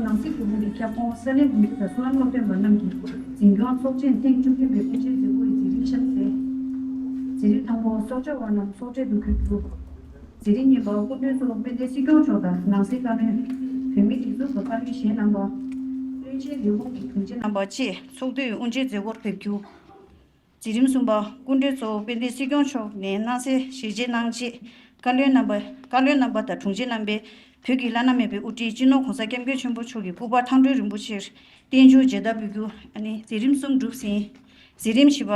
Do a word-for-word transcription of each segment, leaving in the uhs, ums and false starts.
ནང་སྲིད་བུ་མོ་གི་ཁྱབ་ཁོངས་ས་གནས་བུ་མོ་དང་བསོད་ནམས་སློབ་སྟོན་པ་རྣམས་ཀྱིས་འཛིན་སྐྱོང་ཚོགས་ཆེན་ཐེངས་བཅུ་བདུན་པའི་དབུ་འབྱེད་མཛད་སྒོ་ཡི་མཛད་རིམ་གཤམ་གསལ། མཛད་རིམ་དང་པོ་སྲོག་སྐྱོབ་པ་རྣམས་སྲོག་བྲལ་དུ་འཁོད་རྒྱུ། མཛད་རིམ་གཉིས་པ་སྐུ་མགྲོན་གཙོ་བོ་དཔལ་ལྡན་སྲིད་སྐྱོང་མཆོག་དང་ནང་སྲིད་བཀའ་བློན། བོད་མིའི་སྒྲིག་འཛུགས་ཀྱི་བཀའ་བློན་གཞན་རྣམ་པ། བློན་ཆེན་ལས་ཁུངས་ཀྱི་དྲུང་ཆེ་རྣམ་པ་བཅས་ཚོགས་འདུའི་དབུ་འབྱེད་མཛད་སྒོར་ཕེབས་རྒྱུ། མཛད་རིམ་གསུམ་པ་སྐུ་མགྲོན་གཙོ་བོ་དཔལ་ལྡན་སྲིད་སྐྱོང་མཆོག་ནས་སྣང་གསལ་ཞལ་བརྒྱད་གནང་རྗེས་བཀའ་བློན་རྣམ་པ་བཀའ་བློན་རྣམ་པ་དང་དྲུང་ཆེ་རྣམ་པས་བོད་ཀྱི་བླ་ན་མེད་པའི་དབུ་ཁྲིད་སྤྱི་ནོར་༸གོང་ས་༸སྐྱབས་མགོན་ཆེན་པོ་མཆོག་གི་སྐུ་པར་མཐའ་འཁོར་རིན་པོ་ཆེར་རྟེན་འབྱུང་མཇལ་དར་ཕུལ་རྒྱུ། ཨ་ནི་མཛད་རིམ་གསུམ་གྲུབ་ཟིན། མཛད་རིམ་བཞི་པ།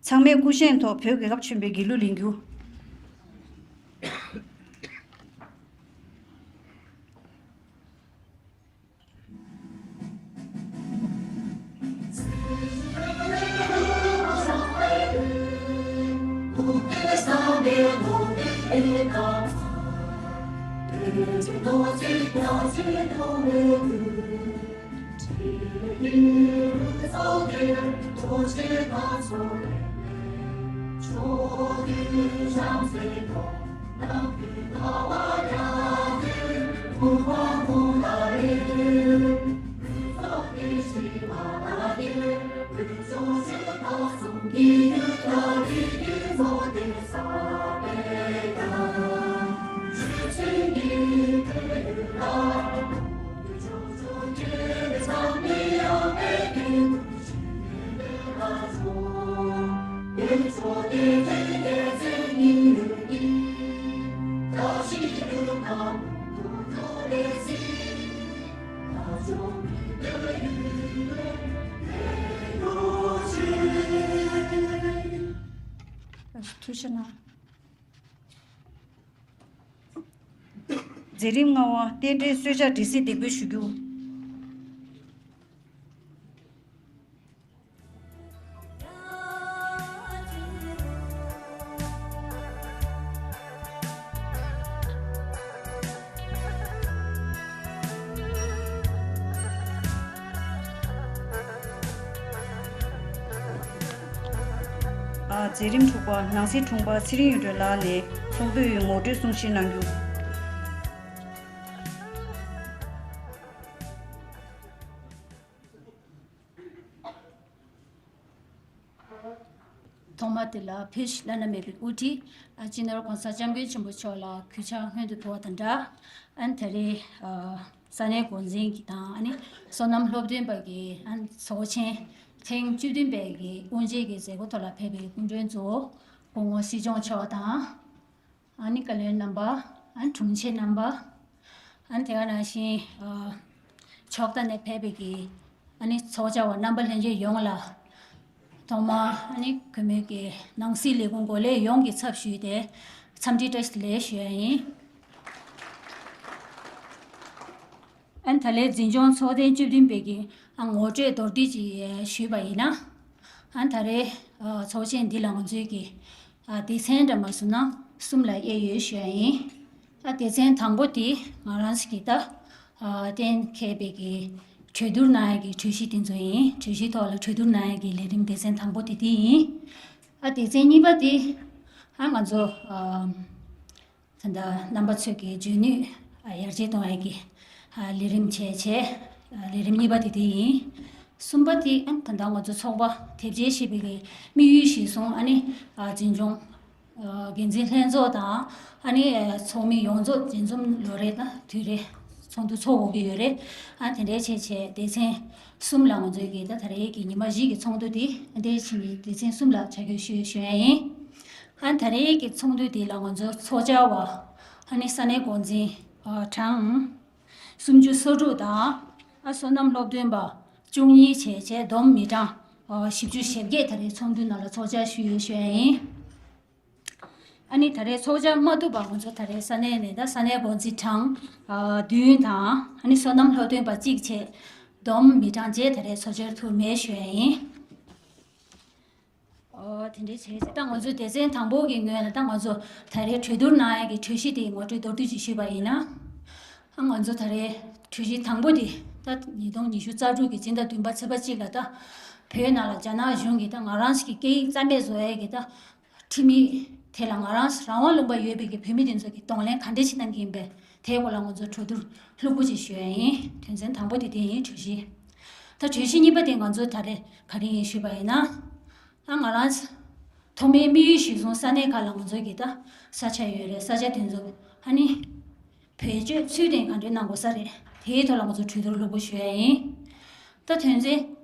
ཚང་མས་སྐུ་བཞེངས་ཐོག་བོད་རྒྱལ་ཁབ་ཆེན་པོའི་དགེ་ལུགས་ལེན་རྒྱུ། ཐུགས་རྗེ་གནང་། མཛད་རིམ་ལྔ་པ་རྟེན་འབྲེལ་གསོལ་ཇ་འབྲི་སྲིད་འདེགས་འབུལ་ཞུ་རྒྱུ། མཛད་རིམ་དྲུག་པ་ནང་སྲིད་དྲུང་འཕར་ཚེ་རིང་གཡུ་སྒྲོན་ལགས་ནས་ཚོགས་འདུ་ཡི་ངོ་སྤྲོད་གསུང་བཤད་གནང་རྒྱུ། ཐོག་མ་དེ་ལ་བོད་ཀྱི་བླ་ན་མེད་པའི་དབུ་ཁྲིད་ཨ་སྤྱི་ནོར་༸གོང་ས་༸སྐྱབས་མགོན་ཆེན་པོ་མཆོག་ལ་གུས་ཕྱག་སྔོན་དུ་ཕུལ་བ་དང་སྦྲགས། ཨ་ནི་ད་རེས་ཨ་ས་གནས་འགོ་འཛིན་གྱི་དང་ཨ་ནི་བསོད་ནམས་སློབ་སྟོན་པ་གི་ཨ་ནི་ཚོགས་ཆེན་ཐེངས་བཅུ་བདུན་པའི་གི་དབུ་འབྱེད་ཀྱི་མཛད་སྒོ་ཐོག་ལ་ཕེབས་པའི་སྐུ་མགྲོན་གཙོ་བོ་སྐུ་ངོ་སྲིད་སྐྱོང་མཆོག་དང་། ཨ་ནི་བཀའ་བློན་རྣམ་པ། ཨ་ནི་དྲུང་ཆེ་རྣམ་པ། ཨ་ནི་དེ་ག་ནང་བཞིན་ཨ་ཕྱོགས་མཐའ་ནས་ཕེབས་པའི་གི་ཨ་ནི་ཚོགས་བཅར་བ་རྣམ་པ་ལྷན་རྒྱས་ཡོངས་ལ་ཐོག་མར་ཨ་ནི་གུས་མོས་ཀྱི་ནང་སྲིད་ལས་ཁུངས་འགོ་ལས་ཡོངས་ཀྱི་ཚབ་ཞུས་ཏེ་འཚམས་འདྲི་བཀྲ་ཤིས་བདེ་ལེགས་ཞུ་ཡ་ཡིན། ཨ་ནི་ད་ལན་འཛིན་སྐྱོང་ཚོགས་ཐེངས་བཅུ་བདུན་པའི་གི་ཨ་ངོ་སྤྲོད་མདོར་བསྡུས་ཅིག་ཞུས་པ་ཡིན་ན། ཨ་ད་རེས་ཨ་ཚོགས་ཆེན་འདི་ལ་ང་ཚོའི་གི་ཨ་སྡེ་ཚན་འདྲ་མ་བཟུང་ན་གསུམ་ལ་དབྱེ་ཡོད་ཞུ་ཡ་ཡིན། ཨ་སྡེ་ཚན་དང་པོ་དེ་ང་རང་ཚོ་གི་ད་ཨ་གཏན་འཁེལ་བའི་གི་གྲོས་བསྡུར་གནང་ཡ་གི་གྲོས་གཞི་དེ་ཚོ་ཡིན། གྲོས་གཞིའི་ཐོག་ལ་གྲོས་བསྡུར་གནང་ཡ་གི་ལས་རིམ་སྡེ་ཚན་དང་པོ་དེ་དེ་ཡིན། ཨ་སྡེ་ཚན་གཉིས་པ་དེ་ཨ་ང་ཚོ་ཨ་ད་ལྟ་རྣམ་པ་ཚོས་ཀྱི་འཇོན་ནུས་ཡར་རྒྱས་གཏོང་ཡ་གི་ལས་རིམ་བྱས་བྱས་ལས་རིམ་གཉིས་པ་དེ་དེ་ཡིན། གསུམ་པ་དེ་ད་ལྟ་ང་ཚོ་ཚོགས་པ་དེབ་སྐྱེལ་བྱེད་པའི་གི་དམིགས་ཡུལ་གཞིར་བཟུང་ཨ་ནི་འཛིན་སྐྱོང་འགན་འཛིན་ལྷན་ཚོགས་དང་ཨ་ནི་ཚོགས་མི་ཡོངས་རྫོགས་འཛིན་འཛོམས་ལོ་རེ་དང་དུས་རེ་ཚོགས་འདུ་ཚོགས་དགོས་ཀྱི་ཡོད་རེད། ཨ་དེ་འདྲའི་བྱས་བྱས་སྡེ་ཚན་གསུམ་ལ་ང་ཚོའི་གི་ད་ད་རེས་ཀྱི་ཉི་མ་བཞི་གི་ཚོགས་འདུ་དེ་འདྲའི་ཕྱིན་ནས་སྡེ་ཚན་གསུམ་ལ་ཆ་བགོས་ཞུ་ཞུ་ཡ་ཡིན། ཨ་ད་རེས་ཀྱི་ཚོགས་འདུ་འདི་ལ་ང་ཚོ་ཚོགས་བཅར་བ་ཨ་ནི་ས་གནས་འགོ་འཛིན་གྲངས་སུམ་ཅུ་སོ་དྲུག་དང་ཨ་བསོད་ནམས་སློབ་སྟོན་པ་བཅུ་གཉིས་བྱས་བྱས་བསྡོམས་མི་གྲངས་བཞི་བཅུ་ཞེ་བརྒྱད་ད་རེས་ཚོགས་འདུ་ནང་ལ་ཚོགས་བཅར་ཞུས་ཡོད་ཞུ་ཡ་ཡིན། ཨ་ནི་ད་རེས་ཚོགས་བཅར་མ་ཐུབ་པ་ང་ཚོ་ད་རེས་ས་གནས་ནས་ད་ས་གནས་འགོ་འཛིན་གྲངས་བདུན་དང་ཨ་ནི་བསོད་ནམས་སློབ་སྟོན་པ་གཅིག་བྱས་བསྡོམས་མི་གྲངས་བརྒྱད་ད་རེས་ཚོགས་བཅར་ཐུབ་མེད་ཞུ་ཡ་ཡིན། ཨོ་དེ་འདྲའི་བྱས་ཙང་ད་ང་ཚོའི་སྡེ་ཚན་དང་པོ་གི་ངོས་ལ་ད་ང་ཚོ་ད་རེས་གྲོས་བསྡུར་གནང་ཡ་གི་གྲོས་གཞི་དེ་ངོ་སྤྲོད་མདོར་བསྡུས་ཅིག་ཞུས་པ་ཡིན་ན། ཨ་ང་ཚོ་ད་རེས་གྲོས་གཞི་དང་པོ་དེ་ད་ཉིས་སྟོང་ཉི་ཤུ་རྩ་དྲུག་གི་སྤྱི་ཟླ་བདུན་པ་ཚེས་པ་གཅིག་ལ་ད་བོད་ནང་ལ་རྒྱ་ནག་གཞུང་གིས་ད་ང་རང་ཚོ་གི་སྐད་ཡིག་རྩ་མེད་བཟོ་ཡ་གི་ད་ཁྲིམས་ཡིག་དེ་ལ་ང་རང་ཚོ་རང་དབང་ལུང་པ་ཡོད་པའི་གི་བོད་མི་དེ་ཚོ་གི་གདོང་ལེན་ག་འདྲས་ཅིག་གནང་གི་ཡིན་པས་ དེའི་སྐོར་ལ་ང་ཚོ་གྲོས་བསྡུར་ལྷུག་པོ་ཅིག་ཞུ་ཡ་ཡིན། དོན་ཚན་དང་པོ་དེ་དེ་ཡིན། གྲོས་གཞི། ད་གྲོས་གཞི་གཉིས་པ་དེ་ང་ཚོ་ད་རེས་ག་རེ་ཡིན་ཞུས་པ་ཡིན་ན། ཨ་ང་རང་ཐོག་མའི་དམིགས་ཡུལ་གཞིར་བཟུང་ས་གནས་ཁག་ལ་ང་ཚོ་གི་ད་ས་ཆ་ཡོད་རེད། ས་ཆ་དེ་ཚོ་ཨ་ནི་བེད་སྤྱོད་ཚུལ་དེ་ག་འདྲས་གནང་དགོས་ས་རེད། དེའི་ཐོག་ལ་ང་ཚོ་གྲོས་བསྡུར་ལྷུག་པོ་ཞུ་ཡ་ཡིན། ད་དོན་ཚན་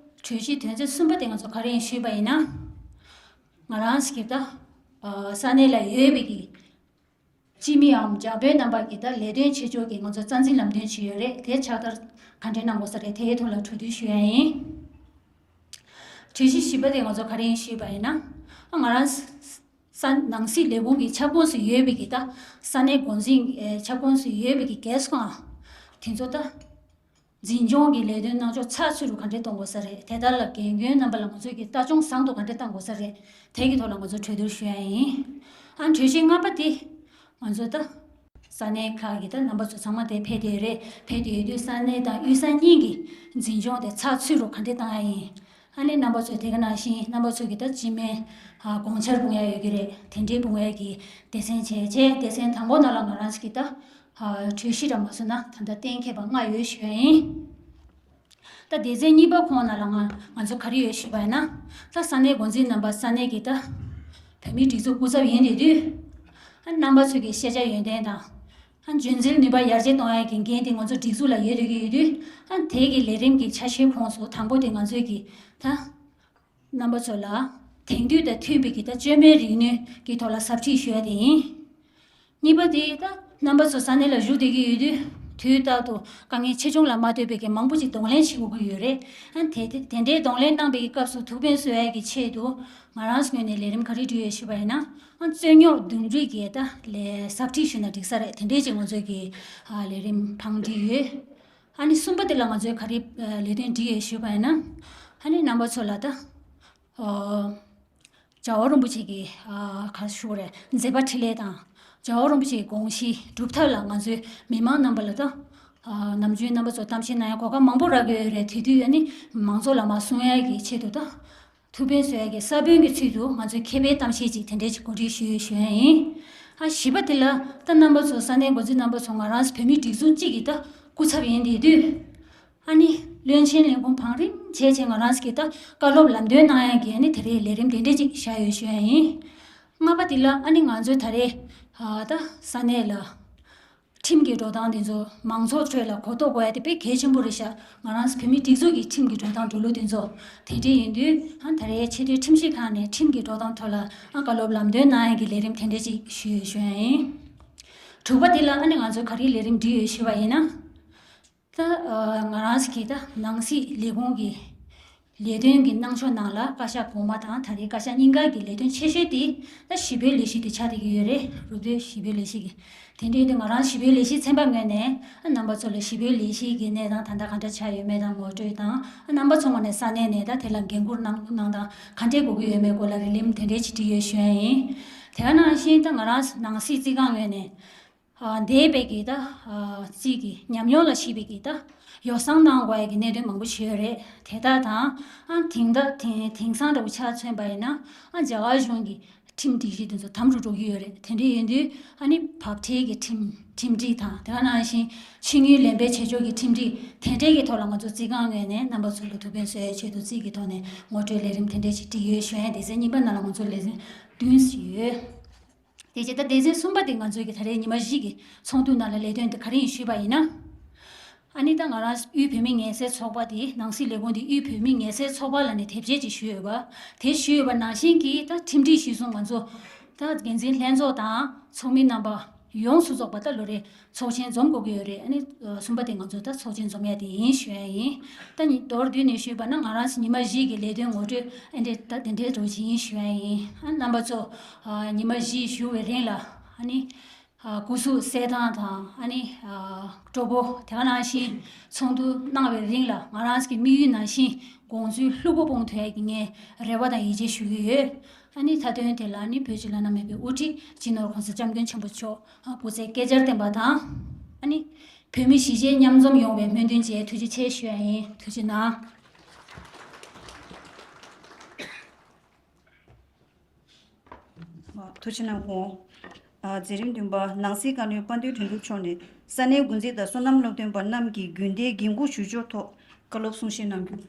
གྲོས་གཞི་དོན་ཚན་གསུམ་པ་དེ་ང་ཚོ་ག་རེ་ཡིན་ཞུས་པ་ཡིན་ན། ང་རང་གི་ད་ས་གནས་ལ་ཡོད་པའི་གི་སྤྱི་མིའམ་འཇར་པན་རྣམ་པ་གི་ད་ལས་དོན་ཆེ་ཆུང་གི་ང་ཚོ་རྩ་འཛིན་ལམ་སྟོན་ཅིག་ཡོད་རེད། དེ་ཕྱག་བསྟར་ག་འདྲས་གནང་དགོས་ས་རེད། དེའི་ཐོག་ལ་གྲོས་བསྡུར་ཞུ་ཡ་ཡིན། གྲོས་གཞི་བཞི་པ་དེ་ང་ཚོ་ག་རེ་ཡིན་ཞུས་པ་ཡིན་ན། ཨ་ང་རང་ས་ས་ནང་སྲིད་ལས་ཁུངས་ཀྱི་ཁྱབ་ཁོངས་སུ་ཡོད་པའི་གི་ད་ས་གནས་འགོ་འཛིན་ཨེ་ཁྱབ་ཁོངས་སུ་ཡོད་པའི་གི་རྒྱལ་ས་ཁང་དེ་ཚོ་ད་འཛིན་སྐྱོང་གི་ལས་དོན་གནང་ཕྱོགས་ཚགས་ཚུད་དུ་ག་འདྲས་གཏོང་དགོས་ས་རེད། དེ་དག་ལ་འགན་ཁུར་རྣམ་པ་ལ་ང་ཚོས་ཀྱི་ལྟ་སྐྱོང་བཟང་དུ་ག་འདྲས་གཏང་དགོས་ས་རེད། དེ་གི་ཐོག་ལ་ང་ཚོ་གྲོས་བསྡུར་ཞུ་ཡ་ཡིན། ཨ་གྲོས་གཞི་ལྔ་པ་དེ་ང་ཚོ་ད་ས་གནས་ཁག་གི་ད་རྣམ་པ་ཚོ་ཚང་མ་དེ་ཕེབས་བསྡད་ཡོད་རེད། ཕེབས་བསྡད་ཡོད་དུས་ས་གནས་དང་དབུས་ས་གཉིས་ཀྱི་འཛིན་སྐྱོང་དེ་ཚགས་ཚུད་རུ་ག་འདྲས་གཏང་ཡ་ཡིན། ཨ་ནི་རྣམ་པ་ཚོས་དེ་ག་ནང་བཞིན་རྣམ་པ་ཚོ་གི་ད་སྤྱི་མོས་ཨ་དགོངས་འཆར་སྤུངས་ཡ་ཡོད་ཀྱི་རེད། དེ་འདྲའི་སྤུངས་ཡ་གི་སྡེ་ཚན་བྱས་བྱས་སྡེ་ཚན་དང་པོ་ནང་ལ་ང་རང་ཚོ་གི་ད་ཨ་གྲོས་གཞི་ར་མ་སོང་ན་ད་ལྟ་གཏན་འཁེལ་བ་ལྔ་ཡོད་ཞུ་ཡ་ཡིན། ད་སྡེ་ཚན་གཉིས་པ་ཁོངས་ནང་ལ་ང་ང་ཚོ་ག་རེ་ཡོད་ཞུས་པ་ཡིན་ན། ད་ས་གནས་འགོ་འཛིན་རྣམ་པ་ས་གནས་ཀྱི་ད་བོད་མིའི་སྒྲིག་འཛུགས་སྐུ་ཚབ་ཡིན་བསྡད་དུས། ཨ་རྣམ་པ་ཚོ་གི་ཤེས་བྱ་ཡོན་ཏན་དང་། ཨ་འཇོན་ཚིལ་ནུས་པ་ཡར་རྒྱས་གཏོང་ཡ་གི་འགན་དེ་ང་ཚོ་སྒྲིག་འཛུགས་ལ་ཡོད་བསྡད་ཀྱི་ཡོད་དུས། ཨ་དེ་གི་ལས་རིམ་གྱི་ཆ་ཤས་ཁོངས་སུ་དང་པོ་དེ་ང་ཚོས་ཀྱི་ད་རྣམ་པ་ཚོ་ལ་དེང་དུས་དང་མཐུན་པའི་གི་ད་བཅོས་མའི་རིག་ནུས་ཀྱི་ཐོག་ལ་ཟབ་ཁྲིད་ཞུ་ཡ་དེ་ཡིན། གཉིས་པ་དེ་ད་རྣམ་པ་ཚོ་ས་གནས་ལ་བཞུགས་བསྡད་ཀྱི་ཡོད་དུས། དུས་རྟག་ཏུ་དཀའ་ངལ་ཆེ་ཆུང་ལ་མ་ལྟོས་པའི་གི་མང་པོ་ཅིག་གདོང་ལེན་བྱེད་དགོས་ཀྱི་ཡོད་རེད། ཨ་དེ་དེ་དེ་འདྲའི་གདོང་ལེན་གནང་པའི་གི་སྐབས་སུ་ཐུགས་ཕན་གསོས་ཡ་གི་ཆེད་དུ་ང་རང་ངོས་ནས་ལས་རིམ་ག་རེ་བསྒྲིགས་ཡོད་ཞུས་པ་ཡིན་ན། ཨ་རྩོད་རྙོག་འདུམ་འགྲིག་གི་ད་ལས་ཟབ་ཁྲིད་ཞུས་ན་འགྲིག་ས་རེད། དེ་འདྲའི་ཅིག་ང་ཚོའི་གི་ཨ་ལས་རིམ་བང་བསྒྲིགས་ཡོད། ཨ་ནི་གསུམ་པ་དེ་ལ་ང་ཚོས་ག་རེ་ཨ་ལས་དོན་བསྒྲིགས་ཡོད་ཞུས་པ་ཡིན་ན། ཨ་ནི་རྣམ་པ་ཚོ་ལ་ད་ཨ་རྒྱལ་བ་རིན་པོ་ཆེ་གི་ཨ་ག་རེ་ཞུ་དགོས་རེད། མཛད་པ་འཕྲིན་ལས་དང་རྒྱལ་བ་རིན་པོ་ཆེའི་དགོངས་གཞི་སྒྲུབ་ཐབས་ལ་ང་ཚོའི་མི་མང་རྣམ་པ་ལ་ད་ཨ་ནམ་རྒྱུན་རྣམ་པ་ཚོ་གཏམ་བཤད་གནང་ཡ་གོ་སྐབས་མང་པོ་རག་གི་ཡོད་རེད། དེ་དུས་ཨ་ནི་མང་ཚོགས་ལ་མར་གསུང་ཡ་གི་ཆེད་དུ་ད་ཐུགས་ཕན་གསོས་ཡ་གི་ས་བོན་གྱི་ཚུལ་དུ་ང་ཚོས་མཁས་པའི་གཏམ་བཤད་ཅིག་དེ་འདྲས་ཅིག་གོ་སྒྲིག་ཞུས་ཡོད་ཞུ་ཡ་ཡིན། ཨ་བཞི་པ་དེ་ལ་ད་རྣམ་པ་ཚོ་ས་གནས་འགོ་འཛིན་རྣམ་པ་ཚོ་ང་རང་བོད་མིའི་སྒྲིག་འཛུགས་གཅིག་གི་ད་སྐུ་ཚབ་ཡིན་བསྡད་དུས། ཨ་ནི་བློན་ཆེན་ལས་ཁུངས་བང་རིམ་བྱས་བྱས་ང་རང་གི་ད་བཀའ་སློབ་ལམ་སྟོན་གནང་ཡ་གི་ཨ་ནི་དེ་རིང་ལས་རིམ་དེ་འདྲས་ཅིག་བཞག་ཡོད་ཞུ་ཡ་ཡིན། ལྔ་པ་དེ་ལ་ཨ་ནི་ང་ཚོའི་ད་རེས་ཨ་ད་ས་གནས་ལ་ཁྲིམས་ཀྱི་འགྲོ་སྟངས་དེ་ཚོ་མང་ཚོགས་ཁྲོད་ལ་གོ་རྟོགས་དགོས་ཡ་དེ་དཔེ་གལ་ཆེན་པོ་རེད་ཤག་ང་རང་ཚོ་བོད་མིའི་སྒྲིག་འཛུགས་ཀྱི་ཁྲིམས་ཀྱི་འགྲོ་སྟངས་འགྲོ་ལུགས་དེ་ཚོ་དེ་འདྲས་ཡིན་དུས། ཨ་ད་རེས་ཆེས་མཐོའི་ཁྲིམས་ཞིབ་ཁང་ནས་ཁྲིམས་ཀྱི་འགྲོ་སྟངས་ཐོག་ལ་ཨ་བཀའ་སློབ་ལམ་སྟོན་གནང་ཡ་གི་ལས་རིམ་དེ་འདྲས་ཅིག་ཞུས་ཡོད་ཞུ་ཡ་ཡིན། དྲུག་པ་དེ་ལ་ཨ་ནི་ང་ཚོས་ག་རེ་ལས་རིམ་བསྒྲིགས་ཡོད་ཞུས་པ་ཡིན་ན། ད་ཨ་ང་རང་ཚོ་གི་ད་ནང་སྲིད་ལས་ཁུངས་ཀྱི་ལས་དོན་གྱི་གནང་ཕྱོགས་ནང་ལ་བཀའ་ཤག་གོང་མ་དང་ད་རེས་བཀའ་ཤག་སྙིང་ག་གི་ལས་དོན་ཆེ་ཤོས་དེ་ད་ཞི་བའི་ལས་གཞི་དེ་ཆགས་བསྡད་ཀྱི་ཡོད་རེད། རུ་སྡེ་ཞི་བའི་ལས་གཞི་གི། དེ་འདྲའི་དུས་ང་རང་ཞི་བའི་ལས་གཞི་ཚན་པ་ངོས་ནས་ཨ་རྣམ་པ་ཚོ་ལ་ཞི་བའི་ལས་གཞི་གི་གནས་སྟངས་ད་ལྟ་ག་འདྲ་ཆགས་ཡོད་མེད་དང་ངོ་སྤྲོད་དང་། ཨ་རྣམ་པ་ཚོ་ངོས་ནས་ས་གནས་ནས་ད་དེ་ལ་འགན་འཁུར་གནང་གནང་སྟངས་ག་འདྲས་དགོས་ཀྱི་ཡོད་མེད་སྐོར་ལ་རིགས་ལམ་དེ་འདྲས་ཅིག་བསྒྲིགས་ཡོད་ཞུ་ཡ་ཡིན། དེ་ག་ནང་བཞིན་ད་ང་རང་ནང་སྲིད་རྩིས་ཁང་ངོས་ནས། ཨ་འདས་པའི་གི་ད་ཨ་རྩིས་ཀྱི་ཉམས་མྱོང་ལ་གཞིགས་པའི་གི་ད་ཡོ་བསྲང་གནང་དགོས་ཡ་གི་གནད་དོན་མང་པོ་ཞིག་ཡོད་རེད། དེ་དག་དང་ཨ་དེང་ད་དེང་དེང་སང་འདྲ་བོ་ཆ་མཚོན་པ་ཡིན་ན་ཨ་རྒྱ་གར་གཞུང་གི་ཁྲིམས་སྒྲིག་གཞི་དེ་ཚོ་དམ་དུ་འགྲོ་གི་ཡོད་རེད། དེ་འདྲ་ཡིན་དུས་ཨ་ནི་བབ་ཁྲིད་ཀྱི་ཁྲིམས་ཁྲིམས་སྒྲིག་དང་དེ་ག་ནང་བཞིན་ཕྱི་དངུལ་ལེན་པའི་བྱེད་ཕྱོགས་ཀྱི་ཁྲིམས་སྒྲིག་དེ་འདྲའི་གི་ཐོག་ལ་ང་ཚོ་རྩིས་ཁང་ངོས་ནས་རྣམ་པ་ཚོ་ལ་ཐུགས་ཕན་གསོས་ཡའི་ཆེད་དུ་རྩིས་ཀྱི་ཐོག་ནས་ངོ་སྤྲོད་ལས་རིམ་དེ་འདྲ་ཞིག་བསྒྲིགས་ཡོད་ཞུ་ཡ་ཡིན། སྡེ་ཚན་གཉིས་པ་ནང་ལ་ང་ཚོ་ལས་ཚན་བདུན་ཞིག་ཡོད། དེ་རྗེས་ད་སྡེ་ཚན་གསུམ་པ་དེ་ང་ཚོའི་གི་ད་རེས་ཉི་མ་བཞི་གི་ཚོགས་འདུ་ནང་ལ་ལས་དོན་དེ་ག་རེ་ཡིན་ཞུས་པ་ཡིན་ན། ཨ་ནི་ད་ང་རང་དབུས་བོད་མིའི་ངལ་སེལ་ཚོགས་པ་དེ་ནང་སྲིད་ལས་ཁུངས་དེ་དབུས་བོད་མིའི་ངལ་སེལ་ཚོགས་པ་ལ་ནས་དེབ་སྐྱེལ་ཅིག་ཞུས་ཡོད་པ། དེ་ཞུས་ཡོད་པ་ནང་བཞིན་གྱི་ད་ཁྲིམས་སྒྲིག་གཞིར་བཟུང་ང་ཚོ་ད་འགན་འཛིན་ལྷན་ཚོགས་དང་ཚོགས་མི་རྣམ་པ་ཡོངས་སུ་རྫོགས་པ་ད་ལོ་རེ་ཚོགས་ཆེན་འཛོམས་དགོས་ཀྱི་ཡོད་རེད། ཨ་ནི་གསུམ་པ་དེ་ང་ཚོ་ད་ཚོགས་ཆེན་འཛོམས་ཡ་དེ་ཡིན་ཞུ་ཡ་ཡིན། ད་ནི་མདོར་བསྡུས་ནས་ཞུས་པ་ན་ང་རང་ཚོ་ཉི་མ་བཞི་གི་ལས་དོན་ངོ་སྤྲོད་ཨ་འདྲས་ད་དེ་འདྲའི་འདྲ་བོ་ཅིག་ཡིན་ཞུ་ཡ་ཡིན། ཨ་རྣམ་པ་ཚོ་ཨ་ཉི་མ་བཞི་བཞུགས་པའི་རིང་ལ་ཨ་ནི་ཨ་སྐུ་གཟུགས་གསལ་ཐང་དང་ཨ་ནི་ཨ་སྤྲོ་པོ་དེ་ག་ནང་བཞིན་ཚོགས་འདུ་གནང་བའི་རིང་ལ་ང་རང་ཚོ་གི་དམིགས་ཡུལ་ནང་བཞིན་དགོངས་ཚུལ་ལྷུག་པོ་སྤུངས་ཐུབ་ཡ་གི་ངས་རེ་བ་དང་ཡིད་ཆེས་ཞུ་གི་ཡོད། ཨ་ནི་མཐའ་དོན་དེ་ལ་ཨ་ནི་བོད་ཀྱི་བླ་ན་མེད་པའི་དབུ་ཁྲིད་སྤྱི་ནོར་༸གོང་ས་༸སྐྱབས་མགོན་ཆེན་པོ་མཆོག་ཨ་སྐུ་ཚེ་བསྐལ་བརྒྱར་བརྟན་པ་དང་། ཨ་ནི་བོད་མི་གཞིས་བྱེས་མཉམ་འཛོམས་ཡོང་བའི་སྨོན་འདུན་བཅས། ཐུགས་རྗེ་ཆེ་ཞུ་ཡ་ཡིན། ཐུགས་རྗེ་གནང་། ཐུགས་རྗེ་གནང་། མཛད་རིམ་བདུན་པ་ནང་སྲིད་བཀའ་བློན་དཔལ་ལྡན་དོན་གྲུབ་མཆོག་ནས་ས་གནས་འགོ་འཛིན་དང་སོ་ནམ་སློབ་སྟོན་པ་རྣམས་ཀྱི་དགོན་སྡེའི་འགན་འཁུར་ཞུ་ཕྱོགས་ཐོག་བཀའ་སློབ་གསུང་བཤད་གནང་རྒྱུ།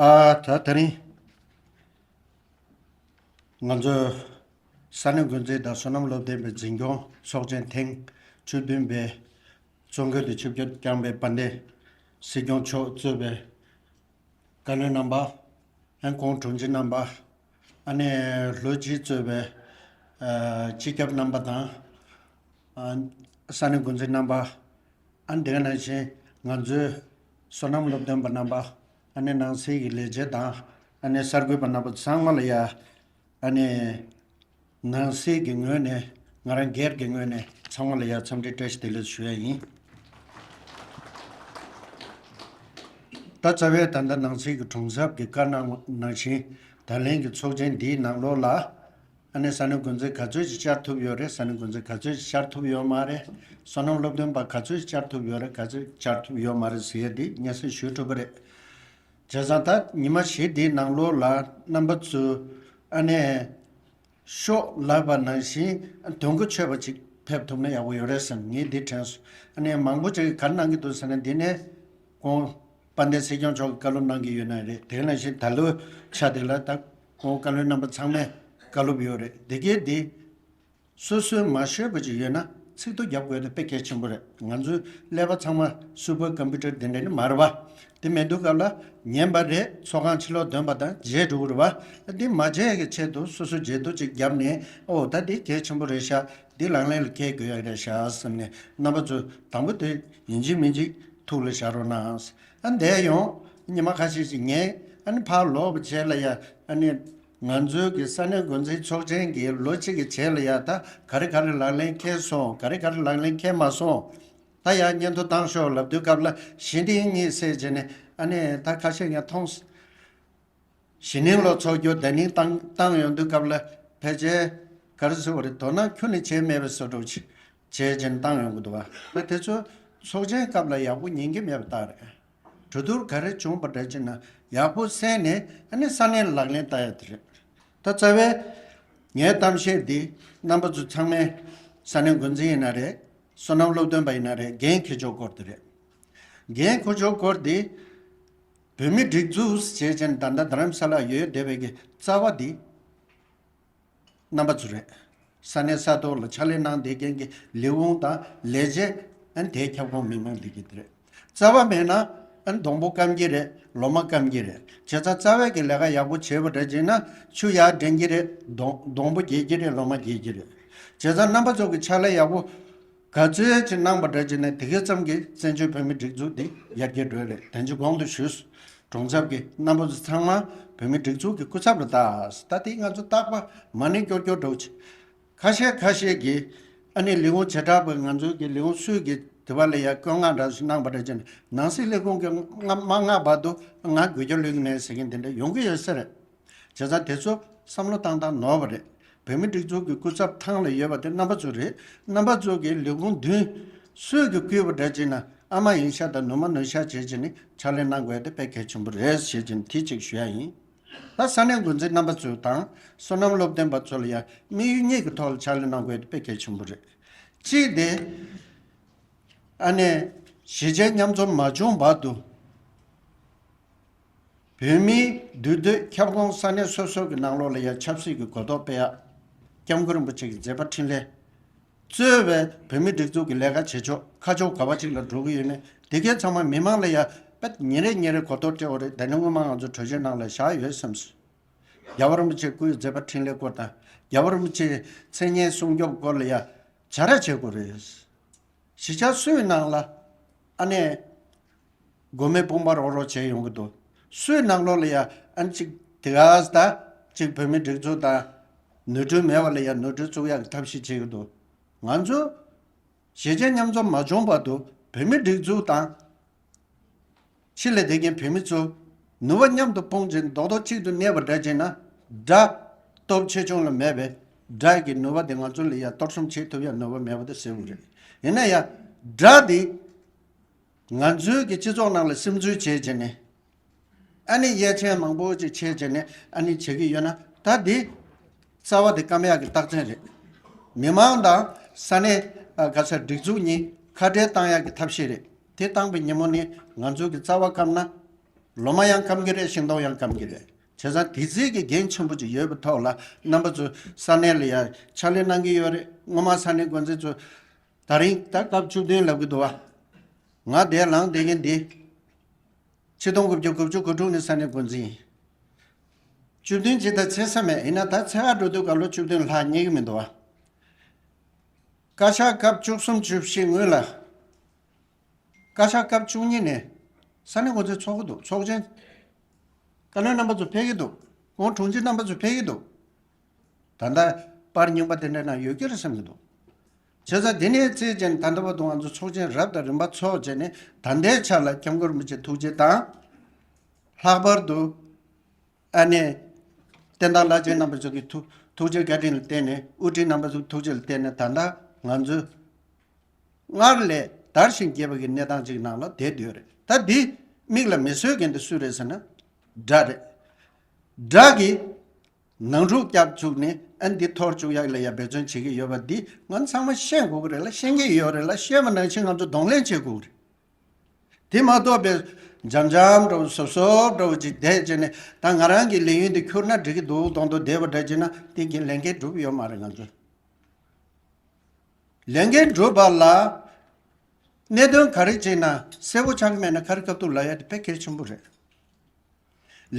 ཨ་ད་དེ་རིང་ང་ཚོས་ས་གནས་འགོ་འཛིན་དང་སོ་ནམ་སློབ་སྟོན་པའི་འཛིན་སྐྱོང་ཚོགས་ཆེན་ཐེངས་བཅུ་བདུན་པའི་གཙོ་འགོ་དེ་ཆིབས་བསྒྱུར་བསྐྱངས་པའི་དཔལ་ལྡན་སྲིད་སྐྱོང་མཆོག་གཙོས་པའི་བཀའ་བློན་རྣམ་པ། ཨན་ཁོང་དྲུང་ཆེ་རྣམ་པ། ཨ་ནེ་ལྷོ་སྤྱི་གཙོས་པའི་ཨ་སྤྱི་ཁྱབ་རྣམ་པ་དང་། ཨ་ས་གནས་འགོ་འཛིན་རྣམ་པ། ཨ་ནེ་དེ་ག་ནང་བཞིན་ང་ཚོའི་སོ་ནམ་སློབ་སྟོན་པ་རྣམ་པ། ཨ་ནེ་ནང་སྲིད་ཀྱི་ལས་བྱེད་དང་། ཨ་ནེ་གསར་འགོད་པ་རྣམ་པ་ཚང་མ་ལ་ཡ། ཨ་ནེ་ནང་སྲིད་ཀྱི་ངོས་ནས་ང་རང་སྒེར་གྱི་ངོས་ནས་ཚང་མ་ལ་ཡ་འཚམས་འདྲི་བཀྲ་ཤིས་བདེ་ལེགས་ཞུ་ཡ་ཡིན། ད་རྩ་བའི་ད་ལྟ་ནང་སྲིད་ཀྱི་དྲུང་ཚབ་ཀྱིས་བཀའ་གནང་བ་ནང་བཞིན་ད་ལན་གྱི་ཚོགས་ཆེན་འདིའི་ནང་ལོགས་ལ། ཨ་ནེ་ས་གནས་འགོ་འཛིན་ག་ཚོད་ཅིག་བཅར་ཐུབ་ཡོད་རེད། ས་གནས་འགོ་འཛིན་ག་ཚོད་ཅིག་བཅར་ཐུབ་ཡོད་མ་རེད། སོ་ནམ་སློབ་སྟོན་པ་ག་ཚོད་ཅིག་བཅར་ཐུབ་ཡོད་རེད། ག་ཚོད་བཅར་ཐུབ་ཡོད་མ་རེད་ཟེར་ཡ་འདི་སྙན་སེང་ཞུ་ཐུབ་པ་རེད། བྱས་ཙང་ད་ཉི་མ་བཞི་འདིའི་ནང་ལོགས་ལ་རྣམ་པ་ཚོས་ཨ་ནེ་ཤོག་ལབ་པ་ནང་བཞིན་དོན་གོ་ཆོད་པ་ཅིག་ཕེབས་ཐུབ་ན་ཡག་པོ་ཡོད་རེད་བསམ། ངས་འདི་དྲན་སོང་། ཨ་ནེ་མང་པོ་ཅིག་གིས་ག་རེ་གནང་གི་འདུག་ཟེར་ན། འདི་ནས་ཁོང་དཔལ་ལྡན་སྲིད་སྐྱོང་མཆོག་གིས་བཀའ་སློབ་གནང་གི་ཡོད་ན་རེད། དེ་ནང་བཞིན་ད་ལོའི་ཆ་དེ་ལ་ད་ཁོང་བཀའ་བློན་རྣམ་པ་ཚང་མས་བཀའ་སློབ་ཡོད་རེད། དེ་གས་འདི་སོ་སོའི་མ་ཤོད་པ་ཅིག་ཡོད་ན་ཚིག་ཐོ་རྒྱབ་དགོས་དེ་དཔེ་གལ་ཆེན་པོ་རེད། ང་ཚོའི་ཀླད་པ་ཚང་མ་སུ་པར་ཀམ་པུ་ཊར་དེ་འདྲ་ནི་མ་རེད་པ། དེ་མེད་དུས་སྐབས་ལ་ཉན་པ་རེད། ཚོགས་ཁང་ཕྱི་ལོགས་འདོན་པ་དང་བརྗེད་འགྲོ་གི་རེད་པ། འདི་མ་བརྗེད་ཀྱི་ཆེད་དུ་སོ་སོ་བརྗེད་ཐོ་ཅིག་བརྒྱབ་ནས། ཨོ་ད་འདི་གལ་ཆེན་པོ་རེད་ཤག་འདི་ལག་ལེན་ལ་འཁེལ་དགོས་ཡ་རེད་ཤག་བསམ་ནས། རྣམ་པ་ཚོས་དང་པོ་དེ་ཡིན་གཅིག་མིན་གཅིག་ཐུགས་ལ་བཞག་རོགས་གནང་། ཨ་འདས་ཡོང་ཉི་མ་ཁ་ཤས་ཤིག་ཉན། ཨ་ནི་ཕར་ལོག་པའི་རྗེས་ལ་ཡ། ཨ་ནི་ང་ཚོའི་གི་ས་གནས་འགོ་འཛིན་ཚོགས་ཆེན་གྱི་ལོ་གཅིག་གི་རྗེས་ལ་ཡ། ད་ག་རེ་ག་རེ་ལག་ལེན་འཁེལ་སོང་། ག་རེ་ག་རེ་ལག་ལེན་འཁེལ་མ་སོང་། ད་ཡ་སྙན་ཐོ་བཏང་ཤོག་ལབ་དུས་སྐབས་ལ་གཞི་འདིའི་གཉིས་སེ་བྱས་ནས། ཨ་ནི་ད་ཁ་ཤས་ཀྱང་མཐོང་། གཞི་ནིང་ལོ་ཚོགས་རྒྱུ་ཟླ་ནིང་བཏང་བཏང་ཡོང་དུས་སྐབས་ལ་ཕལ་ཆེར་ག་རེ་ཟེར་བ་རེད། དོ་སྣང་ཁྱོན་ནས་བྱས་མེད་པའི་བཟོ་འདྲ་ཅིག་བྱས་བྱས་ནས་བཏང་ཡོང་གི་འདུག་བ། ད་དེ་ཚོ་ཚོགས་ཆེན་སྐབས་ལ་ཡག་པོ་ཉན་གྱི་མེད་པ་ལྟར་རེད། གྲོས་བསྡུར་ག་རེ་བྱུང་བ་འདྲ་ཅིག་ན་ཡག་པོ་གསན་ནས། ཨ་ནི་ས་གནས་ལག་ལེན་བསྟར་ཡ་དེ་རེད། ད་རྩ་བའི་ངའི་གཏམ་བཤད་འདི་རྣམ་པ་ཚོ་ཚང་མས་ས་གནས་འགོ་འཛིན་ཡིན་ན་རེད། སོ་ནམ་སློབ་སྟོན་པ་ཡིན་ན་རེད། འགན་འཁྱེར་ཕྱོགས་སྐོར་དེ་རེད། འགན་འཁྱེར་ཕྱོགས་སྐོར་དེ་བོད་མི་སྒྲིག་འཛུགས་ཞེས་བྱས་ནས་ད་ལྟ་རྡ་རམ་ས་ལར་ཡོད་བསྡད་པའི་གི་རྩ་བ་འདི་རྣམ་པ་ཚོ་རེད། ས་གནས་ས་ཐོག་ལ་ཕྱག་ལས་གནང་བསྡད་མཁན་གྱི་ལས་ཁུངས་དང་ལས་བྱེད། ཨན་དེའི་ཁྱབ་ཁོངས་མི་མང་འདི་གི་དེ་རེད། རྩ་བ་མེད་ན་ཨན་སྡོང་པོ་སྐམ་གྱི་རེད། ལོ་མ་སྐམ་གྱི་རེད། བྱས་ཙང་རྩ་བའི་གི་ལས་ཀ་ཡག་པོ་བྱས་པ་འདྲ་བྱས་ན་ཆུ་ཡར་འདྲེན་གྱི་རེད། སྡོང་སྡོང་པོ་རྒྱས་ཀྱི་རེད། ལོ་མ་རྒྱས་ཀྱི་རེད། བྱས་ཙང་རྣམ་པ་ཚོ་གི་ཕྱག་ལས་ཡག་པོ་ག་ཚོད་ཅིག་གནང་པ་འདྲ་བྱས་ན་དེ་གའི་ཙམ་གྱིས་བཙན་བྱོལ་བོད་མི་སྒྲིག་འཛུགས་འདི་ཡར་རྒྱས་འགྲོ་ཡ་རེད། དེ་ཅིག་གོང་དུ་ཞུས། གྲོང་ཚབ་ཀྱི་རྣམ་པ་ཚོ་ཚང་མ་བོད་མི་སྒྲིག་འཛུགས་ཀྱི་སྐུ་ཚབ་ལ་བལྟ། ད་དེ་ང་ཚོ་རྟག་པ་མ་ཎི་སྐྱོར་སྐྱོར་འགྲོ་ཆེ། ཁ་ཤས་ཁ་ཤས་ཀྱིས་ཨ་ནི་ལས་ཁུངས་བྱེ་བྲག་པའི་ང་ཚོའི་གི་ལས་ཁུངས་སུས་ཀྱི་དེ་བ་ལ་ཡ་བཀོད་མངགས་འདྲ་ཞིག་གནང་པ་འདྲ་བྱས་ནས། ནང་སྲིད་ལས་ཁུངས་ཀྱི་མངགས་མ་མངགས་བར་དུ་ང་དགོས་རྒྱུ་ལོན་གྱི་མེད་ཟེར་མཁན་དེ་འདྲ་ཡོང་གི་ཡོད་ས་རེད། བྱས་ཙང་དེ་ཚོ་བསམ་བློ་བཏང་སྟངས་ནོར་བ་རེད། བོད་མི་སྒྲིག་འཛུགས་ཀྱི་སྐུ་ཚབ་ཐང་ལ་ཡོད་པ་དེ་རྣམ་པ་ཚོ་རེད། རྣམ་པ་ཚོ་གི་ལས་ཁུངས་མདུན་སུས་ཀྱིས་བསྐུལ་བ་འདྲ་བྱས་ན་ཨ་མ་ཡིན་ཤག་དང་ནུ་མ་ནུ་ཤག་བྱས་བྱས་ནས་ཕྱག་ལས་གནང་དགོས་དེ་དཔེ་གལ་ཆེན་པོ་རེད་ཞེས་བྱས་ནས་དེ་གཅིག་ཞུ་ཡ་ཡིན། ད་ས་གནས་འགོ་འཛིན་རྣམ་པ་ཚོ་དང་སོ་ནམ་སློབ་སྟོན་པ་ཚོ་ལ་ཡང་དམིགས་ཡུལ་གཉིས་ཀྱི་ཐོག་ལ་ཕྱག་ལས་གནང་དགོས་དེ་དཔེ་གལ་ཆེན་པོ་རེད། གཅིག་དེ་ཨ་ནེ་གཞིས་བྱེས་མཉམ་འཛོམས་མ་བྱུང་བར་དུ། བོད་མིའི་འདུས་སྡོད་ཁྱབ་ཁོངས་ས་གནས་སོ་སོ་གི་ནང་ལོགས་ལ་ཡང་ཆབ་སྲིད་ཀྱི་གོ་རྟོགས་སྤེལ་ཡག་སྐྱབས་མགོན་རིན་པོ་ཆེ་གི་མཛད་པ་འཕྲིན་ལས་གཙོས་པའི་བོད་མིའི་སྒྲིག་འཛུགས་ཀྱི་ལས་ཀ་བྱེད་ཕྱོགས་ཁ་ཕྱོགས་ག་བ་ཅིག་ལ་འགྲོ་གི་ཡོད་མེད་དེ་གའི་ཚང་མ་མི་མང་ལ་ཡང་དཔེ་ཉིན་རེ་ཉིན་རེ་གོ་རྟོགས་སྤྲད་དགོས་རེད། ད་ནི་སྔོན་མ་ང་ཚོ་གྲོས་ཆོད་ནང་ལ་བཞག་ཡོད་བསམ་སོང་། རྒྱལ་བ་རིན་པོ་ཆེ་སྐུའི་མཛད་པ་འཕྲིན་ལས་སྐོར་དང་། རྒྱལ་བ་རིན་པོ་ཆེའི་མཚན་སྙན་སྲུང་སྐྱོབ་སྐོར་ལ་ཡང་བྱ་ར་བྱེད་དགོས་རེད། གཞིས་ཆགས་སུའི་ནང་ལ་ཨ་ནེ་སྒོ་མེ་སྤུངས་པ་རོག་རོག་བྱས་ཡོང་གི་འདུག་སུའི་ནང་ལོགས་ལ་ཡ་ཨ་ནེ་གཅིག་དེ་ག་ས་ད་གཅིག་བོད་མི་སྒྲིག་འཛུགས་དང་ནོར་འཁྲུལ་མེད་པ་ལ་ཡ་ནོར་འཁྲུལ་བཙུགས་ཡག་གི་ཐབས་ཤེས་བྱེད་ཀྱི་འདུག་ང་ཚོ་གཞིས་བྱེས་མཉམ་འཛོམས་མ་བྱུང་བར་དུ་བོད་མི་སྒྲིག་འཛུགས་དང་། ཕྱི་ལ་བསྡད་མཁན་བོད་མི་ཚོ་ནུས་པ་མཉམ་དུ་སྤུངས་བྱས་རྡོག་རྡོག་གཅིག་ཏུ་གནས་པ་འདྲ་བྱས་ན། དགྲ་སྟོབས་ཆེ་ཆུང་ལ་མེད་པས། དགྲ་གི་ནུས་པ་དེ་ང་ཚོ་ལ་ཡ་གཏོར་བཅོམ་བྱེད་ཐུབ་ཡ་ནུས་པ་མེད་པ་དེ་གསལ་པོ་རེད། ཡིན་ན་ཡང་དགྲ་དེ་ང་ཚོའི་གི་སྤྱི་ཚོགས་ནང་ལ་སིམ་འཛུལ་བྱས་བྱས་ནས། ཨ་ནི་ཡས་ཆེན་མང་པོ་ཅིག་བྱས་བྱས་ནས་ཨ་ནི་བྱེད་ཀྱི་ཡོད་ན། ད་འདི་རྩ་བ་དེ་སྐམ་ཡག་གི་རྟགས་མཚན་རེད། མི་མང་དང་ས་གནས་ཨ་ག་ས་སྒྲིག་འཛུགས་གཉིས་ཁ་བྲལ་བཏང་ཡག་གི་ཐབས་ཤེས་རེད། དེ་བཏང་པའི་ཉིན་མོ་ནི་ང་ཚོ་གི་རྩ་བ་སྐམ་ན། ལོ་མ་ཡང་སྐམ་གི་རེད། ཤིང་སྡོང་ཡང་སྐམ་གི་རེད། བྱས་ཙང་དེ་ཚིག་གི་འགན་ཆེན་པོ་ཅིག་ཡོད་པའི་ཐོག་ལ་རྣམ་པ་ཚོ་ས་གནས་ལ་ཡང་ཕྱག་ལས་གནང་གི་ཡོད་རེད། སྔོན་མ་ས་གནས་འགོ་འཛིན་ཚོ་ད་རིང་ད་སྐབས་བཅུ་བདུན་ལབ་གི་འདུག་བ། ང་དེ་ལངས་བསྡད་མཁན་འདི་ཆིག་སྟོང་དགུ་བརྒྱ་དགུ་བཅུ་གོ་དྲུག་ནས་ས་གནས་འགོ་འཛིན་ཡིན། བཅུ་བདུན་ཅིག་ད་ཚེ་ས་མེད་ཡིན་ན། ད་ཚེ་ཧ་འགྲོ་དུས་སྐབས་ལོ་བཅུ་བདུན་ལྷག་རྙེད་གི་མི་འདུག་བ། བཀའ་ཤག་སྐབས་བཅུ་གསུམ་བཅུ་བཞི་སྔོན་ལ། བཀའ་ཤག་སྐབས་བཅུ་གཉིས་ནས་ས་གནས་འགོ་འཛིན་ཚོགས་ཀྱི་འདུག། ཚོགས་ཆེན་བཀའ་བློན་རྣམ་པ་ཚོ་ཕེབས་ཀྱི་འདུག། ཁོང་དྲུང་ཆེ་རྣམ་པ་ཚོ་ཕེབས་ཀྱི་འདུག། ད་ལྟ་པར་རྙིང་པ་དེ་འདྲ་ནང་ཡོད་ཀྱི་རེད་བསམ་གྱི་འདུག། བྱས་ཙང་དེ་ནས་བརྩིས་བྱས་ནས་ད་ལྟ་བར་དུ་ང་ཚོ་ཚོགས་ཆེན་རབ་དང་རིམ་པ་ཚོགས་བྱས་ནས། ད་ལྟའི་ཆ་ལ་སྐྱབས་མགོན་རིན་པོ་ཆེ་ཐུགས་རྗེ་དང་། ལྷག་པར་དུ་ཨ་ནེ་བསྟན་བདག་བླ་ཆེན་རྣམ་པ་ཚོ་གི་ཐུགས་ཐུགས་རྗེ་བཀའ་དྲིན་ལ་བརྟེན་ནས། དབུ་ཁྲིད་རྣམ་པ་ཚོ་གི་ཐུགས་རྗེ་ལ་བརྟེན་ནས་ད་ལྟ་ང་ཚོ་སྔར་ལས་དར་ཞིང་རྒྱས་པ་གི་གནས་སྟངས་ཅིག་ནང་ལ་བསྡད་ཡོད་རེད། ད་འདི་མིག་ལ་མི་བཟོད་མཁན་དེ་སུ་རེད་ཟེར་ན། དགྲ་རེད། དགྲ་གི་ནང་འཁྲུག་བརྒྱབ་བཅུག་ནས། ཨ་ནི་འདི་འཐོར་བཅུག་ཡག་ལ་ཡ་འབད་བརྩོན་བྱེད་ཀྱི་ཡོད་པ་འདི་ང་ཚང་མ་ཤེས་དགོས་ཀྱི་རེད་ལ། ཤེས་ཀྱི་ཡོད་རེད་ལ། ཤེས་པ་ནང་བཞིན་ང་ཚོ་གདོང་ལེན་བྱེད་དགོས་ཀྱི་རེད། དེ་མ་གཏོགས་པའི་འཇམ་འཇམ་འདྲ་བོ་སོབ་སོབ་འདྲ་བོ་ཅིག་བསྡད་བྱས་ནས། ད་ང་རང་གི་ལས་ཡུན་དེ་འཁྱོལ་ན་འགྲིག་གི་འདུག་མདོག་མདོག་བསྡད་པ་འདྲ་བྱས་ན། དེ་གི་ལས་འགན་འགྲུབ་ཡོད་མ་རེད། ང་ཚོ་ལས་འགན་འགྲུབ་པ་ལ་གནད་དོན་ག་རེ་བྱས་ན་གསལ་པོ་ཆགས་ཀྱི་མེད་ན། ག་རེ་སྐབས་ཐུག་ལབ་ཡ་དེ་དཔེ་གལ་ཆེན་པོ་རེད།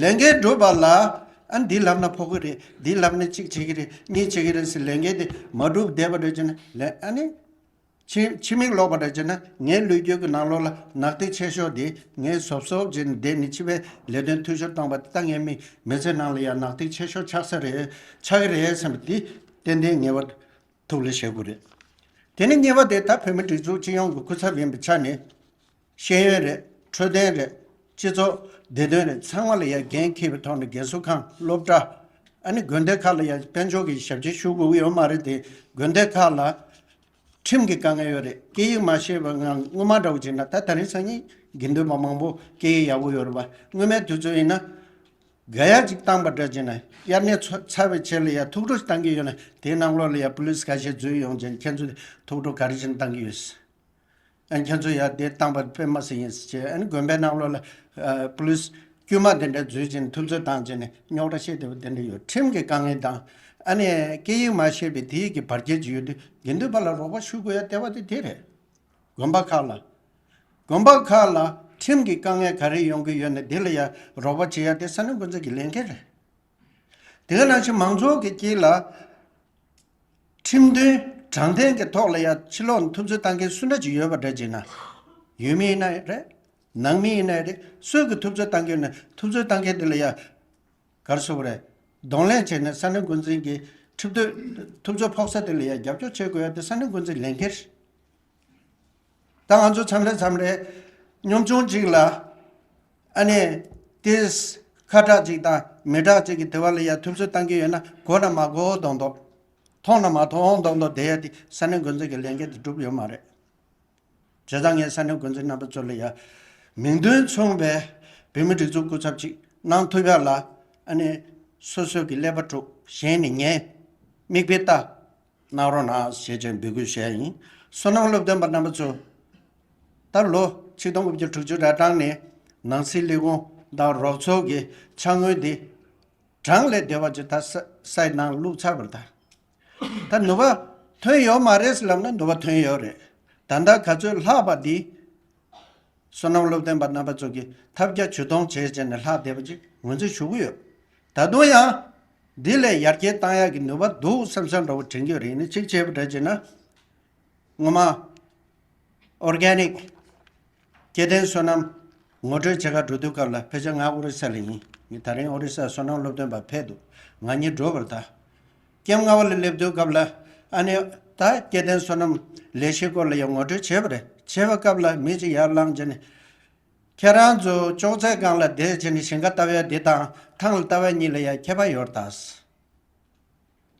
ལས་འགན་སྒྲུབ་པ་ལ། ཨ་ནི་འདི་ལབ་ན་ཕོག་གི་རེད། འདི་ལབ་ན་གཅིག་བྱེད་ཀྱི་རེད། གཉིས་བྱེད་ཀྱི་རེད་ཟེར། ལས་འགན་དེ་མ་འགྲུབ་བསྡད་པ་འདྲ་བྱས་ན། ལས་ཨ་ནི་ཕྱི་ཕྱི་མིག་ལོག་པ་འདྲ་བྱས་ན། ངའི་ལོ་རྒྱུས་ཀྱི་ནང་ལོགས་ལ་ནག་ཐིག་ཆེ་ཤོས་དེ་ངས་སོབ་སོབ་བྱས་ནས་བསྡད་ནས་ཕྱི་པའི་ལས་དོན་འཐུས་ཤོར་བཏང་པ་དེ། ད་ངའི་མི་མི་ཚེ་ནང་ལ་ཡང་ནག་ཐིག་ཆེ་ཤོས་ཆགས་ས་རེད། ཆགས་ཀྱི་རེད་བསམ་པ་དེ་ཏན་ཏན་ངེས་པར་ཐུགས་ལ་བཞེས་དགོས་རེད། དེ་ནས་གཉིས་པ་དེ་ད་བོད་མི་སྒྲིག་འཛུགས་སྤྱི་ཡོངས་ཀྱི་སྐུ་ཚབ་ཡིན་པའི་ཆ་ནས། ཤེས་ཡོན་རེད། འཕྲོད་བསྟེན་རེད། སྤྱི་ཚོགས་བདེ་དོན་རེད། ཚང་མ་ལ་ཡ་འགན་འཁྱེར་བའི་ཐོག་ནས། རྒན་གསོ་ཁང་། སློབ་གྲྭ། ཨ་ནི་དགོན་སྡེ་ཁག་ལ་ཡ་དཔལ་འབྱོར་གྱི་ཞབས་ཕྱི་ཞུ་དགོས་ཀྱི་ཡོད་མ་རེད་དེ། དགོན་སྡེ་ཁག་ལ་ཁྲིམས་ཀྱི་དཀའ་ངལ་ཡོད་རེད། སྐད་ཡིག་མ་ཤེས་པ་ང་སྔོན་མ་འདྲ་བོ་བྱས་ན། ད་དེ་རིང་སང་ཉིན་དགེ་འདུན་པ་མང་པོ་སྐད་ཡིག་ཡག་པོ་ཡོད་རེད་པ། སྔོན་མའི་དུས་ཚོད་ཡིན་ན། ག་ཡ་ཅིག་བཏང་པ་འདྲ་བྱས་ན། དབྱར་གནས་ཚོ་ཚར་བའི་རྗེས་ལ་ཡ་ཐུགས་སྤྲོ་ཞིག་བཏང་གི་ཡོད་ན། དེའི་ནང་ལོགས་ལ་ཡ་པུ་ལིས་ཁ་ཤས་འཛུལ་ཡོང་བྱས་ནས། ཁྱེད་ཚོས་ཐུགས་སྤྲོ་ག་རེ་བྱས་ནས་བཏང་གི་ཡོད། ཨ་ནི་ཁྱེད་ཚོས་ཡ་དེ་བཏང་པ་དཔེ་མ་སྲིད་ཡིན་ཟེར་བྱས། ཨ་ནི་དགོན་པའི་ནང་ལོགས་ལ་ཨ་པུ་ལིས་དཀྱུས་མ་དེ་འདྲ་འཛུལ་བྱས་ནས་འཐབ་རྩོད་བཏང་བྱས་ནས་རྙོག་དྲ་བཤད་བསྡད་པ་དེ་འདྲ་ཡོད། ཁྲིམས་ཀྱི་དཀའ་ངལ་དང་། ཨ་ནི་སྐད་ཡིག་མ་ཤེས་པའི་དེའི་གི་བར་ཁྱད་ཅིག་ཡོད་དུས། དགེ་འདུན་པ་ལ་རོགས་པ་ཞུ་དགོས་ཡ་ལྟེ་བ་དེ་དེ་རེད། དགོན་པ་ཁག་ལ། དགོན་པ་ཁག་ལ་ཁྲིམས་ཀྱི་དཀའ་ངལ་ག་རེ་ཡོང་གི་ཡོད་ན། དེ་ལ་ཡ་རོགས་པ་བྱེད་ཡ་དེ་ས་གནས་འགོ་འཛིན་གྱི་ལས་འགན་རེད། དེ་ག་ནང་བཞིན་མང་ཚོགས་ཀྱི་དཀྱིལ་ལ་ཁྲིམས་མཐུན་དྲང་བདེན་གྱི་ཐོག་ལ་ཡ་ཕྱི་ལོགས་ནས་འཐབ་རྩོད་བཏང་མཁན་སུ་འདྲ་ཅིག་ཡོད་པ་འདྲ་བྱས་ན། ཡུལ་མི་ཡིན་ན་རེད། ནང་མི་ཡིན་ན་རེད། སུས་ཀྱི་འཐབ་རྩོད་བཏང་གི་ཡོད་ན། འཐབ་རྩོད་བཏང་མཁན་དེ་ལ་ཡ་ག་རེ་ཟེར་དགོས་རེད། གདོང་ལེན་བྱས་ནས་ས་གནས་འགོ་འཛིན་གྱི་ཁྲིམས་གཏོད་འཐབ་རྩོད་ཕོག་ས་དེ་ལ་ཡ་རྒྱབ་སྐྱོར་བྱེད་དགོས་ཡ་དེ་ས་གནས་འགོ་འཛིན་ལས་འགན་རེད། ད་ང་ཚོ་མཚམས་རེ་མཚམས་རེ་གཉོམ་ཆུང་ཅིག་ལ། ཨ་ནི་དེ་ཁ་གྲགས་ཅིག་དང་མི་གྲགས་ཅིག་གི་དེ་བ་ལ་ཡ་འཐབ་རྩོད་བཏང་གི་ཡོད་ན། གོ་ན་མ་གོ་མདོག་མདོག། མཐོང་ན་མ་མཐོང་མདོག་མདོག་བསྡད་ཡ་དེ་ས་གནས་འགོ་འཛིན་གྱི་ལས་འགན་དེ་འགྲུབ་ཡོད་མ་རེད། བྱས་ཙང་ངས་ས་གནས་འགོ་འཛིན་རྣམ་པ་ཚོ་ལ་ཡ་མིང་དོན་མཚུངས་པའི་བོད་མི་སྒྲིག་འཛུགས་སྐུ་ཚབ་ཅིག་གནང་ཐུབ་ཡ་ལ། ཨ་ནི་སོ་སོ་གི་ཀླད་པ་དཀྲུགས། གཞན་ནི་ཉན། མིག་དཔེ་ལྟ། གནང་རོགས་གནང་ཞེས་བྱས་འབོད་སྐུལ་ཞུ་ཡ་ཡིན། བསོད་ནམས་སློབ་སྟོན་པ་རྣམ་པ་ཚོ། ད་ལོ་ཆིག་སྟོང་དགུ་བརྒྱ་དྲུག་ཅུ་རེ་གྲངས་ནས་ནང་སྲིད་ལས་ཁུངས་དང་རོགས་ཚོགས་ཀྱི་ཕྱག་དངུལ་འདི་གྲངས་ལས་འདས་པ་ཅིག་ད་ས་སའི་ནང་བླུགས་ཚར་བ་རེད། ད་ད་ནུས་པ་ཐོན་ཡོད་མ་རེད་ལབ་ན་ནུས་པ་ཐོན་ཡོད་རེད། ད་ལྟ་ག་ཚོད་ལྷག་པ་འདི། བསོད་ནམས་སློབ་སྟོན་པ་རྣམ་པ་ཚོ་གིས་ཐབས་བརྒྱ་ཇུས་སྟོང་བྱས་བྱས་ནས་ལྷག་བསྡད་པ་ཅིག་ངོས་འཛིན་ཞུ་གི་ཡོད། ད་དུང་ཡང་འདི་ལས་ཡར་རྒྱས་བཏང་ཡག་གི་ནུས་པ་འདུག་བསམ་བསམ་འདྲ་བོ་དྲན་གྱི་ཡོད་རེད། ཡིན་ནའི་གཅིག་བྱས་པ་འདྲ་བྱས་ན། སྔོན་མ་ཨོར་གེ་ནིག་སྐྱེ་ལྡན་སོ་ནམ་ངོ་སྤྲོད་བྱེད་གར་འགྲོ་དུས་སྐབས་ལ། ཕལ་ཆེར་ང་ཨོ་རི་ས་ལ་ཡིན། ངས་ད་རིང་ཨོ་རི་ས་བསོད་ནམས་སློབ་སྟོན་པ་ཕེབས་འདུག། ང་གཉིས་འགྲོ་བར་ད། ཀེམ་ལྔ་པ་ལ་སླེབས་དུས་སྐབས་ལ། ཨ་ནི་ད་སྐྱེ་ལྡན་སོ་ནམ་ལས་གཞིའི་སྐོར་ལ་ཡང་ངོ་སྤྲོད་བྱས་པ་རེད། བྱས་པའི་སྐབས་ལ་མི་གཅིག་ཡར་ལངས་བྱས་ནས། ཁྱེད་རང་ཚོ་ཅོག་ཙེ་སྒང་ལ་བསྡད་བྱས་ནས་ཞིང་ཁ་ལྟ་བའི་འདི་དང་ཐང་ལ་ལྟ་བའི་གཉིས་ལ་ཡང་ཁྱད་པར་ཡོད་རེད་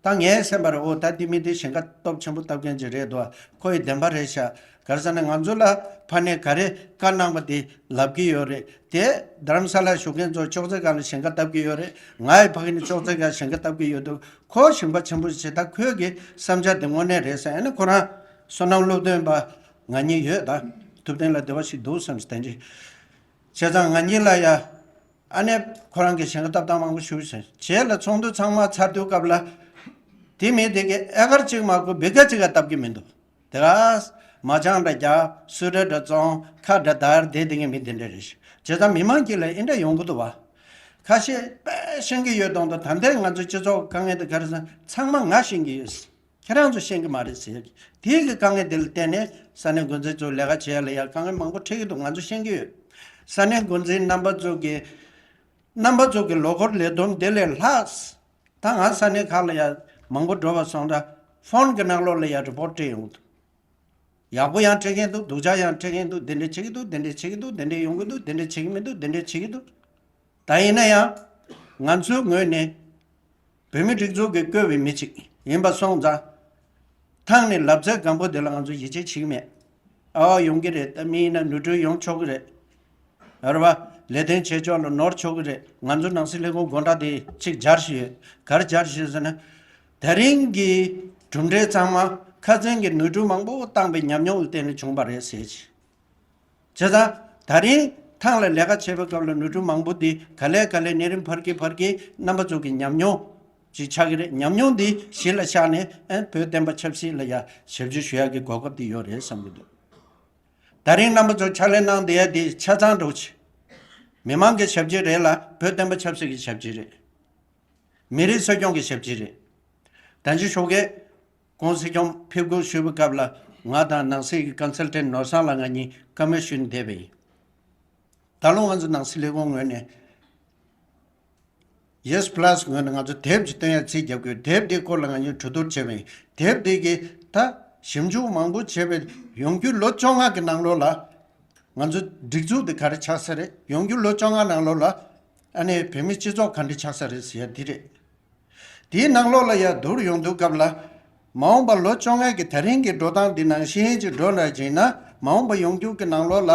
ད། ད་ངའི་སེམས་པར། འོ་ད་འདི་མི་འདི་ཞིང་ཁ་སྟོབས་ཆེན་པོ་ལྟ་མཁན་ཅིག་རེད་འདུག། ཁོ་ཡི་བདེན་པ་རེད་ཤག། ག་རེ་ཟེར་ན་ང་ཚོ་ལ་ཕ་ནས་ག་རེ་བཀའ་གནང་པ་དེ་ལབ་ཀྱི་ཡོད་རེད་དེ། རྡ་རམ་ས་ལར་བཞུགས་མཁན་ཚོ་ཅོག་ཙེ་སྒང་ལ་ཞེང་ཁ་བཏབ་ཀྱི་ཡོད་རེད། ང་ཡི་ཕ་གི་ནས་ཅོག་ཙེ་སྒང་ཞེང་ཁ་བཏབ་ཀྱི་ཡོད་འདུག་ཁོ་ཞེང་པ་ཆེན་པོ་ཞིག་བྱེད། ད་ཁོས་གི་བསམ་འཆར་དེ་དངོས་གནས་རེད་ཟེར། ཨ་ནི་ཁོ་རང་བསོད་ནམས་སློབ་སྟོན་པ་ང་གཉིས་ཡོད། ད་ཐུབ་བསྟན་ལ་བདེ་བ་ཞིག་འདུག་བསམ་ཞིག་དེ་འདྲ་བྱས་ཙང་ང་གཉིས་ལ་ཡ། ཨ་ནེ་ཁོ་རང་གི་ཞེང་ཁ་བཏབ་སྟངས་མང་པོ་ཞུ་ཟེར། རྗེས་ལ་ཚོགས་འདུ་ཚང་མ་ཚར་དུས་སྐབས་ལ། དེ་མི་དེ་གི་ཨེ་ཀར་གཅིག་མ་དགོས་བི་ག་གཅིག་ག་བཏབ་ཀྱི་མི་འདུག་དེ་ག་མ་ཅང་འདྲ་རྒྱག་སུ་འདྲ་འདྲ་བཙོང་ཁ་འདྲ་དར་དེ་དེ་གི་མི་དེ་འདྲ་རེད། བྱས་ཙང་མི་མང་གཅིག་ལ་ཨེ་འདྲ་ཡོང་གི་འདུག་བ། ཁ་ཤས་དཔེ་ཤེས་ཀྱི་ཡོད་མདོག་མདོག་ད་ལྟའི་ང་ཚོ་སྤྱི་ཚོགས་དཀའ་ངལ་དེ་ག་རེ་ཟེར་ན་ཚང་མ་ང་ཤེས་ཀྱི་ཡོད། ཁྱེད་རང་ཚོ་ཤེས་ཀྱི་མ་རེད་ཟེར། དེའི་གི་དཀའ་ངལ་དེ་ལ་བརྟེན་ནས་ས་གནས་འགོ་འཛིན་ཚོ་ལས་ཀ་བྱེད་ཡ་ལ་ཡ་དཀའ་ངལ་མང་པོ་འཕྲད་ཀྱི་འདུག་ང་ཚོ་ཤེས་ཀྱི་ཡོད། ས་གནས་འགོ་འཛིན་རྣམ་པ་ཚོ་གི་རྣམ་པ་ཚོ་གི་ལོ་འཁོར་ལས་དོན་དེ་ལས་ལྷག་ད་ང་ས་གནས་ཁག་ལ་ཡ་མང་པོ་འགྲོ་བ་སོང་ད་ཕོན་གི་ནང་ལོགས་ལ་ཡ་རི་པོར་ཊ་སྤྲད་ཡོང་གི་འདུག་ཡག་པོ་ཡང་སྤྲད་མཁན་འདུག་སྡུག་ཅག་ཡང་སྤྲད་མཁན་འདུག་དེ་འདྲ་བྱེད་ཀྱི་འདུག་དེ་འདྲ་བྱེད་ཀྱི་འདུག་དེ་འདྲ་ཡོང་གི་འདུག་དེ་འདྲ་བྱེད་ཀྱི་མི་འདུག་དེ་འདྲ་བྱེད་ཀྱི་འདུག་ད་ཡིན་ན་ཡང་། ང་ཚོའི་ངོས་ནས། བོད་མི་སྒྲིག་འཛུགས་ཀྱིས་བསྐོས་པའི་མི་གཅིག་ཡིན་པ་སོང་ཙང་། ཐང་ནས་ལབ་ཚད་སྒམ་པོ་དེ་ལ་ང་ཚོ་ཡིད་ཆེས་བྱེད་ཀྱི་མེད། ཨ་ཡོང་གི་རེད། ད་མི་ཡིན་ན་ནོར་འཁྲུལ་ཡོང་ཆོག་གི་རེད། རེད་པ། ལས་དོན་བྱེད་ཕྱོགས་ལ་ནོར་ཆོག་གི་རེད། ང་ཚོ་ནང་སྲིད་ལས་ཁུངས་སྒོ་འགྲམ་དེ་གཅིག་སྦྱར་བཞིན་ཡོད། ག་རེ་སྦྱར་བཞིན་ཟེར་ན། ད་རིང་གི་གྲུབ་འབྲས་ཚང་མ་ཁ་སང་གི་ནོར་འཁྲུལ་མང་པོ་བཏང་པའི་ཉམས་མྱོང་ལ་བརྟེན་ནས་བྱུང་བ་རེད་ཟེར་གྱི། བྱས་ཙང་། ད་རིང་ཐང་ལ་ལས་ཀ་བྱེད་པའི་སྐབས་ལ་ནོར་འཁྲུལ་མང་པོ་དེ་ག་ལེ་ག་ལེ་ནས་རིམ་འཕར་གྱིན་འཕར་གྱིན་རྣམ་པ་ཚོ་གི་ཉམས་མྱོང་ཅིག་ཆགས་ཀྱི་རེད། ཉམས་མྱོང་འདི་གཞི་ལ་བཞག་ནས་ཨེ་བོད་བསྟན་པ་ཆབ་སྲིད་ལ་ཡ་ཞབས་ཕྱི་ཞུ་ཡག་གི་གོ་སྐབས་དེ་ཡོད་རེད་བསམ་གྱི་འདུག་ད་རིང་རྣམ་པ་ཚོ་ཕྱག་ལས་གནང་བསྡད་ཡ་དེ་ཆ་ཚང་འགྲོ་ཆེ། མི་མང་གི་ཞབས་ཕྱི་རེད་ལ་བོད་བསྟན་པ་ཆབ་སྲིད་ཀྱི་ཞབས་ཕྱི་རེད། མི་རིགས་གསོ་སྐྱོང་གི་ཞབས་ཕྱི་རེད། ད་ཅི་ཞོགས་ཀས། ཁོང་སྲིད་སྐྱོང་ཕེབས་སྒོ་ཞུས་པའི་སྐབས་ལ་ང་དང་ནང་སྲིད་ཀྱི་ཀོན་སལ་ཊན་ནོར་བཟང་ལགས་ང་གཉིས་བཀའ་མོལ་ཞུས་ནས་བསྡད་པ་ཡིན། ད་ལོ་ང་ཚོ་ནང་སྲིད་ལས་ཁུངས་ངོས་ནས་ཡེས་པ་ལ་སི་ངོས་ནས་ང་ཚོ་དེབ་ཅིག་བཏོན་ཡ་རྩིས་རྒྱབ་དགོས། དེབ་དེའི་སྐོར་ལ་ང་གཉིས་གྲོས་བསྡུར་བྱས་པ་ཡིན། དེབ་དེ་གི་ད་ཞིབ་འཇུག་མང་པོ་བྱས་པའི་ཡོང་རྒྱུ་ལོ་བཅོ་ལྔ་གི་ནང་ལོགས་ལ་ང་ཚོ་སྒྲིག་འཛུགས་དེ་ག་རེ་ཆགས་ས་རེད། ཡོང་རྒྱུ་ལོ་བཅོ་ལྔ་ནང་ལོགས་ལ་ཨ་ནེ་བོད་མི་སྤྱི་ཚོགས་ག་འདྲ་ཆགས་ས་རེད་ཟེར་ཡ་དེ་རེད། དེའི་ནང་ལོགས་ལ་ཡར་བསྡུར་ཡོང་དུས་སྐབས་ལ། མ་འོངས་པ་ལོ་བཅོ་ལྔ་གི་ད་རིང་གི་འགྲོ་སྟངས་འདི་ནང་བཞིན་ཅིག་འགྲོ་ན་ཅིག་ན་མ་འོངས་པ་ཡོང་རྒྱུ་གི་ནང་ལོགས་ལ།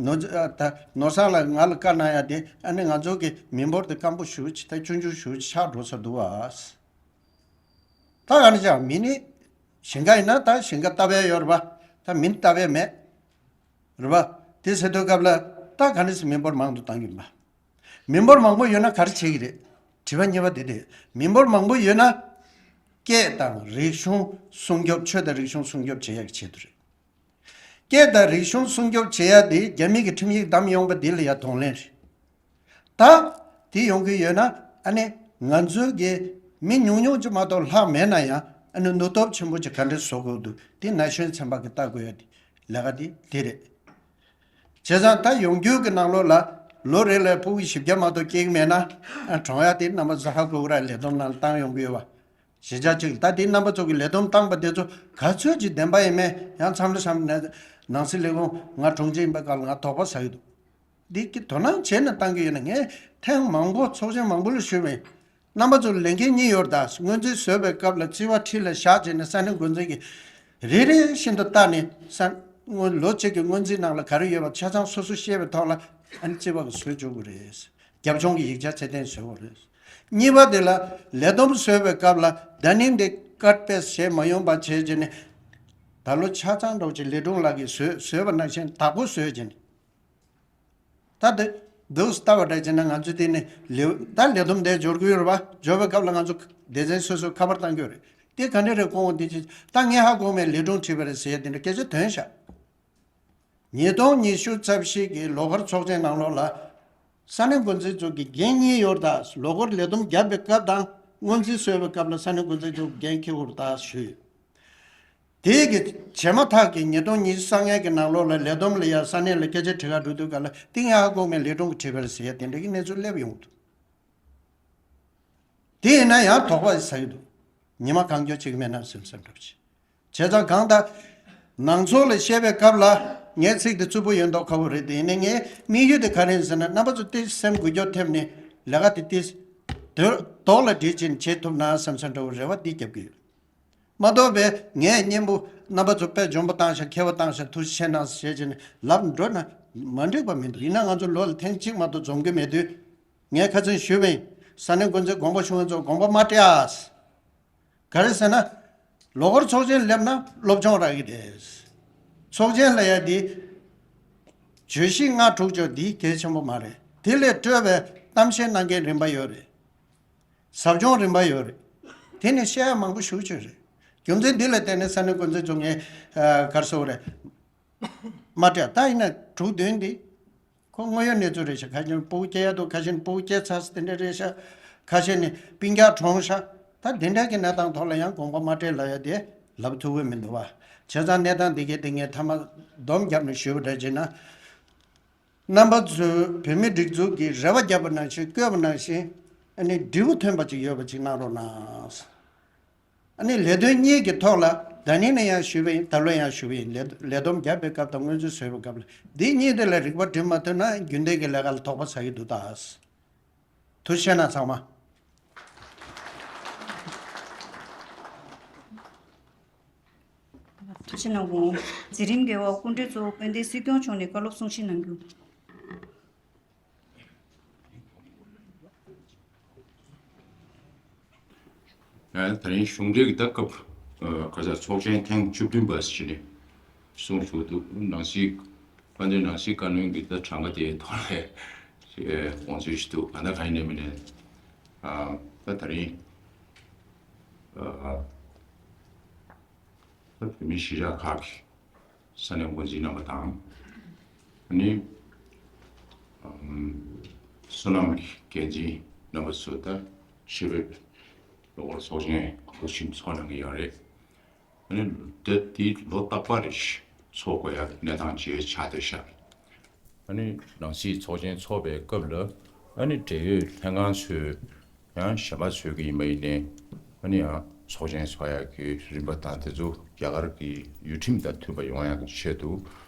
ནོར་ཨ་ད་ནོར་བཟང་ལགས་ང་ལ་བཀའ་གནང་ཡ་དེ་ཨ་ནི་ང་ཚོ་གི་མི་འབོར་དེ་སྐམ་པོ་ཞེ་པོ་ཅིག་ད་ཆུང་ཆུང་ཞེ་པོ་ཅིག་ཆགས་འགྲོ་ས་འདུག་བ། ད་ག་ནས་ཀྱང་མི་ནི་ཞིང་ཁ་ཡིན་ན་ད་ཞིང་ཁ་བཏབ་ཡ་ཡོད་རེད་པ། ད་མི་བཏབ་ཡ་མེད་རེད་པ། དེ་ཟེར་དུས་སྐབས་ལ་ད་ག་ནས་སུ་མི་འབོར་མང་དུ་བཏང་གི་ཡིན་པ། མི་འབོར་མང་པོ་ཡོད་ན་ག་རེ་བྱེད་ཀྱི་རེད། དྲི་བ་གཉིས་པ་དེ་རེད། མི་འབོར་མང་པོ་ཡོད་ན། སྐད་དང་རིག་གཞུང་སྲུང་སྐྱོབ་ཆོས་དང་རིག་གཞུང་སྲུང་སྐྱོབ་བྱེད་ཡག་གི་ཆེད་དུ་རེད། སྐད་དང་རིག་གཞུང་སྲུང་སྐྱོབ་བྱེད་ཡག་དེ་རྒྱ་མི་གི་ཁྲིམས་ཡིག་བདམས་ཡོང་པ་དེ་ལ་ཡ་གདོང་ལེན་རེད། ད། དེ་ཡོང་གི་ཡོད་ན་ཨ་ནི་ང་ཚོའི་གི་མི་ཉུང་ཉུང་ཅིག་མ་གཏོགས་ལྷག་མེད་ན་ཡང་ཨ་ནི་ནུས་སྟོབས་ཆེན་པོ་ཅིག་ག་འདྲས་བཟོ་དགོས་འདུག་དེ་ན་གཞོན་ཚན་པ་གི་ལྟ་དགོས་ཡ་དེ་ལས་ཀ་དེ་དེ་རེད། བྱས་ཙང་ད་ཡོང་རྒྱུ་གི་ནང་ལོགས་ལ་ལོ་རེ་ལ་ཕྲུ་གུ་བཞི་བརྒྱ་མ་གཏོགས་སྐྱེ་གི་མེད་ན་ཨ་གྲོངས་ཡ་དེ་རྣམ་པ་ཚོ་ཧ་གོ་གི་ར། ལས་བསྡོམས་ནང་བཏང་ཡོང་གི་ཡོད་པ། གཞིས་ཆགས་གཅིག་ད་དེ་རྣམ་པ་ཚོ་གི་ལས་བསྡོམས་བཏང་པ་དེ་ཚོ་ག་ཚོད་ཅིག་བདེན་པ་ཡིན་མིན་ཡང་མཚམས་རེ་མཚམས་རེ་ནང་སྲིད་ལས་ཁུངས་ང་དྲུང་ཆེ་ཡིན་པའི་སྐབས་ལ་ང་དོགས་པ་ཟ་གི་འདུག་འདི་གི་དོ་སྣང་བྱས་ནས་བཏང་གི་ཡོད་ན། ངས་ཐེངས་མང་པོ་ཚོགས་ཆེན་མང་པོ་ལ་ཞུས་པ་ཡིན། རྣམ་པ་ཚོ་ལས་འགན་གཉིས་ཡོད་རེད་ད། སྔོན་རྩིས་བཟོས་པའི་སྐབས་ལ་རྩིས་པ་ཁྲི་ལ་བཞག་བྱས་ནས་ས་གནས་འགོ་འཛིན་གྱིས་རེ་རེ་བཞིན་དུ་བལྟས་ནས་ས་སྔོན་ལོ་གཅིག་གི་སྔོན་རྩིས་ནང་ལ་ག་རེ་ཡོད་པ་ཆ་ཚང་སོ་སོ་ཤེས་པའི་ཐོག་ལ་ཨ་ནི་རྩིས་པ་གིས་བཟོས་འཇུག་གི་རེད། རྒྱབ་ལྗོངས་ཀྱི་ཡིག་ཆ་ཚད་ལྡན་བཟོས་དགོས་རེད། གཉིས་པ་དེ་ལ་ལས་བསྡོམས་བཟོས་པའི་སྐབས་ལ་ད་ནིང་དེ་ཀཊ་པེ་སི་བྱས་མ་ཡོང་པ་བྱས་བྱས་ནས་ད་ལོ་ཆ་ཚང་འགྲོ་ཅིག་ལས་དྲུང་ལགས་ཀྱིས་བཟོས་བཟོས་པ་ནང་བཞིན་བདག་པོ་བཟོས་བྱས་ནས། ད་དེ་འདུག་ལྟ་བ་འདྲ་བྱས་ན་ང་ཚོ་དེ་ནི་ལེའུ་ད་ལས་བསྡོམས་དེ་འབྱོར་གྱི་ཡོད་རེད་པ། འབྱོར་བའི་སྐབས་ལ་ང་ཚོ་སྡེ་ཚན་སོ་སོ་ཁ་པར་བཏང་གི་ཡོད་རེད། དེ་ག་འདྲ་རེད་སྐོང་བ་འདི་ཅི་ད་ངས་ཧ་གོ་མེད། ལས་དྲུང་ཁྲིད་པ་རེད་ཟེར་ཡ་དེ་འདྲ་སྐད་ཆ་ཐོན་ཤག་ཉིས་སྟོང་ཉི་ཤུ་རྩ་བཞི་གི་ལོ་འཁོར་ཚོགས་ཆེན་ནང་ལོགས་ལ་ས་གནས་འགོ་འཛིན་ཚོ་གི་འགན་གཉིས་ཡོད་རེད་ད། ལོ་འཁོར་ལས་བསྡོམས་བརྒྱབ་པའི་སྐབས་དང་སྔོན་རྩིས་བཟོས་པའི་སྐབས་ལ་ས་གནས་འགོ་འཛིན་ཚོ་གི་འགན་འཁྱེར་དགོས་རེད་ད་ཞུས་ཡོད། དེ་གི་བྱས་མ་ཐག་གི་ཉིས་སྟོང་ཉི་ཤུ་རྩ་ལྔ་གི་ནང་ལོགས་ལ་ལས་བསྡོམས་ལ་ཡ་ས་གནས་ལ་སྐད་ཆ་དྲི་ག་འགྲོ་དུས་ག་ལ་ཏིང་ཡ་ཧ་གོ་མེད། ལས་དྲུང་གི་ཁྲིད་པ་རེད་ཟེར་ཡ་དེ་འདྲ་གི་གནས་ཚུལ་སླེབས་ཡོང་འདུག་དེ་ཡིན་ན་ཡང་དོགས་པ་ཟ་གི་འདུག་ཉི་མ་གང་འཁྱོལ་བྱེད་ཀྱི་མེད་ན་སེམས་སེམས་འདྲ་པོ་བྱེད། བྱས་ཙང་གང་ལྟར་ནང་ཚོགས་ལ་བཤད་པའི་སྐབས་ལ་ངའི་ཚིག་དེ་རྩུབ་པོ་ཡོད་མདོག་ཁ་པོ་རེད། དེ་ཡིན་ན་ངའི་དམིགས་ཡུལ་དེ་ག་རེ་ཡིན་ཟེར་ན་རྣམ་པ་ཚོ་ཏོག་ཙམ་འགུལ་སྐྱོད་ཐེབས་ནས་ལས་ཀ་དེ་ཏོག་ཙམ་དོ་ལ་སྒྲིལ་ཅིང་བྱེད་ཐུབ་ན་བསམ་བསམ་འདྲ་བོ་རེ་བ་འདི་རྒྱབ་ཀྱི་ཡོད། མ་གཏོགས་པའི་ངས་སྙན་པོ་རྣམ་པ་ཚོ་དཔེ་འཇོན་པོ་བཏང་ཤག་མཁས་པོ་བཏང་ཤག་ཐུགས་རྗེ་ཆེ་གནང་ཞེས་བྱས་ནས་ལབ་འགྲོ་ན་མ་འགྲིག་པ་མི་འདུག་ཡིན་ན་ང་ཚོ་ལོ་ལ་ཐེངས་གཅིག་མ་གཏོགས་འཛོམས་ཀྱི་མེད་དུས། ངས་ཁ་སང་ཞུས་པ་ཡིན། ས་གནས་འགོ་འཛིན་དགོངས་པ་ཞུ་མཁན་ཚོ་དགོངས་པ་མ་སྤྲད་ཨ། ག་རེ་ཟེར་ན། ལོ་འཁོར་ཚོགས་ཆེན་སླེབས་ན་སློབ་སྦྱོང་རག་གི་རེད། ཚོགས་ཆེན་ལབ་ཡ་འདི་བརྗོད་གཞི་ལྔ་དྲུག་ཅོག་འདི་གལ་ཆེན་པོ་མ་རེད། དེ་ལས་སྤྲོས་པའི་གཏམ་བཤད་གནང་མཁན་རིམ་པ་ཡོད་རེད། ཟབ་སྦྱོང་རིམ་པ་ཡོད་རེད། དེ་ནི་བཤད་ཡ་མང་པོ་ཞེ་པོ་ཅིག་རེད། རྒྱུ་མཚན་འདི་ལ་བརྟེན་ནས་ས་གནས་འགོ་འཛིན་ཚོ་ངས་ཨ་ག་རེ་ཟེར་དགོས་རེད། མ་སྤྲད། ད་ཡིན་ན་དྲུག་བདུན་འདི་ཁོ་དངོས་ཡོད་གནས་ཚུལ་རེད་ཤག་ཁ་ཤས་ཕྲུ་གུ་སྐྱེ་ཡ་འདུག་ཁ་ཤས་ཕྲུ་གུ་སྐྱེ་ཚར་སོང་དེ་འདྲ་རེད་ཤག་ཁ་ཤས་ནི་སྤུན་ཀྱག་གྲོངས་ཤག་ད་དེ་འདྲ་གི་གནས་སྟངས་ཐོག་ལ་ཡང་དགོངས་པ་མ་སྤྲད་ལབ་ཡ་དེ་ལབ་ཐུབ་ཀྱི་མི་འདུག་བ། བྱས་ཙང་གནས་སྟངས་འདི་གའི་སྟེང་ངས་མཐའ་མ་སྡོམ་བརྒྱབ་ནས་ཞུས་པ་འདྲ་བྱས་ན། རྣམ་པ་ཚོས་བོད་མིའི་སྒྲིག་འཛུགས་ཀྱི་རེ་བ་བརྒྱབ་པ་ནང་བཞིན་བསྐོས་པ་ནང་བཞིན་ཨ་ནི་འབྲས་བུ་ཐོན་པ་ཅིག་ཡོད་པ་ཅིག་གནང་རོགས་གནང་། ཨ་ནི་ལས་དོན་གཉིས་ཀྱི་ཐོག་ལ་ད་ནི་ནས་ཡང་ཞུས་པ་ཡིན། ད་ལོ་ཡང་ཞུས་པ་ཡིན། ལས་ལས་བསྡོམས་བརྒྱབ་པའི་སྐབས་དང་སྔོན་ཚུད་བཟོས་པའི་སྐབས་ལ་འདི་གཉིས་དེ་ལ་རིག་པ་སྒྲིམ་མ་ཐུབ་ན་རྒྱུན་ལྡན་གྱི་ལས་ཀ་ལ་དོགས་པ་ཟ་གི་འདུག་ད། ཐུགས་རྗེ་གནང་ཚང་མ། ཐུགས་རྗེ་གནང་། འཛིན་རིམ་བརྒྱད་པ་སྐུ་མགྲོན་གཙོ་བོ་དཔལ་ལྡན་སྲིད་སྐྱོང་མཆོག་ནས་བཀའ་སློབ་གསུང་བཤད་གནང་རྒྱུ། ད་རིང་གཞུང་འབྲེལ་གྱི་ད་སྐབས་ཁ་ས་ཚོགས་ཆེན་ཐེངས་བཅུ་བདུན་པ་ཞིག་ནས་གསུང་ཞུ་འདུག་ནང་སྲིད་དཔལ་ལྡན་ནང་སྲིད་བཀའ་བློན་གྱི་ད་གྲངས་ཀ་དེའི་ཐོག་ལ་དགོངས་ཚུལ་ཞིག་འདུག་ང་ད་ག་ཡིན་ནས་མིན་ནས་ད་ད་རིང་ད་བོད་མི་གཞིས་ཆགས་ཁག་གི་ས་གནས་འགོ་འཛིན་རྣམ་པ་དང་། ཨ་ནི་ཨམ་བསོད་ནམས་ཀྱི་འགན་འཛིན་རྣམ་པ་ཚོ་ད་ཕྱི་རོལ་ལོ་འཁོར་ཚོགས་ཆེན་གོ་ཤིན་ཚོགས་གནང་གི་ཡོད་རེད། ཨ་ནི་ད་དེ་ལོ་རྟག་པར་རེ་ཚོགས་དགོས་ཡ་གནས་སྟངས་ཅིག་ཆགས་བསྡད་ཤག་ཨ་ནི་ནང་སྲིད་ཚོགས་ཆེན་ཚོགས་པའི་སྐབས་ལ་ཨ་ནི་འབྲེལ་ཡོད་ལྷན་ཁང་ཚོས་ཡང་གཞན་པ་ཚོས་ཀྱི་ཡིན་པ་ཡིན་ནའི་ཨ་ནི་ཡང་ཚོགས་ཆེན་ཚོགས་ཡག་གི་རིམ་པ་དང་དེ་ཚོ་རྒྱ་གར་གྱི་ཡུལ་ཁྲིམས་དང་མཐུན་པ་ཡོང་ཡག་གི་ཆེད་དུ་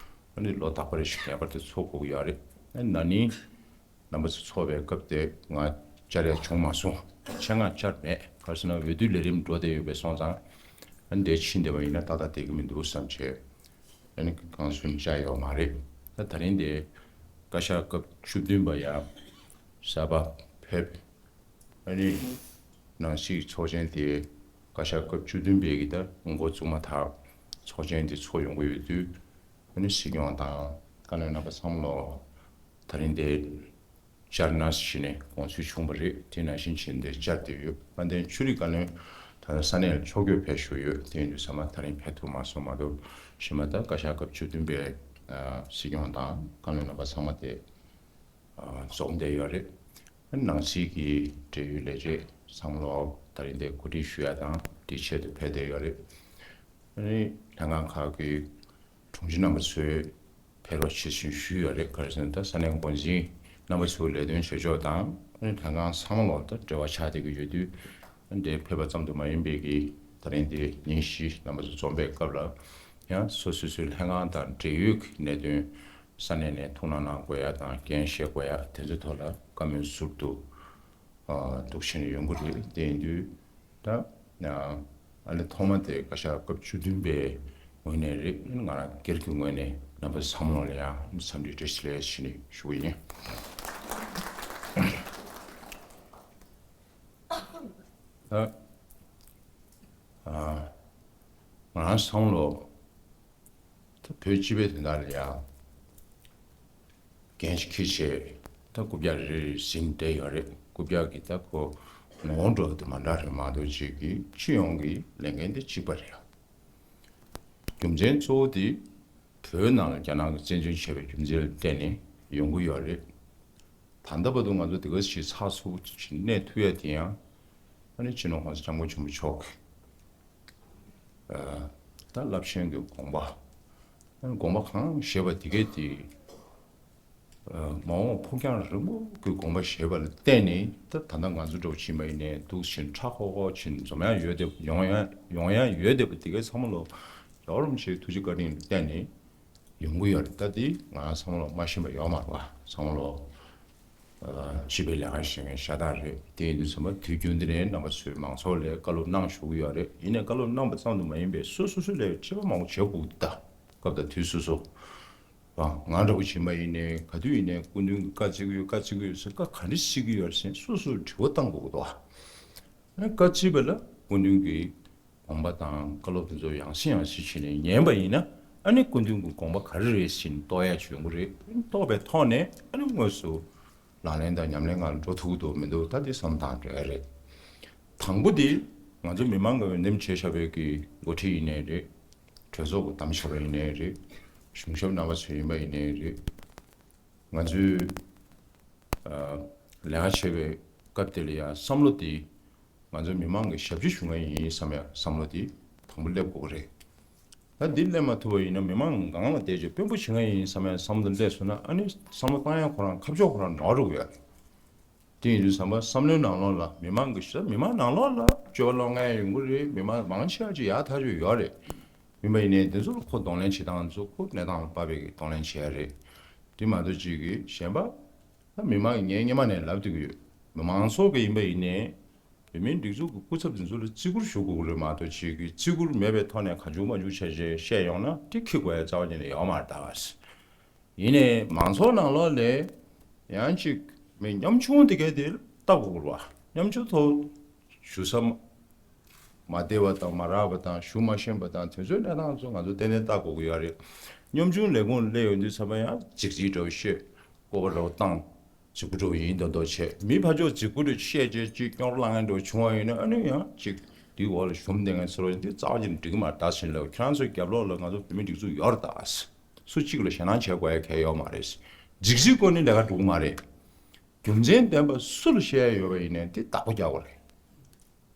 ཨ་ནི་ལོ་རྟག་པ་རེ་བཞིན་ངེས་པར་དུ་ཚོགས་དགོས་ཀྱི་ཡོད་རེད། ཨ་ནི་ན་ནིང་རྣམ་པ་ཚོ་ཚོགས་པའི་སྐབས་དེ་ང་བཅར་ཡག་བྱུང་མ་སོང་། ཆེད་མངགས་བཅར་མེད། ག་རེ་ཟེར་ན་འོས་བསྡུ་ལས་རིམ་འགྲོ་བསྡད་ཡོད་པས་སོང་ཙང་ཨ་ནི་དེ་ཕྱིན་བསྡད་པ་ཡིན་ན་ཏག་ཏག་བསྡད་ཀྱི་མི་འདུག་བསམ་བྱས། ཨ་ནི་གང་སུན་བཅར་ཡོད་མ་རེད། ད་ད་རིང་དེ་བཀའ་ཤག་སྐབས་བཅུ་བདུན་པ་ཡང་གཟའ་པ་ཕེབས། ཨ་ནི་ནང་སྲིད་ཚོགས་ཆེན་དེ་བཀའ་ཤག་སྐབས་བཅུ་བདུན་པའི་གི་ད་འགོ་བཙུགས་མ་ཐག་ཚོགས་ཆེན་དེ་ཚོགས་ཡོང་གི་ཡོད་དུས་ཨ་ནི་སྲིད་སྐྱོང་དང་བཀའ་བློན་རྣམ་པ་ཚང་མ་ལོ་ད་རིང་དེ་བཅར་ན་ཞེས་ནས་དགོངས་ཚུལ་བྱུང་བ་རེད། དེ་ནང་བཞིན་བྱས་ནས་བཅར་བསྡད་ཡོད། དཔལ་ལྡན་ཆོས་རིག་བཀའ་བློན་ད་ལྟ་ས་གནས་ལ་ཕྱོགས་བསྐྱོད་ཕེབས་བཞུགས་ཡོད། དེ་ཡིན་དུས་ཚང་མ་ད་རིང་ཕེབས་ཐུབ་མ་སོང་། མ་གཏོགས་གཞན་པ་ད་བཀའ་ཤག་སྐབས་བཅུ་བདུན་པའི་སྲིད་སྐྱོང་དང་བཀའ་བློན་རྣམ་པ་ཚང་མ་དེ་འཛོམས་བསྡད་ཡོད་རེད། ནང་སྲིད་ཀྱི་འབྲེལ་ཡོད་ལས་བྱེད་ཚང་མ་ལོ་ད་རིང་དེ་གོ་སྒྲིག་ཞུ་ཡ་དང་དེའི་ཆེད་དུ་ཕེབས་བསྡད་ཡོད་རེད། ཨ་ནི་ལྷན་ཁང་ཁག་གི་དྲུང་ཆེ་རྣམ་པ་ཚོས་ཕེབས་རོགས་བྱེད་ཞེས་ཞུས་ཡོད་རེད། ག་རེ་ཟེར་ན་ད་ས་གནས་འགོ་འཛིན་རྣམ་པ་ཚོའི་ལས་དོན་བྱེད་ཕྱོགས་དང་ཨ་ནི་ལྷན་ཁང་ཚང་མ་ལོ་ད་འབྲེལ་བ་ཆགས་བསྡད་ཀྱི་ཡོད་དུས་ཨ་ནི་དེ་ཕེབས་པ་ཙམ་དུ་མ་ཡིན་པའི་གི་ད་རིང་དེ་ཉིན་བཞི་རྣམ་པ་ཚོ་འཛོམས་པའི་སྐབས་ལ་ཡང་སོ་སོ་སོའི་ལྷན་ཁང་དང་འབྲེལ་ཡོད་ཀྱི་གནད་དོན་ས་གནས་ནས་ཐུགས་སྣང་གནང་དགོས་ཡ་དང་འགན་བཞེས་དགོས་ཡ་དེ་ཚོའི་ཐོག་ལ་བཀའ་མོལ་ཟུར་དུ་འདུག་བྱས་ནས་ཡོང་གི་རེད། དེ་ཡིན་དུས་ད་ཨ་ནི་ཐོག་མ་དེ་བཀའ་ཤག་སྐབས་བཅུ་བདུན་པའི་ངོས་ནས་རེད། ང་རང་སྒེར་གྱི་ངོས་ནས་རྣམ་པ་ཚང་མ་ལ་ཡང་འཚམས་འདྲི་བཀྲ་ཤིས་བདེ་ལེགས་ཞུ་ནས་ཞུ་གི་ཡིན། ད་ང་རང་ཚང་མ་ལོ་ད་བོད་སྤྱི་པའི་དོན་དག་ལ་ཡང་འགན་ཞིག་འཁྱེར་བྱས་ད་རྐུབ་བཀྱག་རེ་རེ་ཟིན་བསྡད་ཡོད་རེད། རྐུབ་བཀྱག་གི་ད་ཁོ་ངོ་བོ་འགྲོ་དེ་མ་འདྲ་རེད། མ་གཏོགས་ཅིག་གི་སྤྱི་ཡོངས་ཀྱི་ལས་འགན་དེ་གཅིག་པ་རེད། རྒྱུ་མཚན་གཙོ་བོ་དེ་བོད་ནང་ལ་རྒྱ་ནག་གིས་བཙན་བྱོལ་བྱས་པའི་རྒྱུ་མཚན་ལ་བརྟེན་ནས་ཡོང་གི་ཡོད་རེད། ད་ལྟ་བར་དུ་ང་ཚོ་དེ་ག་ཞིག་ཚགས་ཚུད་ཅིག་གནས་ཐུབ་ཡ་དེ་ཡང་ཨ་ནི་སྤྱི་ནོར་༸གོང་ས་༸སྐྱབས་མགོན་ཆེན་པོ་མཆོག་གི་ད་རླབས་ཆེན་གྱི་དགོངས་པ། དགོངས་པ་གང་བཞེས་པ་དེ་གས་དེ་མ་འོངས་ཕུགས་རྒྱང་རིང་པོ་གི་དགོངས་པ་བཞེས་པ་ལ་བརྟེན་ནས་ད་ད་ལྟ་ང་ཚོ་འདྲ་བོ་ཕྱིན་པ་ཡིན་ནའི་འདུག་ཕྱིན་ཁྲ་ཁོག་ཁོག་ཕྱིན་འཛོམས་ཡང་ཡོད་བསྡད་ཡོང་ཡང་ཡོང་ཡང་ཡོད་བསྡད་པ་དེ་གས་ཚང་མ་ལོ་རྒྱལ་བ་རིན་པོ་ཆེའི་ཐུགས་རྗེ་བཀའ་དྲིན་ལ་བརྟེན་ནས་ཡོང་གི་ཡོད་རེད། ད་དེ་ང་ཚང་མ་ལོ་མ་ཤེས་པ་ཡོད་མ་རེད་བ། ཚང་མ་ལོ། སྤྱི་པའི་ལས་ཀ་བྱེད་མཁན་ཤ་སྟག་རེད། དེ་ཡིན་དུས་ཙམ་པ་དུས་རྒྱུན་དེ་ནས་རྣམ་པ་ཚོས་མང་ཚོགས་ལ་བཀའ་སློབ་གནང་བཞུགས་ཀྱི་ཡོད་རེད། ཡིན་ནའི་བཀའ་སློབ་གནང་བ་ཙམ་དུ་མ་ཡིན་པའི་སོ་སོ་སོ་ལ་ཁྲིད་པ་མང་པོ་བྱེད་དགོས་ཀྱི་ད་སྐབས་དང་དུས་སོ་སོ། ང་འདྲ་པོ་ཕྱིན་པ་ཡིན་ནའི་ག་དུས་ཡིན་ནའི་སྐུ་མདུན་གྱིས་བཀའ་བརྩི་གི་ཡོད། བཀའ་བརྩི་གི་ཡོད་ཟེར། བཀའ་ག་འདྲ་བརྩི་གི་ཡོད་ཟེར་སོ་སོར་དྲི་བ་བཏང་དགོས་ཀྱི་འདུག་ཨ་བཀའ་བརྩིས་པ་ལ་སྐུ་མདུན་གྱི་དགོངས་པ་དང་བཀའ་སློབ་དེ་ཚོ་ཡང་སེ་ཡང་སེ་བྱས་ནས་ཉན་པ་ཡིན་ན། ཨ་ནི་སྐུ་མདུན་གྱི་དགོངས་པ་ག་རེ་རེད་ཟེར་ནས་རྟོགས་ཡ་ཅིག་ཡོང་གི་རེད། རྟོགས་པའི་ཐོག་ནས་ཨ་ནི་དངོས་སུ་ལག་ལེན་དང་ཉམས་ལེན་སྒང་ལ་འགྲོ་ཐུབ་ཀྱི་འདུག་མི་འདུག་ད་དེ་བསམ་བློ་བཏང་འགྲོ་ཡ་རེད། དང་པོ་དེ་ང་ཚོ་མི་མང་གི་འོས་འདེམས་བྱས་བཞག་པའི་གི་འགོ་ཁྲིད་ཡིན་ནའི་རེད། གྲོས་ཚོགས་ཀྱི་གདམ་བཞག་པ་ཡིན་ནའི་རེད། གཞུང་ཞབས་རྣམ་པ་ཚོ་ཡིན་པ་ཡིན་ནའི་རེད། ང་ཚོས་ཨ་ལས་ཀ་བྱེད་པའི་སྐབས་དེ་ལ་ཡང་བསམ་བློ་དེ་ང་ཚོ་མི་མང་གི་ཞབས་ཕྱི་ཞུ་མཁན་ཡིན་བསམ་ཡ་བསམ་བློ་དེ་དང་པོ་སླེབས་དགོས་ཀྱི་རེད། ད་འདི་སླེབས་མ་ཐུབ་པ་ཡིན་ན་མི་མང་སྒང་ལ་བསྡད་བྱས་དཔོན་པོ་བྱེད་མཁན་ཡིན་བསམ་ཡ་བསམ་བློ་སླེབས་སོང་ན། ཨ་ནི་བསམ་བློ་བཏང་ཡ་ཁོ་རང་ཁ་ཕྱོགས་ཁོ་རང་ནོར་འགྲོ་གི་ཡོད་རེད། དེ་ཡིན་དུས་ཙམ་པ་བསམ་བློའི་ནང་ལོགས་ལ་མི་མང་གི་ཤ་མི་མང་ནང་ལོགས་ལ་སྤྱོད་པ་ལོག་མཁན་ཡོང་གི་རེད། མི་མང་མང་ཆེ་བ་ཅིག་ཡག་ཐག་ཆོད་ཡོད་རེད། ཡིན་པ་ཡིན་ནའི་དེ་ཚོ་ལ་ཁོ་གདོང་ལེན་བྱེད་སྟངས་ཚོ་ཁོ་གནས་སྟངས་ལ་དཔག་པའི་གི་གདོང་ལེན་བྱེད་ཡ་རེད། དེ་མ་གཏོགས་ཅིག་གི་གཞན་པ་ད་མི་མང་གི་ངས་སྔོན་མ་ནས་ལབ་བསྡད་ཀྱི་ཡོད། མང་ཚོགས་ཀྱི་ཡིན་པ་ཡིན་ནའི་བོད་མིའི་སྒྲིག་འཛུགས་ཀྱི་སྐུ་ཚབ་དེ་ཚོ་ལ་བརྩི་བཀུར་ཞུ་དགོས་ཀྱི་རེད་མ་གཏོགས་ཅིག་གི་བརྩི་བཀུར་མེད་པའི་ཐོག་ནས་གང་བྱུང་མང་བྱུང་བྱས་བྱས་བཤད་ཡོང་ན་དེ་འཁྱེར་དགོས་ཡ་རྩ་བ་ཉིད་ནས་ཡོད་མ་རེད་ད། ཡིན་ནའི་མང་ཚོགས་ནང་ལོགས་ལ་ཡང་ཅིག་མི་ཉམ་ཆུང་དེ་གས་དེ་ལྟ་དགོས་ཀྱི་རེད་བ། ཉམ་ཆུང་ཚོ་ཞུ་ས་མ་བདེ་བ་དང་མ་རག་པ་དང་ཞུ་མ་ཤེས་པ་དང་དེ་ཚོའི་གནས་སྟངས་ཚོ་ང་ཚོ་ཏན་ཏན་ལྟ་དགོས་ཀྱི་ཡོད་རེད། ཉམ་ཆུང་ལས་ཁུངས་སླེབས་ཡོང་དུས་ཙམ་པ་ཡང་ཅིག་ཅིག་འདྲ་བོ་བཤད། སྐོར་བ་འདྲ་བོ་བཏང་། རྫིག་པོ་འདྲ་བོ་ཡིན་མདོག་མདོག་བྱས། མི་ཕར་ཕྱོགས་རྫིག་པོ་འདྲ་བཤད་བྱས་ཅིག་རྙོག་གླེང་འདྲ་བོ་བྱུང་བ་ཡིན་ན་ཨ་ནི་ཡང་ཅིག་དེའི་འོག་ལ་ཞུམ་བསྡད་མཁན་ཚོ་ལ་འདི་རྩ་བ་ཉིད་ནས་འགྲིག་གི་མ་རེད། ད་ཕྱིན་ལ་ཁྱེད་རང་ཚོའི་རྒྱབ་ལོགས་ལ་ང་ཚོ་བོད་མི་སྒྲིག་འཛུགས་ཡོད་རེད་ད། སུ་གཅིག་ལ་ཞེད་སྣང་བྱེད་དགོས་ཡ་གལ་ཡོད་མ་རེད། རྫིག་རྫིག་སྐོར་ནི་ལས་ཀ་འགྲོ་གི་མ་རེད། རྒྱུ་མཚན་ལྡན་པ་སུ་ལ་བཤད་ཡ་ཡོད་པ་ཡིན་ནའི་དེ་བདག་པོ་རྒྱག་དགོས་རེད།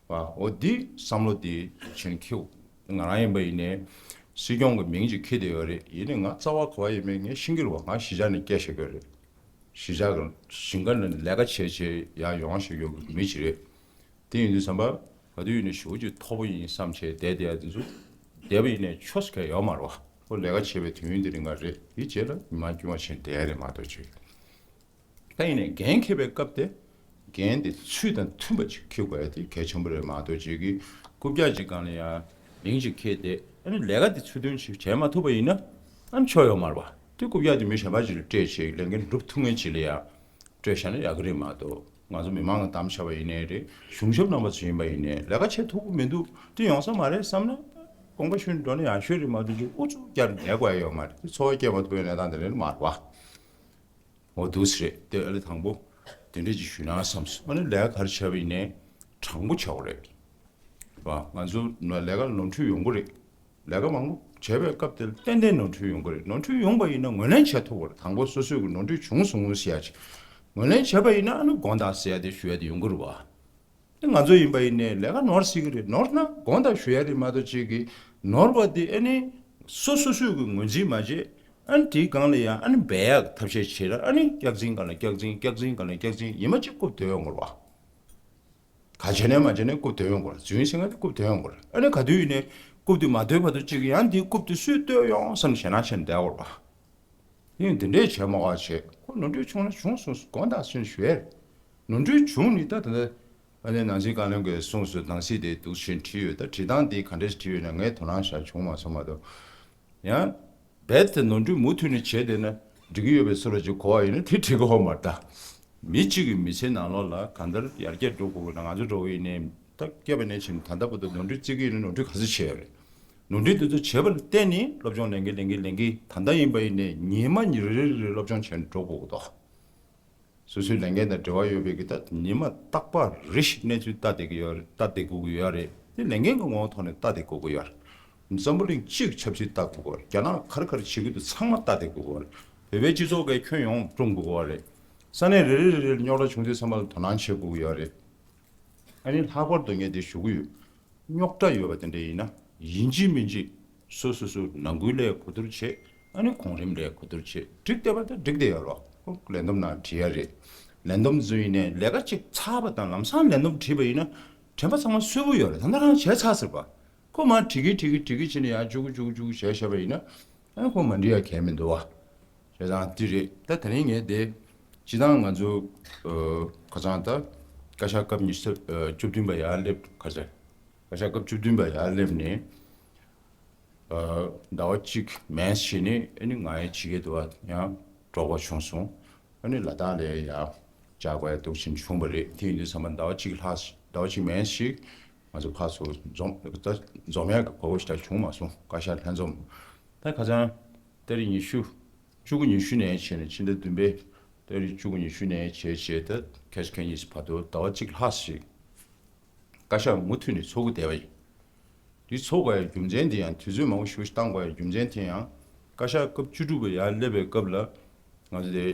བ། འོ་འདི་བསམ་བློ་འདི་ཕྱིན་འཁྱེར། ང་རང་ཡིན་པ་ཡིན་ནའི་སྲིད་སྐྱོང་གི་མིང་ཅིག་འཁྱེར་བསྡད་ཡོད་རེད། ཡིན་ནའི་ང་རྩ་བ་ག་པར་ཡིན་མིན་ངས་ཤེས་ཀྱི་རེད་བ། ང་གཞིས་ཆགས་ནས་སྐད་བཤད་ཀྱི་ཡོད་རེད། གཞིས་ཆགས་ཀྱི་ཞིང་ཁ་ནས་ལས་ཀ་བྱས་བྱས་ཡར་ཡོང་བཞིན་ཡོད་པའི་མི་ཅིག་རེད། དེ་ཡིན་དུས་ཙམ་པ་ག་དུས་ཡིན་ནའི་ཞེ་པོ་ཅིག་མཐོ་པོ་ཡིན་བསམ་བྱས་བསྡད་བསྡད་ཡ་དེ་ཚོ་བསྡད་པ་ཡིན་ནའི་ཆོས་གལ་ཡོད་མ་རེད་བ། ཁོ་ལས་ཀ་བྱེད་པའི་དུས་ཡུན་དེ་རིང་ག་རེད། དེའི་རྗེས་ལ་མི་མང་དཀྱུས་མ་ཕྱིན་བསྡད་ཡ་རེད་མ་གཏོགས་ཅིག་ད་ཡིན་ནའི་འགན་འཁྱེར་བའི་སྐབས་དེ་འགན་དེ་ཚུལ་དང་མཐུན་པ་ཅིག་འཁྱེར་དགོས་ཡ་དེ་གལ་ཆེན་པོ་རེད་མ་གཏོགས་ཅིག་གི་རྐུབ་བཀྱག་ཅིག་སྒང་ལ་ཡང་མིང་ཅིག་འཁྱེར་ཏེ་ཨ་ནི་ལས་ཀ་དེ་ཚུལ་མཐུན་ཅིག་བྱས་མ་ཐུབ་པ་ཡིན་ན་ཨ་ནི་ཆོ་ཡོད་མ་རེད་བ། དེ་རྐུབ་བཀྱག་དེ་མི་གཞན་པ་ཅིག་ལ་སྤྲད་བྱས་ལས་འགན་སྒྲུབ་ཐུབ་མཁན་ཅིག་ལ་ཡང་སྤྲད་བཞག་ན་ཡག་གི་རེད་མ་གཏོགས། ང་ཚོ་མི་མང་གི་གདམ་བྱ་བ་ཡིན་ནའི་རེད། གཞུང་ཞབས་རྣམ་པ་ཚོ་ཡིན་པ་ཡིན་ནའི་ལས་ཀ་བྱེད་ཐུབ་ཀྱི་མི་འདུག་དེ་ཡོང་ས་མ་རེད་བསམ་ན་དགོངས་པ་ཞུས་འགྲོ་ན་ཡག་ཤོས་རེད་མ་གཏོགས་ཅིག་ཨུ་ཚུགས་རྒྱག་ནས་བསྡད་དགོས་ཡ་ཡོད་མ་རེད། དེ་འཚོ་བ་སྐྱེལ་མ་ཐུབ་པའི་གནས་སྟངས་དེ་རེད་མ་རེད་བ། འོ་འདུག་སེ་རེད། དེ་ཨ་ལེ་དང་པོ་དེ་འདྲས་ཅིག་ཞུས་ན་བསམ་སོང་། ཨ་ནི་ལས་ཀ་ག་རེ་བྱས་པ་ཡིན་ནའི་དྲང་པོ་བྱ་དགོས་རེད་བ། ང་ཚོ་ལས་ཀ་ལ་ནོར་འཁྲུལ་ཡོང་གི་རེད། ལས་ཀ་མང་པོ་བྱས་པའི་སྐབས་དེར་ཏན་ཏན་ནོར་འཁྲུལ་ཡོང་གི་རེད། ནོར་འཁྲུལ་ཡོང་པ་ཡིན་ན་ངོས་ལེན་བྱེད་ཐུབ་དགོས་རེད། དང་པོ་སོ་སོས་ཀྱི་ནོར་འཁྲུལ་བྱུང་སོང་ཟེར་ཡ་ཅིག་ངོས་ལེན་བྱས་པ་ཡིན་ན་ཨ་ནི་དགོངས་དག་ཟེར་ཡ་དེ་ཞུ་ཡ་དེ་ཡོང་གི་རེད་བ། དེ་ང་ཚོ་ཡིན་པ་ཡིན་ནའི་ལས་ཀ་ནོར་སྲིད་ཀྱི་རེད། ནོར་ན་དགོངས་དག་ཞུ་ཡ་རེད་མ་གཏོགས་ཅིག་གི་ནོར་བ་དེ་ཨ་ནི་སོ་སོ་སོས་ཀྱི་ངོས་འཛིན་མ་བྱེད། ཨ་ནི་དེའི་སྒང་ལ་ཡང་ཨ་ནི་འབད་ཡག་ཐབས་ཤེས་བྱེད་ར། ཨ་ནི་སྐྱག་རྫུན་སྒང་ལ་སྐྱག་རྫུན། སྐྱག་རྫུན་སྒང་ལ་སྐྱག་རྫུན། ཡིན་མ་ཅིག་རྐུབ་སྟོན་ཡོང་དགོས་རེད་བ། ག་བྱས་ནས་མ་བྱས་ནས་རྐུབ་སྟོན་ཡོང་དགོས་རེད། རྫུན་ཟེར་མཁན་དེ་རྐུབ་སྟོན་ཡོང་དགོས་རེད། ཨ་ནི་ག་དུས་ཡིན་ནའི་རྐུབ་དེ་མ་སྟོན་བར་དུ་ཅིག་ཡང་དེའི་རྐུབ་དེ་སུས་སྟོན་ཡོང་བསམ་ནས་ཞེད་སྣང་བྱས་ནས་བསྡད་ཡོད་རེད་བ། ཡིན་དེ་འདྲས་བྱས་མ་དགོས་བྱས། ཁོ་ནོར་འཁྲུལ་བྱུང་ན་བྱུང་སོང་། དགོངས་དག་ཞུས་ནས་ཞུ་ཡ་རེད། ནོར་འཁྲུལ་བྱུང་ནི་ད་ད་ལྟ་ཨ་ནི་ནང་སྲིད་བཀའ་བློན་གྱིས་གསུངས་སོང་། ནང་སྲིད་དེ་འདུག་བྱས་བྲིས་ཡོད། ད་བྲིས་སྟངས་དེ་ག་འདྲས་བྲིས་ཡོད་ན་ངས་དོ་སྣང་བྱས་བྱུང་མ་སོང་མ་གཏོགས། ཡང་རྦད་དེ་ནོར་འཁྲུལ་མུ་མཐུད་ནས་བྱས་བསྡད་ན་འགྲིག་གི་ཡོད་པའི་བཟོ་འདྲ་ཅིག་གོ་བ་ཡིན་ན་དེ་འགྲིག་གི་ཡོད་མ་རེད་ད། མི་གཅིག་གི་མི་ཚེ་ནང་ལོགས་ལ་གང་ལྟར་ཡར་རྒྱས་འགྲོ་དགོས་ཀྱི་ན། ང་ཚོ་འདྲ་བོ་ཡིན་ནའི་ད་སྐྱེས་པ་ནས་བྱས་ནས་ད་ལྟ་བར་དུ་ནོར་འཁྲུལ་བརྩི་གི་ཡིན་ན་ནོར་འཁྲུལ་ག་ཚོད་བྱས་ཡོད་རེད། ནོར་འཁྲུལ་དེ་ཚོ་བྱས་པ་ལ་བརྟེན་ནས་སློབ་སྦྱོང་ལེན་གིན་ལེན་གིན་ལེན་གིན་ད་ལྟ་ཡིན་པ་ཡིན་ནའི་ཉི་མ་ཉི་རེ་རེ་རེ་སློབ་སྦྱོང་བྱས་ནས་འགྲོ་དགོས་ཀྱི་འདུག་སོ་སོའི་ལས་འགན་དང་འབྲེལ་བ་ཡོད་པའི་གི་ད་ཉི་མ་རྟག་པར་རེ་བཞིན་གནས་ཚུལ་ལྟ་བསྡད་ཀྱི་ཡོད་རེད། ལྟ་བསྡད་དགོས་ཀྱི་ཡོད་རེད། དེ་ལས་འགན་གྱི་ངོ་བོ་ཐོག་ནས་ལྟ་བསྡད་དགོས་ཀྱི་ཡོད་རེད། འཛམ་བུ་གླིང་སྤྱིའི་ཆབ་སྲིད་ལྟ་དགོས་ཀྱི་ཡོད་རེད། རྒྱ་ནག་ག་རེ་ག་རེ་བྱེད་ཀྱི་འདུག་ཚང་མ་ལྟ་བསྡད་དགོས་ཀྱི་ཡོད་རེད། བོད་པའི་སྤྱི་ཚོགས་ཀྱི་ཁྱོན་ཡོངས་བསྲུང་དགོས་ཀྱི་ཡོད་རེད། ས་གནས་རེ་རེ་རེ་རེ་རྙོག་དྲ་བྱུང་དུས་ཚང་མ་ལ་དོ་སྣང་བྱེད་དགོས་ཀྱི་ཡོད་རེད། ཨ་ནི་ལྷག་པར་དུ་ངས་འདི་ཞུ་གི་ཡོད། རྙོག་དྲ་ཡོད་པ་དེ་འདྲ་ཡིན་ན་ཡིན་གཅིག་མིན་གཅིག་སོ་སོ་སོ་ནང་ཁུལ་ལ་གོ་བསྡུར་བྱེད། ཨ་ནི་གོང་རིམ་ལ་གོ་བསྡུར་བྱེད། འགྲིག་བསྡད་པ་དང་འགྲིག་བསྡད་ཡོད་རོགས། ཁོ་ལས་བསྡོམས་ནང་བྲིས་ཡ་རེད། ལས་བསྡོམས་ཚོ་ཡིན་ནའི་ལས་ཀ་གཅིག་ཚར་བ་དང་ལམ་སང་ལས་བསྡོམས་བྲིས་པ་ཡིན་ན་དྲན་པ་ཚང་མ་སོས་པོ་ཡོད་རེད། ད་ལྟ་རང་བྱས་ཚར་ཟེར་བ། ཁོ་མར་བྲིས་གི་བྲིས་གི་བྲིས་གི་བྱས་ནས་ཡར་བཅུག་གི་བཅུག་གི་བཅུག་གི་བྱས་བྱས་པ་ཡིན་ན། ཨ་ཁོ་མ་འགྲིག་ཡ་གང་ཡང་མི་འདུག་བ། བྱས་ཙང་འདི་རེད། ད་དེ་རིང་ངས་དེ་ སྤྱིར་བཏང་ང་ཚོ་ཨ་ཁ་སང་ད་བཀའ་ཤག་སྐབས་ཉི་ཤུ་རྩ་ཨ་བཅུ་བདུན་པ་ཡར་སླེབས། ཁ་སང་བཀའ་ཤག་སྐབས་བཅུ་བདུན་པ་ཡར་སླེབས་ནས་ཨ་ཟླ་བ་གཅིག་མན་ཞིག་ནས་ཨ་ནི་ང་ཡི་ཕྱི་རྒྱལ་དུ་བ་ཡང་འགྲོ་དགོས་བྱུང་སོང་། ཨ་ནི་ལ་དྭགས་ལ་ཡར་བཅར་དགོས་ཡ་འདུག་ཕྱིན་བྱུང་བ་རེད། དེ་ཡིན་དུས་ཙམ་པ་ཟླ་བ་གཅིག་ལྷག་ཟླ་བ་གཅིག་མན་ཞིག་ང་ཚོ་ཕར་ཚུར་འཛོམས་ད་འཛོམས་ཡག་གི་གོ་སྐབས་ཞིག་ད་བྱུང་མ་སོང་། བཀའ་ཤག་ལྷན་འཛོམས་ད་ཁ་སང་ཏ་རིག་ཉི་ཤུ། བཅུ་དགུ་ཉི་ཤུ་ནས་བྱས་ནས་ཕྱི་ཟླ་བདུན་པའི་ཏ་རིག་བཅུ་དགུ་ཉི་ཤུ་ནས་བྱས་བྱས་ད་ཁ་སང་ཁ་ཉིན་བར་དུ་ཟླ་བ་གཅིག་ལྷག་ཞིག་བཀའ་ཤག་མུ་མཐུད་ནས་ཚོགས་ཀྱི་བསྡད་པ་ཡིན། འདི་ཚོགས་དགོས་ཡ་རྒྱུ་མཚན་དེ་ཡང་དུས་ཚོད་མང་པོ་ཞེ་པོ་ཞིག་བཏང་དགོས་ཡ་རྒྱུ་མཚན་དེ་ཡང་བཀའ་ཤག་སྐབས་བཅུ་དྲུག་པ་ཡར་སླེབས་པའི་སྐབས་ལ་ང་ཚོ་དེ་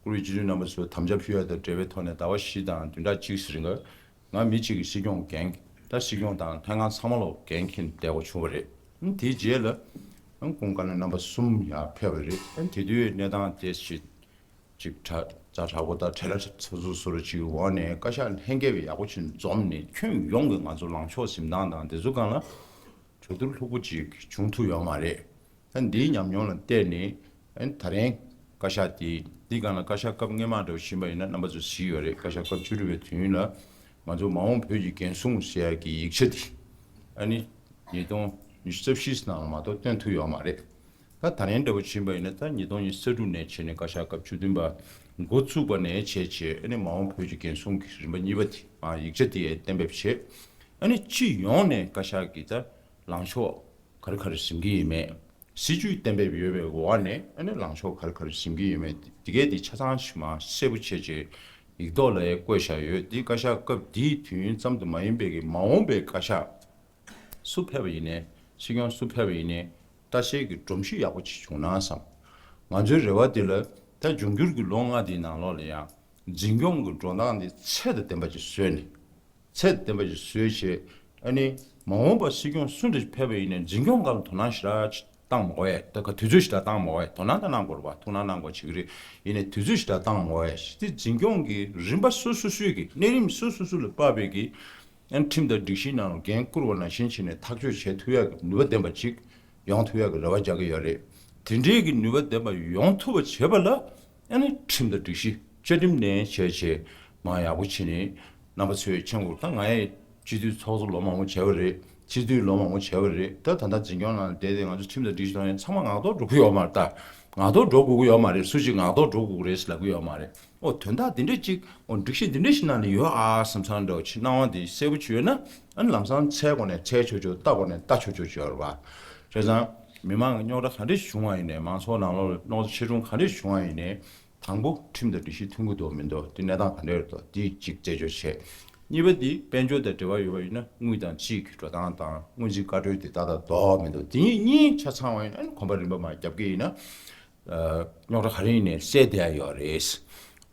བཀུར་འོས་སྤྱི་འཐུས་རྣམ་པ་ཚོས་དམ་བཅའ་ཕུལ་ཡ་དང་འབྲེལ་བའི་ཐོག་ནས་ཟླ་བ་བཞི་དང་བདུན་ཕྲག་གཅིག་ཙམ་རིང་ལ་ང་མི་གཅིག་གིས་སྲིད་སྐྱོང་འགན་ད་སྲིད་སྐྱོང་དང་ལྷན་ཁང་ཚང་མ་ལ་འགན་འཁྱེར་བསྡད་དགོས་བྱུང་བ་རེད། དེའི་རྗེས་ལ་ཨང་ཀུན་དགའ་ལགས་རྣམ་པ་གསུམ་ཡར་ཕེབས་པ་རེད། ཨང་དེ་དུས་གནས་སྟངས་དེ་ཞིག་ཅིག་དྲག་དྲག་དྲག་པོ་དང་བྲེལ་བ་ཚ་ཚུགས་བཟོ་འདྲ་ཅིག་འོག་ནས་བཀའ་ཤག་ལྷན་རྒྱས་ཀྱིས་ཡག་པོ་ཅིག་འཛོམས་ནས་ཁྱོན་ཡོངས་ཀྱི་ང་ཚོ་ལངས་ཕྱོགས་འཛིན་སྟངས་དང་དེ་ཚོ་སྒང་ལ་གྲོས་བསྡུར་ལྷུག་པོ་ཅིག་བྱུང་ཐུབ་ཡོད་མ་རེད། ད་འདིའི་ཉམས་མྱོང་ལ་བལྟས་ནས་ཨ་ནི་ད་རིང་བཀའ་ཤག་དེ་འདི་སྒང་ལ་བཀའ་ཤག་སྐབས་སྔོན་མ་འདྲ་བོ་ཕྱིན་པ་ཡིན་ན་རྣམ་པ་ཚོ་གཟིགས་ཡོད་རེད། བཀའ་ཤག་སྐབས་བཅུ་དྲུག་པའི་དུས་ཡུན་ལ་ང་ཚོ་མ་འོངས་བོད་ཀྱི་འགན་སྲུང་ཟེར་ཡག་གི་ཡིག་ཆ་དེ་ཨ་ནི་ཉིས་སྟོང་ཉི་ཤུ་རྩ་བཞི་ནང་ལ་མ་གཏོགས་བཏོན་ཐུབ་ཡོད་མ་རེད། ད་ད་རིང་འདྲ་བོ་ཕྱིན་པ་ཡིན་ན་ད་ཉིས་སྟོང་ཉི་ཤུ་རྩ་དྲུག་ནས་བྱས་ནས་བཀའ་ཤག་སྐབས་བཅུ་བདུན་པ་འགོ་བཙུགས་པ་ནས་བྱས་བྱས་ཨ་ནི་མ་འོངས་བོད་ཀྱི་འགན་སྲུང་གི་རིམ་པ་གཉིས་པ་དེ་ཨ་ཡིག་ཆ་དེ་གཏན་འབེབས་བྱས། ཨ་ནི་སྤྱི་ཡོངས་ནས་བཀའ་ཤག་གིས་ད་ལངས་ཕྱོགས་ག་རེ་ག་རེ་འཛིན་གྱི་ཡིན་མེད། སྲིད་ཇུས་གཏན་འབེབས་ཡོད་པའི་འོག་ནས་ཨ་ནི་ལངས་ཕྱོགས་ག་རེ་ག་རེ་འཛིན་གྱི་ཡོད་མེད་དེ་གས་དེ་ཆ་ཚང་ཞིག་མར་གསལ་པོ་བྱས་བྱས་ཡིག་ཐོག་ལ་ཡང་བཀོད་བཞག་ཡོད། འདི་བཀའ་ཤག་སྐབས་འདིའི་དུས་ཡུན་ཙམ་དུ་མ་ཡིན་པའི་གི་མ་འོངས་པའི་བཀའ་ཤག་སུ་ཕེབས་པ་ཡིན་ནའི་སྲིད་སྐྱོང་སུ་ཕེབས་པ་ཡིན་ནའི་ལྟ་བཤལ་གྱི་སྒྲོམ་གཞི་ཡག་པོ་ཅིག་བྱུང་ན་བསམ། ང་ཚོའི་རེ་བ་འདི་ལ་ད་འབྱུང་འགྱུར་གྱི་ལོ་ལྔ་འདིའི་ནང་ལོགས་ལ་ཡང་འཛིན་སྐྱོང་གི་འགྲོ་སྟངས་འདི་ཚད་དང་ལྡན་པ་ཅིག་བཟོས་ནས། ཚད་ལྡན་པ་ཞིག་བཟོས་བྱས། ཨ་ནི་མ་འོངས་པར་སྲིད་སྐྱོང་སུ་འདྲ་ཞིག་ཕེབས་པ་ཡིན་ནའི་འཛིན་སྐྱོང་སྒང་ལ་དོ་སྣང་ཞེ་དྲག་ཅིག་བཏང་མ་དགོས་ཡ། ད་ག་དུས་ཚོད་ཞེ་དྲག་བཏང་མ་དགོས་ཡ། དོ་སྣང་ད་གནང་དགོས་རེད་པ། ཐུགས་སྣང་གནང་དགོས་བྱེད་ཀྱི་རེད། ཡིན་ནའི་དུས་ཚོད་ཞེ་དྲག་བཏང་མ་དགོས་ཡ། དེ་འཛིན་སྐྱོང་གི་རིམ་པ་སོ་སོ་སོའི་གི་གནས་རིམ་སོ་སོ་སོ་ལ་དཔག་པའི་གི་ཨ་ནི་ཁྲིམས་དང་སྒྲིག་གཞིའི་ནང་ལ་འགན་བསྐུར་བ་ནང་བཞིན་བྱས་ནས་ཐག་གཅོད་བྱེད་ཐུབ་ཡ་གི་ནུས་པ་ལྡན་པ་ཅིག་ཡོང་ཐུབ་ཡག་གི་རེ་བ་རྒྱག་གི་ཡོད་རེད། དེ་འདྲའི་གི་ནུས་པ་ལྡན་པ་ཡོང་ཐུབ་པ་བྱེད་པ་ལ་ཨ་ནི་ཁྲིམས་དང་སྒྲིག་གཞི་བཅའ་ཁྲིམས་ནས་བྱས་བྱས་མ་ཡག་པོ་བྱས་ནས་རྣམ་པ་ཚོས་མཁྱེན་དགོས། ད་ང་ཡི་སྤྱི་འཐུས་ཚོགས་གཙོ་ལོ་མང་པོ་བྱས་པ་རེད། སྤྱི་འཐུས་ལོ་མང་པོ་བྱས་པ་རེད། ད་ད་ལྟ་འཛིན་སྐྱོང་ནང་བསྡད་དེ་ང་ཚོ་ཁྲིམས་དང་སྒྲིག་གཞི་དང་ཡང་ཚང་མ་ངག་ཐོག་འགྲོ་གི་ཡོད་མ་རེད། ད་ངག་ཐོག་འགྲོ་དགོས་ཀྱི་ཡོད་མ་རེད། སུ་ཞིག་ངག་ཐོག་འགྲོ་དགོས་ཀྱི་རེད་ཟེར་ལབ་ཀྱི་ཡོད་མ་རེད། ཨོ་དོན་དག་འདི་འདྲ་ཅིག་ཨོ་སྒྲིག་གཞི་འདི་འདྲ་ཞིག་ནང་ལ་ཡོད་ཨ་བསམ་བསམ་འདྲ་བོ་ཅིག་སྣང་བ་འདི་གསལ་པོ་ཅིག་ཡོད་ན་ཨ་ནི་ལམ་སང་འཚོལ་དགོས་ནས་འཚོལ་ཆོག་ཆོག་ལྟ་དགོས་ནས་ལྟ་ཆོག་ཆོག་ཅིག་ཡོད་རེད་པ། བྱས་ཙང་མི་མང་གི་རྙོག་དྲ་ག་འདྲ་ཞིག་བྱུང་བ་ཡིན་ནའི་མང་ཚོགས་ནང་ལོགས་ལ་རྙོག་དྲ་ཆེ་ཆུང་ག་འདྲ་ཞིག་བྱུང་བ་ཡིན་ནའི་དང་པོ་ཁྲིམས་དང་སྒྲིག་གཞི་མཐུན་གྱི་འདུག་མི་འདུག་དེ་གནས་སྟངས་ག་འདྲ་རེད་འདུག་དེ་གཅིག་རྩད་གཅོད་བྱས། གཉིས་པ་དེ་དཔལ་འབྱོར་དང་འབྲེལ་བ་ཡོད་པ་ཡིན་ན་དངུལ་དང་ཅིག་གི་འགྲོ་སྟངས་དང་དངུལ་རྩིས་བཀའ་འཁྲོལ་དེ་ཏག་ཏག་འདུག་མི་འདུག་དེ་གཉིས་གཉིས་ཆ་ཚང་བ་ཡིན་ན་ཨ་ནི་གོམ་པ་རིམ་པ་མར་རྒྱབ་ཀྱི་ཡིན་ན། རྙོག་དྲ་ག་རེ་ཡིན་ནའི་སེལ་བསྡད་ཡ་ཡོད་རེད།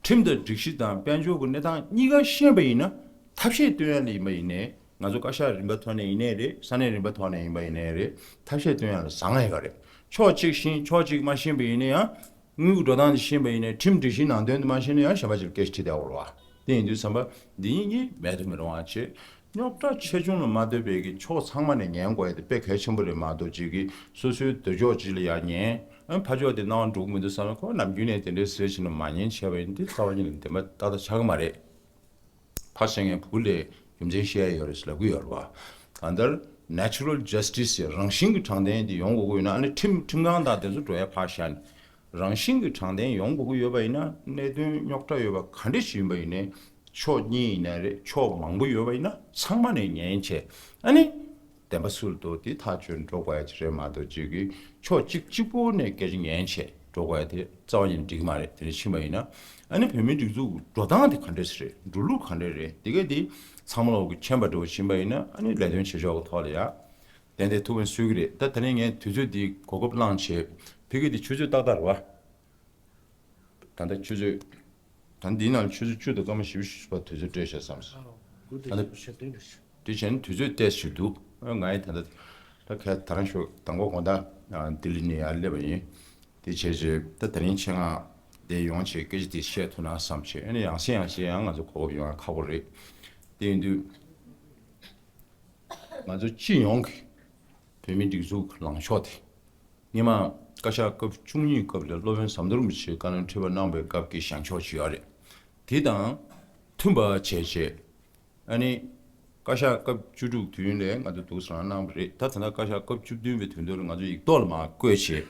ཁྲིམས་དང་སྒྲིག་གཞི་དང་དཔལ་འབྱོར་གྱི་གནས་སྟངས་གཉིས་ཀ་ཤེས་པ་ཡིན་ན་ཐབས་ཤེས་སྟོན་ཡ་ལ་ཡིན་པ་ཡིན་ནའི་ང་ཚོ་བཀའ་ཤག་རིམ་པ་ཐོག་ནས་ཡིན་ནའི་རེད། ས་གནས་རིམ་པ་ཐོག་ནས་ཡིན་པ་ཡིན་ནའི་རེད། ཐབས་ཤེས་སྟོན་ཡ་ལ་བཟང་ང་ཡོད་རེད། ཕྱོགས་གཅིག་ཤེས་ཕྱོགས་གཅིག་མ་ཤེས་པ་ཡིན་ན་ཡང་དངུལ་གྱི་འགྲོ་སྟངས་དེ་ཤེས་པ་ཡིན་ནའི་ཁྲིམས་སྒྲིག་གཞིའི་ནང་དོན་དེ་མ་ཤེས་ན་ཡང་གཞན་པ་ཅིག་ལ་སྐད་ཆ་དྲིས་བསྡད་དགོས་རེད་བ། དེ་ཡིན་དུས་ཙམ་པ་འདི་གཉིས་གཉིས་མེད་དུ་མི་རུང་བ་བྱེད། རྙོག་དྲ་ཆེ་ཆུང་ལ་མ་ལྟོས་པའི་གི་ཕྱོགས་ཚང་མ་ནས་ཉན་དགོས་ཡ་དེ་དཔེ་གལ་ཆེན་པོ་རེད་མ་གཏོགས་ཅིག་གི་སོ་སོའི་འདོད་ཕྱོགས་ཅིག་ལ་ཡང་ཉན། ཨ་ཕར་ཕྱོགས་དེ་སྣང་བ་འགྲོ་གི་མི་འདུག་བསམ་ན་ཁོ་ནམ་རྒྱུན་ནས་དེ་འདྲའི་ཟེར་བཞིན་ལ་མ་ཉན་བྱས་པ་ཡིན་དེ་རྩ་བ་ཉིད་ནས་བདེན་པ་ཏག་ཏག་ཆགས་ཀྱི་མ་རེད། ཕར་བཤད་མཁན་བུ་ལས་རྒྱུ་མཚན་བཤད་ཡ་ཡོད་རེད་ཟེར་ལབ་ཀྱི་ཡོད་རེད་བ། གང་ལྟར་Natural Justice ཡ་རང་བཞིན་གྱི་དྲང་བདེན་དེ་ཡོང་དགོས་ཀྱི་ཡོད་ན་ཨ་ནི་ཁྲིམས་ཁྲིམས་ཁང་དང་དེ་ཚོ་འགྲོ་ཡ་ཕར་བཞག་ནས། རང་བཞིན་གྱི་དྲང་བདེན་ཡོང་དགོས་ཀྱི་ཡོད་པ་ཡིན་ན་གནད་དོན་རྙོག་དྲ་ཡོད་པ་ག་འདྲ་ཞིག་ཡིན་པ་ཡིན་ནའི་ཕྱོགས་གཉིས་ཡིན་ནའི་རེད། ཕྱོགས་མང་པོ་ཡོད་པ་ཡིན་ན་ཚང་མ་ནས་ཉན་བྱས་ཨ་ནི་བདེན་པ་སུ་ལ་འདུག་དེ་ཐག་གཅོད་འགྲོ་དགོས་ཡ་ཅིག་རེད་མ་གཏོགས་ཅིག་གིས་ཕྱོགས་གཅིག་གཅིག་པོ་ནས་སྐད་ཆ་ཉན་བྱས་འགྲོ་དགོས་ཡ་དེ་རྩ་བ་ཉིད་ནས་འགྲིག་གི་མ་རེད། དེ་འདྲ་ཕྱིན་པ་ཡིན་ན་ཨ་ནི་བོད་མིའི་སྒྲིག་འཛུགས་འགྲོ་སྟངས་དེ་ག་འདྲ་ཞིག་རེད། འགྲོ་ལུགས་ག་འདྲ་རེད། དེ་གས་དེ་ཚང་མ་ལོག་གི་མཁྱེན་པ་འདྲ་བོ་ཕྱིན་པ་ཡིན་ན་ཨ་ནི་ལས་དོན་བྱེད་ཕྱོགས་ཀྱི་ཐོག་ལ་ཡ། ཏན་ཏན་ཐུགས་ཕན་གསོས་ཀྱི་རེད། ད་དེ་ནས་ངས་དུས་ཚོད་འདི་གོ་སྐབས་བླངས་བྱས་ཕ་གི་འདི་ཆུ་ཚོད་ཏག་ཏག་རེད་བ། ད་ལྟ་ཆུ་ཚོད་ད་འདིའི་ནང་ཆུ་ཚོད་བཅུ་དང་སྐར་མ་བཞི་བཅུ་ཞེ་བར་དུས་ཚོད་སྤྲད་བཞག་བསམ་སོང་། ད་ལྟ་དེ་བྱས་ནས་དུས་ཚོད་ཏོག་ཙམ་ཞིག་འདུག་ང་ཡི་ད་ལྟ་ད་ཁ་ད་རང་ཞོགས་དང་པོ་དགོང་དག་ལྡི་ལི་ནས་ཡར་སླེབས་པ་ཡིན། དེ་བྱས་རྗེས་ད་དེ་རིང་ཆེད་མངགས་དེ་ཡོང་བྱས་སྐད་ཆ་དེ་བཤད་ཐུབ་ན་བསམ་བྱས། ཨ་ནི་ཡང་སེ་ཡང་སེ་ཡང་ང་ཚོ་གོ་སྐབས་ཡོང་ཡ་ཁག་པོ་རེད། དེ་ཡིན་དུས། ང་ཚོ་སྤྱི་ཡོངས་ཀྱི་བོད་མིའི་སྒྲིག་འཛུགས་ལངས་ཕྱོགས་དེ་སྔོན་མ་ བཀའ་ཤག་སྐབས་བཅུ་གཉིས་སྐབས་ལ་སློབ་དཔོན་ཟམ་གདོང་རིན་པོ་ཆེས་བཀའ་བློན་ཁྲི་པ་གནང་བའི་སྐབས་ཀྱི་བཞེངས་ཕྱོགས་ཅིག་ཡོད་རེད། དེ་དང་མཐུན་པ་བྱས་བྱས། ཨ་ནི། བཀའ་ཤག་སྐབས་བཅུ་དྲུག་དུས་ཡུན་ལས་ང་ཚོ་འདུག་སེ་རང་གནང་བ་རེད། ད་ད་ལྟ་བཀའ་ཤག་སྐབས་བཅུ་བདུན་པའི་དོན་དུ་ལ་ང་ཚོ་ཡིག་ཐོག་ལ་མར་བཀོད་བྱས།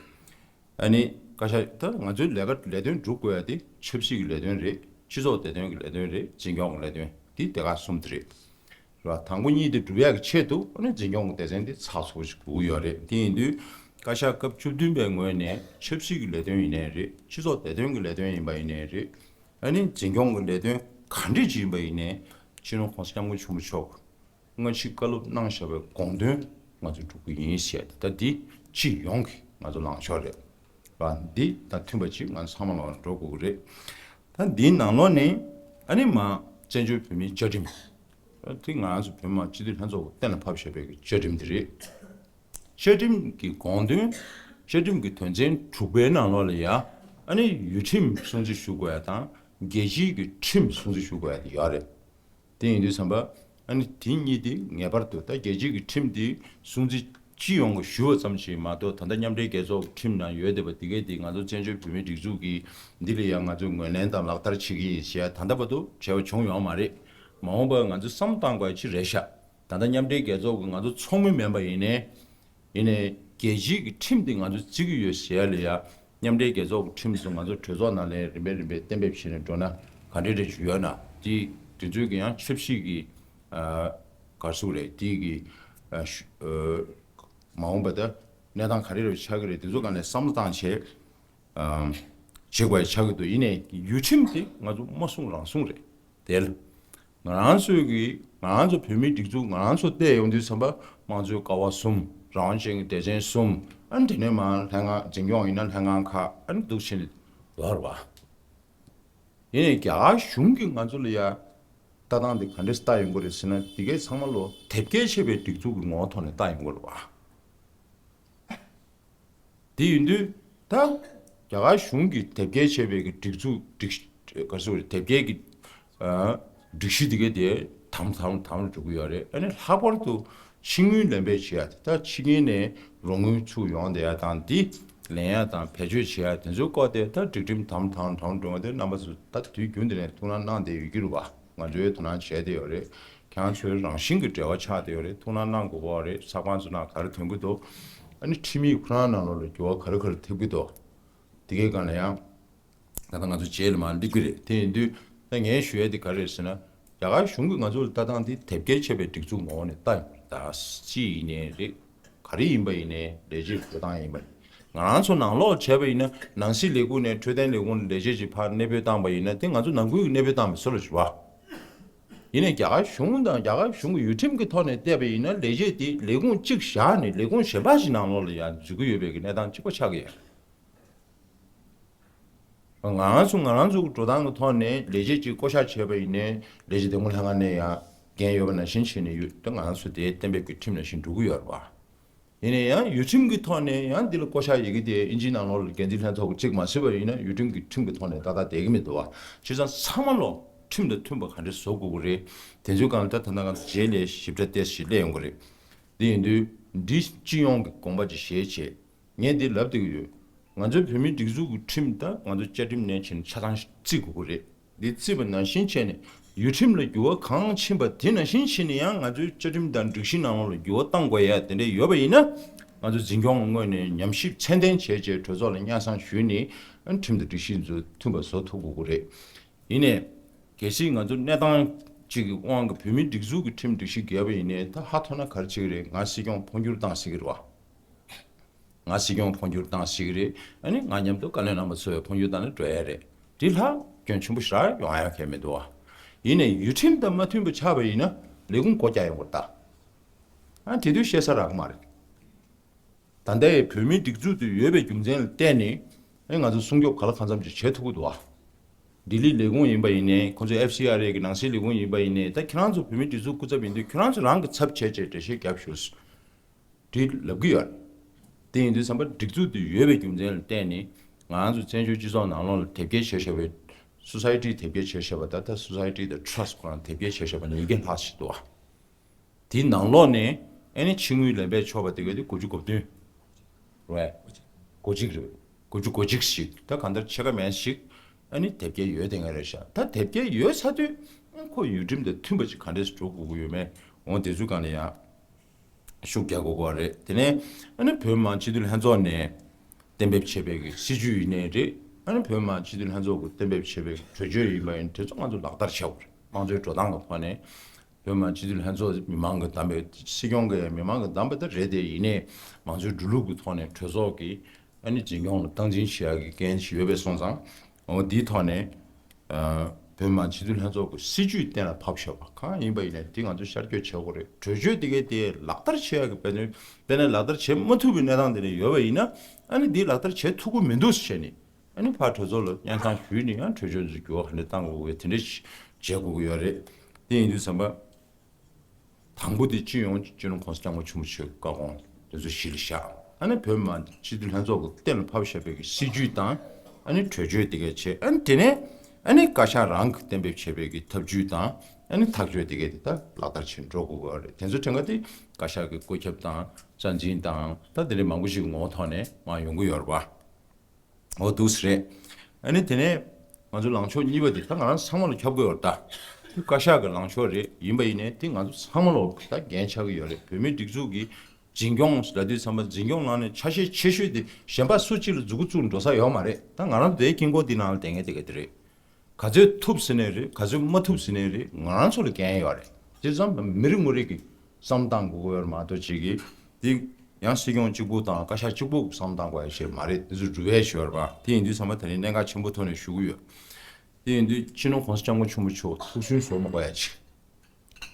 ཨ་ནི། བཀའ་ཤག་ད་ང་ཚོའི་ལས་ཀ་ལས་དོན་སྒྲུབ་དགོས་ཡ་དེ་ཆབ་སྲིད་ཀྱི་ལས་དོན་རེད། སྤྱི་ཚོགས་བདེ་དོན་གྱི་ལས་དོན་རེད། འཛིན་སྐྱོང་གི་ལས་དོན། དེ་སྡེ་ཁག་གསུམ་དེ་རེད། རེད་བ། དང་པོ་གཉིས་དེ་སྒྲུབ་ཡག་གི་ཆེད་དུ་ཨ་ནི་འཛིན་སྐྱོང་གི་སྡེ་ཚན་དེ་ཚགས་ཚུད་པོ་ཞིག་དགོས་ཀྱི་ཡོད་རེད། དེ་ཡིན་དུས་བཀའ་ཤག་སྐབས་བཅུ་བདུན་པའི་ངོས་ནས་ཆབ་སྲིད་ཀྱི་ལས་དོན་ཡིན་ནའི་རེད། སྤྱི་ཚོགས་བདེ་དོན་གྱི་ལས་དོན་ཡིན་པ་ཡིན་ནའི་རེད། ཨ་ནི་འཛིན་སྐྱོང་གི་ལས་དོན་ག་འདྲས་ཅིག་ཡིན་པ་ཡིན་ནའི་སྤྱི་ནོར་༸གོང་ས་༸སྐྱབས་མགོན་ཆེན་པོ་མཆོག་སྔ་ཕྱི་བཀའ་སློབ་གནང་བཞག་པའི་དགོངས་དོན་ང་ཚོས་སྒྲུབ་ཀྱི་ཡིན་ཞེས་ད་འདི་སྤྱི་ཡོངས་ཀྱི་ང་ཚོ་ལངས་ཕྱོགས་རེད་བ། འདི་དང་མཐུན་པ་ཅིག་ང་ཚོ་ཚང་མ་ལ་འགྲོ་དགོས་ཀྱི་རེད། ད་འདིའི་ནང་ལོགས་ནས་ཨ་ནི་མ་བཙན་བྱོལ་བོད་མིའི་བཅའ་ཁྲིམས། དེ་ང་རང་ཚོ་བོད་མི་མང་སྤྱི་འཐུས་ལྷན་ཚོགས་ཀྱིས་གཏན་ལ་ཕབ་བཞག་པའི་བཅའ་ཁྲིམས་འདི་རེད། བཅའ་ཁྲིམས་ཀྱི་དགོངས་དོན། བཅའ་ཁྲིམས་ཀྱི་དོན་ཚན་དྲུག་པའི་ནང་ལོགས་ལ་ཡ། ཨ་ནི་ཡུལ་ཁྲིམས་སྲུང་བརྩི་ཞུ་དགོས་ཡ་དང་རྒྱལ་སྤྱིའི་གི་ཁྲིམས་སྲུང་བརྩི་ཞུ་དགོས་ཡ་དེ་ཡོད་རེད། དེ་ཡིན་དུས་ཙམ་པ། ཨ་ནི་དེ་གཉིས་དེ་ངེས་པར་དུ་ད་རྒྱལ་སྤྱིའི་གི་ཁྲིམས་དེ་སྲུང་བརྩི་སྤྱི་ཡོངས་ཀྱི་ཞུ་བ་ཙམ་ཞིག་མ་གཏོགས། ད་ལྟ་མཉམ་འབྲེལ་རྒྱལ་ཚོགས་ཀྱི་ཁྲིམས་ནང་ཡོད་བསྡད་པ་དེ་གས་དེ་ང་ཚོ་བཙན་བྱོལ་བོད་མིའི་སྒྲིག་འཛུགས་ཀྱིས་འདི་ལ་ཡང་ང་ཚོས་ངོས་ལེན་དང་ལག་བསྟར་བྱེད་ཀྱི་ཡིན་ཞེས་ད་ལྟ་བར་དུ་བྱས་པ་བྱུང་ཡོད་མ་རེད། མ་འོངས་པར་ང་ཚོས་བསམ་བློ་བཏང་དགོས་ཡ་ཅིག་རེད་ཤག་ད་ལྟ་མཉམ་འབྲེལ་རྒྱལ་ཚོགས་ཀྱི་ང་ཚོ་ཚོགས་མི་མིན་པ་ཡིན་ནའི། ཡིན་ནའི་རྒྱལ་སྤྱིའི་གི་ཁྲིམས་དེ་ང་ཚོས་བརྩི་གི་ཡོད་ཟེར་ཡ་ལ་ཡ། མཉམ་འབྲེལ་རྒྱལ་ཚོགས་ཀྱི་ཁྲིམས་སུ་ང་ཚོ་གྲོས་ཚོགས་ནང་ལ་རིམ་པས་རིམ་པས་གཏན་འབེབས་བྱས་ནས་འགྲོ་ན་ག་འདྲ་རེ་ཞུ་ཡོད་ན། དེ་དེ་ཚོའི་གི་ཡང་ཆབ་སྲིད་ཀྱི་ཨ་ག་རེ་ཟེར་དགོས་རེད། དེ་གི་ཨ་ཞུ་ཨ་མ་འོངས་པ་ད་གནས་སྟངས་ག་རེ་རེ་ཆགས་ཀྱི་རེད། དེ་ཚོ་སྒང་ནས་བསམ་བློ་བཏང་བྱས་ཨ་བྱེད་དགོས་ཡ་ཆགས་ཀྱི་འདུག་ཡིན་ནའི་ཡུལ་ཁྲིམས་དེ་ང་ཚོ་མ་སྲུང་རང་སྲུང་རེད། དེ་ལ། ང་རང་ཚོའི་གི་ང་རང་ཚོ་བོད་མིའི་སྒྲིག་འཛུགས་ང་རང་ཚོ་བལྟས་ཡོང་དུས་ཙམ་པ། དམངས་གཙོའི་ཀ་བ་གསུམ། རང་དབང་ཅན་གྱི་སྡེ་ཚན་གསུམ། ཨ་ནི་དེ་ནས་མར་ལྷན་ཁང་། འཛིན་སྐྱོང་ཡིན་ན་ལྷན་ཁང་ཁག་ཨ་ནི་འདུག་བྱས་ནས་ཡོད་རེད་བ། ཡིན་ནའི་རྒྱ་གར་གཞུང་གིས་ང་ཚོ་ལ་ཡ་ལྟ་སྟངས་དེ་ག་འདྲས་ལྟ་ཡོང་གི་རེད་ཟེར་ན། དེ་གའི་ཚང་མ་ལོ་དེབ་སྐྱེལ་བྱས་པའི་སྒྲིག་འཛུགས་ཀྱི་ངོ་བོ་ཐོག་ནས་ལྟ་ཡོང་གི་རེད་བ། དེ་ཡིན་དུས་ད་རྒྱ་གར་གཞུང་གིས་དེབ་སྐྱེལ་བྱས་པའི་གི་སྒྲིག་འཛུགས་སྒྲིག་ག་རེ་ཟེར་དགོས་རེད། དེབ་སྐྱེལ་གྱི་ཨ་སྒྲིག་གཞི་དེ་ག་དེ་དམ་དམ་དམ་འགྲོ་གི་ཡོད་རེད། ཨ་ནི་ལྷག་པར་དུ་ཕྱི་དངུལ་ལེན་པའི་བྱེད་ཡ་དེ། ད་ཕྱི་རྒྱལ་ནས་རོགས་དངུལ་ཚུར་ཡོང་བསྡད་ཡ་དང་། འདི་ལེན་ཡ་དང་བེད་སྤྱོད་བྱེད་ཡ་དེ་ཚོའི་སྐོར་དེ་ད་སྒྲིག་ཁྲིམས་དམ་དམ་དམ་འགྲོ་བ་དེ་རྣམ་པ་ཚོ་ད་དུས་རྒྱུན་དེ་ནས་ཐུགས་སྣང་གནང་བསྡད་ཡོད་ཀྱི་རེད་བ། ང་ཚོའི་དོ་སྣང་བྱས་བསྡད་ཡོད་རེད། ཁྱེད་རང་ཚོའི་རང་བཞིན་གྱི་འབྲེལ་བ་ཆགས་བསྡད་ཡོད་རེད། ཐུགས་སྣང་གནང་དགོས་ཀྱི་རེད། ས་ཁང་ཚོ་ནང་ག་རེ་ཐོན་གྱི་འདུག་ཨ་ནི་ཁྲིམས་ཡིག་ཁོ་རང་ནང་ལོགས་ལ་འགྱུར་བ་ག་རེ་ག་རེ་ཐེབས་ཀྱི་འདུག་དེ་གའི་སྒང་ལ་ཡང་ད་ལྟ་ང་ཚོ་རྗེས་ལ་མར་སླེབས་ཀྱི་རེད། དེ་ཡིན་དུས་ད་ངས་ཞུ་ཡ་དེ་ག་རེ་རེད་ཟེར་ན། རྒྱ་གར་གཞུང་གིས་ང་ཚོ་ལ་ལྟ་སྟངས་དེ་དེབ་སྐྱེལ་བྱས་པའི་སྒྲིག་འཛུགས་ངོ་བོ་ནས་ལྟ་ཡོང་གི་རེད། ད་སྤྱི་ཡིན་ནའི་རེད། ག་རེ་ཡིན་པ་ཡིན་ནའི་ལས་བྱེད་འགྲོ་སྟངས་ཡིན་པ་ཡིན། ང་རང་ཚོ་ནང་ལོགས་བྱས་པ་ཡིན་ན། ནང་སྲིད་ལས་ཁུངས་ནས་འཕྲོད་བསྟེན་ལས་ཁུངས་ལ་ལས་བྱེད་ཅིག་ཕར་གནས་སྤོས་བཏང་པ་ཡིན་ན། དེ་ང་ཚོ་ནང་ཁུལ་གྱི་གནས་སྤོས་བཏང་བའི་བཟོ་འདྲ་ཞིག་རེད་བ། ཡིན་ནའི་རྒྱ་གར་གཞུང་དང་རྒྱ་གར་གཞུང་གི་ཡུལ་ཁྲིམས་ཀྱི་ཐོག་ནས་བལྟས་པ་ཡིན་ན། ལས་བྱེད་དེ་ལས་ཁུངས་གཅིག་བཞག་ནས་ལས་ཁུངས་གཞན་པ་ཞིག་ནང་ལོགས་ལ་ཡང་འཛུལ་གྱི་ཡོད་པའི་གི་གནས་སྟངས་གཅིག་པ་ཆགས་ཀྱི་ཡོད། ང་རང་ཚོ་ང་རང་ཚོ་གི་འགྲོ་སྟངས་ཀྱི་ཐོག་ནས་ལས་བྱེད་ཅིག་བསྐོ་བཞག་བྱས་པ་ཡིན་ནའི། ལས་བྱེད་དེ་སྔོན་ལྷན་ཁང་ནས་ཡང་འགན་ཡོད་པ་ནང་བཞིན་བྱས་ནས་ཡོད། ད་ང་རང་ཚོ་དེའི་གཏན་འབེབས་ཀྱི་ཁྲིམས་ནང་བཞིན་འགྲོ་གི་ཡོད་རེད་བ། ཡིན་ན་ཡང་ཡུལ་ཁྲིམས་ཀྱི་ཐོག་ནས་ཡང་འདི་ལ་བསྐོ་བཞག་ཡི་གེ་དེ་ཨིན་ཇིའི་ནང་ལོགས་ལ་འགན་འཛིན་ལྷན་ཚོགས་ཀྱིས་གཅིག་མ་བཟོས་པ་ཡིན་ན། ཡུལ་ཁྲིམས་ཀྱི་ཁྲིམས་ཀྱི་ཐོག་ནས་ཏག་ཏག་བསྡད་ཀྱི་མི་འདུག་བ། བྱས་ཙང་ཚང་མ་ལོ་ཁྲིམས་དང་མཐུན་པ་ག་འདྲས་བཟོ་དགོས་ཀྱི་རེད། དེ་ཚོའི་སྒང་ལ་ད་ད་ལྟ་ང་ཚོ་རྗེས་ལ་ཞིབ་ཕྲ་ཏོག་ཙམ་ཞིག་སླེབས་ཡོང་གི་རེད། དེ་ཡིན་དུས་འདི་སྤྱི་ཡོངས་ཀྱི་དགོངས་པ་ཅིག་བཞེས་བྱས། ངས་འདི་ལབ་བསྡད་ཀྱི་ཡོད། ང་ཚོའི་བོད་མིའི་སྒྲིག་འཛུགས་ཀྱི་ཁྲིམས་དང་ང་ཚོའི་བཅའ་ཁྲིམས་ནང་བཞིན་ཆ་ཚང་བརྩི་དགོས་ཀྱི་རེད། འདི་བརྩིས་པ་ནང་བཞིན་བྱས་ནས་ཡུལ་ཁྲིམས་ལ་འགྱུར་བ་གང་ཕྱིན་པ་དེ་ནང་བཞིན་བྱས་ནས་ཡང་ང་ཚོའི་བཅའ་ཁྲིམས་དང་སྒྲིག་གཞི་ནང་ལོགས་ལ་འགྱུར་བ་གཏང་དགོས་ཡ་དེ་འདྲ་ཡོད་པ་ཡིན་ན། ང་ཚོ་འཛིན་སྐྱོང་ངོས་ནས་ཉམས་ཞིབ་ཚད་ལྡན་བྱས་བྱས་གྲོས་ཚོགས་ལ་སྙན་སེང་ཞུས་ནས་ཁྲིམས་དང་སྒྲིག་གཞི་ཚོ་མཐུན་པ་བཟོ་ཐུབ་དགོས་ཀྱི་རེད། ཡིན་ནའི། གལ་སྲིད་ང་ཚོ་གནས་སྟངས་གཅིག་གི་དབང་གིས་བོད་མིའི་སྒྲིག་འཛུགས་ཀྱི་ཁྲིམས་སྒྲིག་གཞི་འགལ་བ་ཡིན་ནའི་ད་ཧ་ཐོ་ན་ག་རེ་བྱེད་ཀྱི་རེད། ང་སྲིད་སྐྱོང་འཕོ་འགྱུར་བཏང་སྲིད་ཀྱི་རེད་བ། ང་སྲིད་སྐྱོང་འཕོ་འགྱུར་བཏང་སྲིད་ཀྱི་རེད། ཨ་ནི་ང་མཉམ་དུ་བཀའ་བློན་རྣམ་པ་ཚོ་ཡང་འཕོ་འགྱུར་བཏང་ནས་འགྲོ་ཡ་རེད། དེ་ལྷག་སྐྱོན་ཆེན་པོ་ཞེ་དྲག་ཡོང་ཡ་གང་ཡང་མི་འདུག་བ། ཡིན་ནའི་ཡུལ་ཁྲིམས་དང་མ་མཐུན་པ་ཆགས་པ་ཡིན་ན་ལས་ཁུངས་སྒོ་རྒྱག་ཡོང་བར་ལྟ། ཨ་དེ་དུས་བཤད་ས་རག་གི་མ་རེད། ད་ལྟའི་བོད་མིའི་སྒྲིག་འཛུགས་དེ་ཡོད་པའི་རྒྱུ་མཚན་ལ་བརྟེན་ནས་ཨེ་ང་ཚོ་སྲུང་སྐྱོབ་ག་ལ་གང་འཚམ་ཅིག་བྱེད་ཐུབ་ཀྱི་འདུག་བ། ལྡི་ལི་ལས་ཁུངས་ཡིན་པ་ཡིན་ནའི། ཁོང་ཚོའི་ཨེཕ་སི་ཨར་ཨེ་གི་ནང་སྲིད་ལས་ཁུངས་ཡིན་པ་ཡིན་ནའི། ད་ཁྱེད་རང་ཚོ་བོད་མིའི་སྒྲིག་འཛུགས་སྐུ་ཚབ་ཡིན་དུས་ཁྱེད་རང་ཚོ་རང་གི་ཚབ་བྱས་བྱས་འགྲེལ་བཤད་རྒྱབ་ཤོག་ཟེར་ལབ་ཀྱི་ཡོད་རེད། དེ་ཡིན་དུས་ཙམ་པ་སྒྲིག་འཛུགས་དེ་ཡོད་པའི་རྒྱུ་མཚན་ལ་བརྟེན་ནས་ང་ཚོ་བཙན་བྱོལ་སྤྱི་ཚོགས་ནང་ལོགས་ལ་དེབ་སྐྱེལ་བྱས་བཞག་པའི། སོ་སའི་ཊི་དེབ་སྐྱེལ་བྱས་བཞག་པ་དང་། ད་སོ་སའི་ཊི་དང་ཊྲསི་ཁོ་རང་དེབ་སྐྱེལ་བྱས་བཞག་པ་ཉིས་བརྒྱ་ལྷག་ཞིག་འདུག་བ། དེའི་ནང་ལོགས་ནས་ཨ་ནི་ཕྱི་དངུལ་ལེན་པའི་ཆོག་པ་དེ་ག་དེ་དགུ་བཅུ་གོ་བདུན་རེད། གོ་གཅིག་རེད། དགུ་བཅུ་གོ་གཅིག་ཞིག་ད་གང་ལྟར་ཕྱེད་ཀ་མན་ཞིག་ཨ་ནི་དེབ་སྐྱེལ་ཡོད་དེ་ང་རེད་ཤག་ད་དེབ་སྐྱེལ་ཡོད་ཚར་དུས་ཨ་ཁོ་ཡུལ་ཁྲིམས་དང་མཐུན་པ་ཅིག་ག་འདྲས་འགྲོ་དགོས་ཀྱི་ཡོད་མེད་འོང་དེ་ཚོའི་སྒང་ལ་ཡང་ཤུགས་རྒྱག་དགོས་ཀྱི་རེད། དེ་ནས་ཨ་ནི་བོད་མི་མང་སྤྱི་འཐུས་ལྷན་ཚོགས་ནས་གཏན་འབེབས་བྱས་པའི་གི་སྲིད་ཇུས་ཡིན་ནའི་རེད། ཨ་ནི་བོད་མི་མང་སྤྱི་འཐུས་ལྷན་ཚོགས་ཀྱིས་གཏན་འབེབས་བྱས་པའི་གྲོས་ཆོད་ཡིན་པ་ཡིན་དེ་ཚོ་ང་ཚོ་ལག་བསྟར་བྱེད་དགོས་རེད། དམངས་གཙོའི་འགྲོ་སྟངས་ཀྱི་ཐོག་ནས། བོད་མི་མང་སྤྱི་འཐུས་ལྷན་ཚོགས་མི་མང་གིས་བདམས་པའི་སྲིད་སྐྱོང་གིས་མི་མང་གིས་བདམས་པ་ད་རེད་དེ་ཡིན་ནའི་མང་གཙོའི་འགྲོ་ལུགས་ཀྱི་ཐོག་ནས་གྲོས་ཚོགས་ཀྱིས་ཨ་ནི་འཛིན་སྐྱོང་ལ་སྟངས་འཛིན་བྱེད་ཡག་གི་འགན་ཞིག་ཡོད་པས་སོང་ཙང་འོ་འདིའི་ཐོག་ནས་ཨ་བོད་མི་མང་སྤྱི་འཐུས་ལྷན་ཚོགས་ཀྱི་སྲིད་ཇུས་གཏན་ལ་ཕབ་བཞག་པ་གང་ཡིན་པ་ཡིན་ནའི་འདི་ང་ཚོས་ཤར་བསྐྱོད་བྱེད་དགོས་རེད། གྲོས་ཆོད་དེ་གའི་དེ་ལག་བསྟར་བྱེད་ཡག་གི་དཔེ་མཚོན་དཔེར་ན་ལག་བསྟར་བྱེད་མ་ཐུབ་པའི་གནས་སྟངས་དེ་འདྲ་ཡོད་པ་ཡིན་ན་ཨ་ནི་འདི་ལག་བསྟར་བྱེད་ཐུབ་ཀྱི་མི་འདུག་ཟེར་བྱས་ནས། ཨ་ནི་ཕར་གྲོས་ཚོགས་ལ་སྙན་སེང་ཞུས་ནས་ཡང་གྲོས་ཆོད་འདི་འགྱུར་བ་ག་འདྲ་གཏང་དགོས་ཀྱི་དེ་འདྲ་བྱེད་དགོས་ཀྱི་ཡོད་རེད། དེ་ཡིན་དུས་ཙམ་པ། དང་པོ་དེ་སྤྱི་ཡོངས་སྤྱི་ནོར་༸གོང་ས་༸སྐྱབས་མགོན་ཆེན་པོ་མཆོག་བཀའ་དགོངས་དེ་ཚོ་གཞི་ལ་བཞག་ཨ་ནི་བོད་མི་མང་སྤྱི་འཐུས་ལྷན་ཚོགས་ཀྱིས་གཏན་ལ་ཕབ་བཞག་པའི་གི་སྲིད་ཇུས་དང་ཨ་ནི་གྲོས་ཆོད་དེ་གས་བྱས་ཨ་ནི་དེ་ནས་ཨ་ནི་བཀའ་ཤག་རང་གིས་གཏན་འབེབས་བྱས་པའི་གི་ཐབས་ཇུས་དང་ཨ་ནི་ཐག་གཅོད་དེ་གས་དེ་ད་ལག་བསྟར་བྱེད་འགྲོ་དགོས་ཀྱི་ཡོད་རེད། དེ་ཚོ་དྲན་ག་དེ་བཀའ་ཤག་གི་བཀོད་ཁྱབ་དང་རྩ་འཛིན་དང་ད་དེ་འདྲ་མང་པོ་ཞིག་ངོ་བོ་ཐོག་ནས་མར་ཡོང་གི་ཡོད་རེད་པ། འོ་འདུག་སེ་རེད། ཨ་ནི་དེ་ནས་ང་ཚོ་ལངས་ཕྱོགས་གཉིས་པ་དེ་ད་ང་རང་ཚང་མ་ལ་ཁྱབ་ཀྱི་ཡོད་རེད་ད། དེ་བཀའ་ཤག་གི་ལངས་ཕྱོགས་རེད། ཡིན་པ་ཡིན་ནའི་དེ་ང་ཚོ་ཚང་མ་ལ་ད་འགན་ཆགས་ཀྱི་ཡོད་རེད། བོད་མིའི་སྒྲིག་འཛུགས་ཀྱི་འཛིན་སྐྱོང་ལ་དུས་ཚང་མ་འཛིན་སྐྱོང་ནང་ནས་ཆ་ཤས་ཆེ་ཤོས་དེ་གཞན་པ་སུ་གཅིག་ལ་མཛུབ་གུ་བཙུགས་འགྲོ་ས་ཡོད་མ་རེད། ད་ང་རང་དེའི་དཀྱིལ་འཁོར་འདི་ནང་ལ་བསྡད་མཁན་དེ་ག་དེ་རེད། ག་ཚོད་ཐུབ་ཟེར་ནའི་རེད། ག་ཚོད་མ་ཐུབ་ཟེར་ནའི་རེད། ང་རང་ཚོ་ལ་འགན་ཡོད་རེད། དེ་ཙམ་མི་རེ་ངོ་རེ་གི་བསམ་བཏང་དགོས་ཀྱི་ཡོད་རེད་མ་གཏོགས་ཅིག་གིས་དེ་ཡང་སྲིད་སྐྱོང་གཅིག་པུ་དང་བཀའ་ཤག་གཅིག་པུ་བསམ་བཏང་དགོས་ཡ་ཞིག་མ་རེད། དེ་ཚོ་སྒྲུབ་ཡ་ཞིག་ཡོད་རེད་པ། དེ་ཡིན་དུས་ཚང་མ་དེ་རིང་གནད་འགག་ཆེན་པོ་ཐོག་ནས་ཞུ་གི་ཡོད། དེ་ཡིན་དུས་སྤྱི་ནོར་༸གོང་ས་༸སྐྱབས་མགོན་ཆེན་པོ་མཆོག་ཐུགས་སུན་བཟོ་མ་དགོས་ཡ་ཅིག་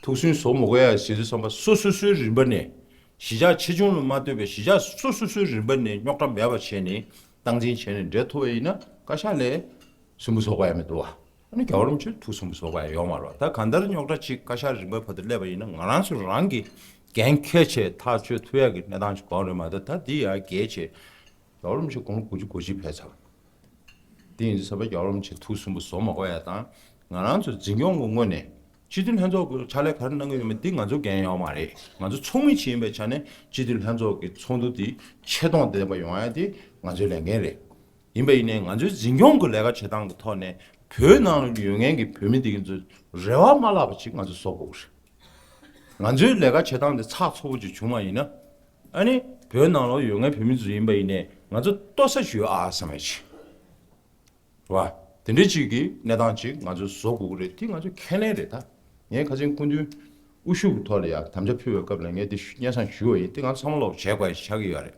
ཐུགས་སུན་བཟོ་མ་དགོས་ཡ་ཟེར་དུས་ཙམ་པ་སོ་སོ་སོའི་རིམ་པ་ནས་གཞིས་ཆགས་ཆེ་ཆུང་ལ་མ་ལྟོས་པའི་གཞིས་ཆགས་སོ་སོ་སོའི་རིམ་པ་ནས་རྙོག་དྲ་མེད་པ་བྱས་ནས་སྟངས་འཛིན་བྱས་ནས་འགྲོ་ཐུབ་པ་ཡིན་ན་བཀའ་ཤག་ལ་སུན་པོ་བཟོ་དགོས་ཡ་མི་འདུག་བ། ཨ་ནི་རྒྱལ་བ་རིན་པོ་ཆེ་ཐུགས་སུན་པོ་བཟོ་དགོས་ཡ་ཡོད་མ་རེད་བ། ད་གང་ལྟར་རྙོག་དྲ་ཅིག་བཀའ་ཤག་རིམ་པ་བར་དུ་སླེབས་པ་ཡིན་ན་ང་རང་ཚོ་རང་གི་འགན་འཁྱེར་བྱས་ཐག་གཅོད་ཐུབ་ཡ་གི་གནས་སྟངས་ཅིག་གོ་རེད་མ་གཏོགས་ད་འདི་ཡ་རྒྱལ་ཆེ། རྒྱལ་བ་རིན་པོ་ཆེ་དགུང་ལོ་དགུ་བཅུ་གོ་གཅིག་ཕེབས་ཚར། དེ་ཡིན་དུས་ཙམ་པ་རྒྱལ་བ་རིན་པོ་ཆེ་ཐུགས་སུན་པོ་བཟོ་མ་དགོས་ཡ་དང་། ང་རང་ཚོ་འཛིན་སྐྱོང་གི་ངོས་ནས་སྤྱི་འཐུས་ལྷན་ཚོགས་ཀྱི་ཕྱག་ལས་ག་རེ་གནང་གི་ཡོད་མེད་འདི་ང་ཚོ་འགན་ཡོད་མ་རེད། ང་ཚོ་ཚོགས་མི་ཅིག་ཡིན་པའི་ཆ་ནས་སྤྱི་འཐུས་ལྷན་ཚོགས་ཀྱི་ཚོགས་འདུ་འདི་ཆེ་མཐོང་ལྡན་པ་ཡོང་ཡ་དེ་ང་ཚོའི་ལས་འགན་རེད། ཡིན་པ་ཡིན་ནའི་ང་ཚོའི་འཛིན་སྐྱོང་གི་ལས་ཀ་བྱེད་སྟངས་ཀྱི་ཐོག་ནས་བོད་ནང་ལ་ཡོད་མཁན་གྱི་བོད་མི་འདི་གི་ཚོ་རེ་བ་མ་བརླག་པ་ཅིག་ང་ཚོ་བཟོ་དགོས་ཀྱི་རེད། ང་ཚོའི་ལས་ཀ་བྱེད་སྟངས་དེ་ཚགས་ཚུད་པོ་ཅིག་བྱུང་བ་ཡིན་ན། ཨ་ནི་བོད་ནང་ལ་ཡོད་མཁན་བོད་མི་ཚོ་ཡིན་པ་ཡིན་ནའི་ང་ཚོ་ལྟོ་ས་ཞུ་ཨ་བསམ་ཡ་ཅིག་རེད་བ། དེ་འདྲའི་ཅིག་གི་གནས་སྟངས་ཅིག་ང་ཚོ་བཟོ་དགོས་ཀྱི་རེད། དེ་ང་ཚོ་ཁས་ལེན་རེད་ད། ངས་ཁ་སང་སྐུ་མདུན་དབུ་བཞུགས་ཀྱི་ཐོག་ལ་ཡ་དམ་བཅའ་ཕུལ་བའི་སྐབས་ལ་ངས་དེ་སྙན་སེང་ཞུས་པ་ཡིན། དེ་ང་ཚོ་ཚང་མ་ལོག་བྱེད་དགོས་ཡ་ཆགས་ཀྱི་ཡོད་རེད།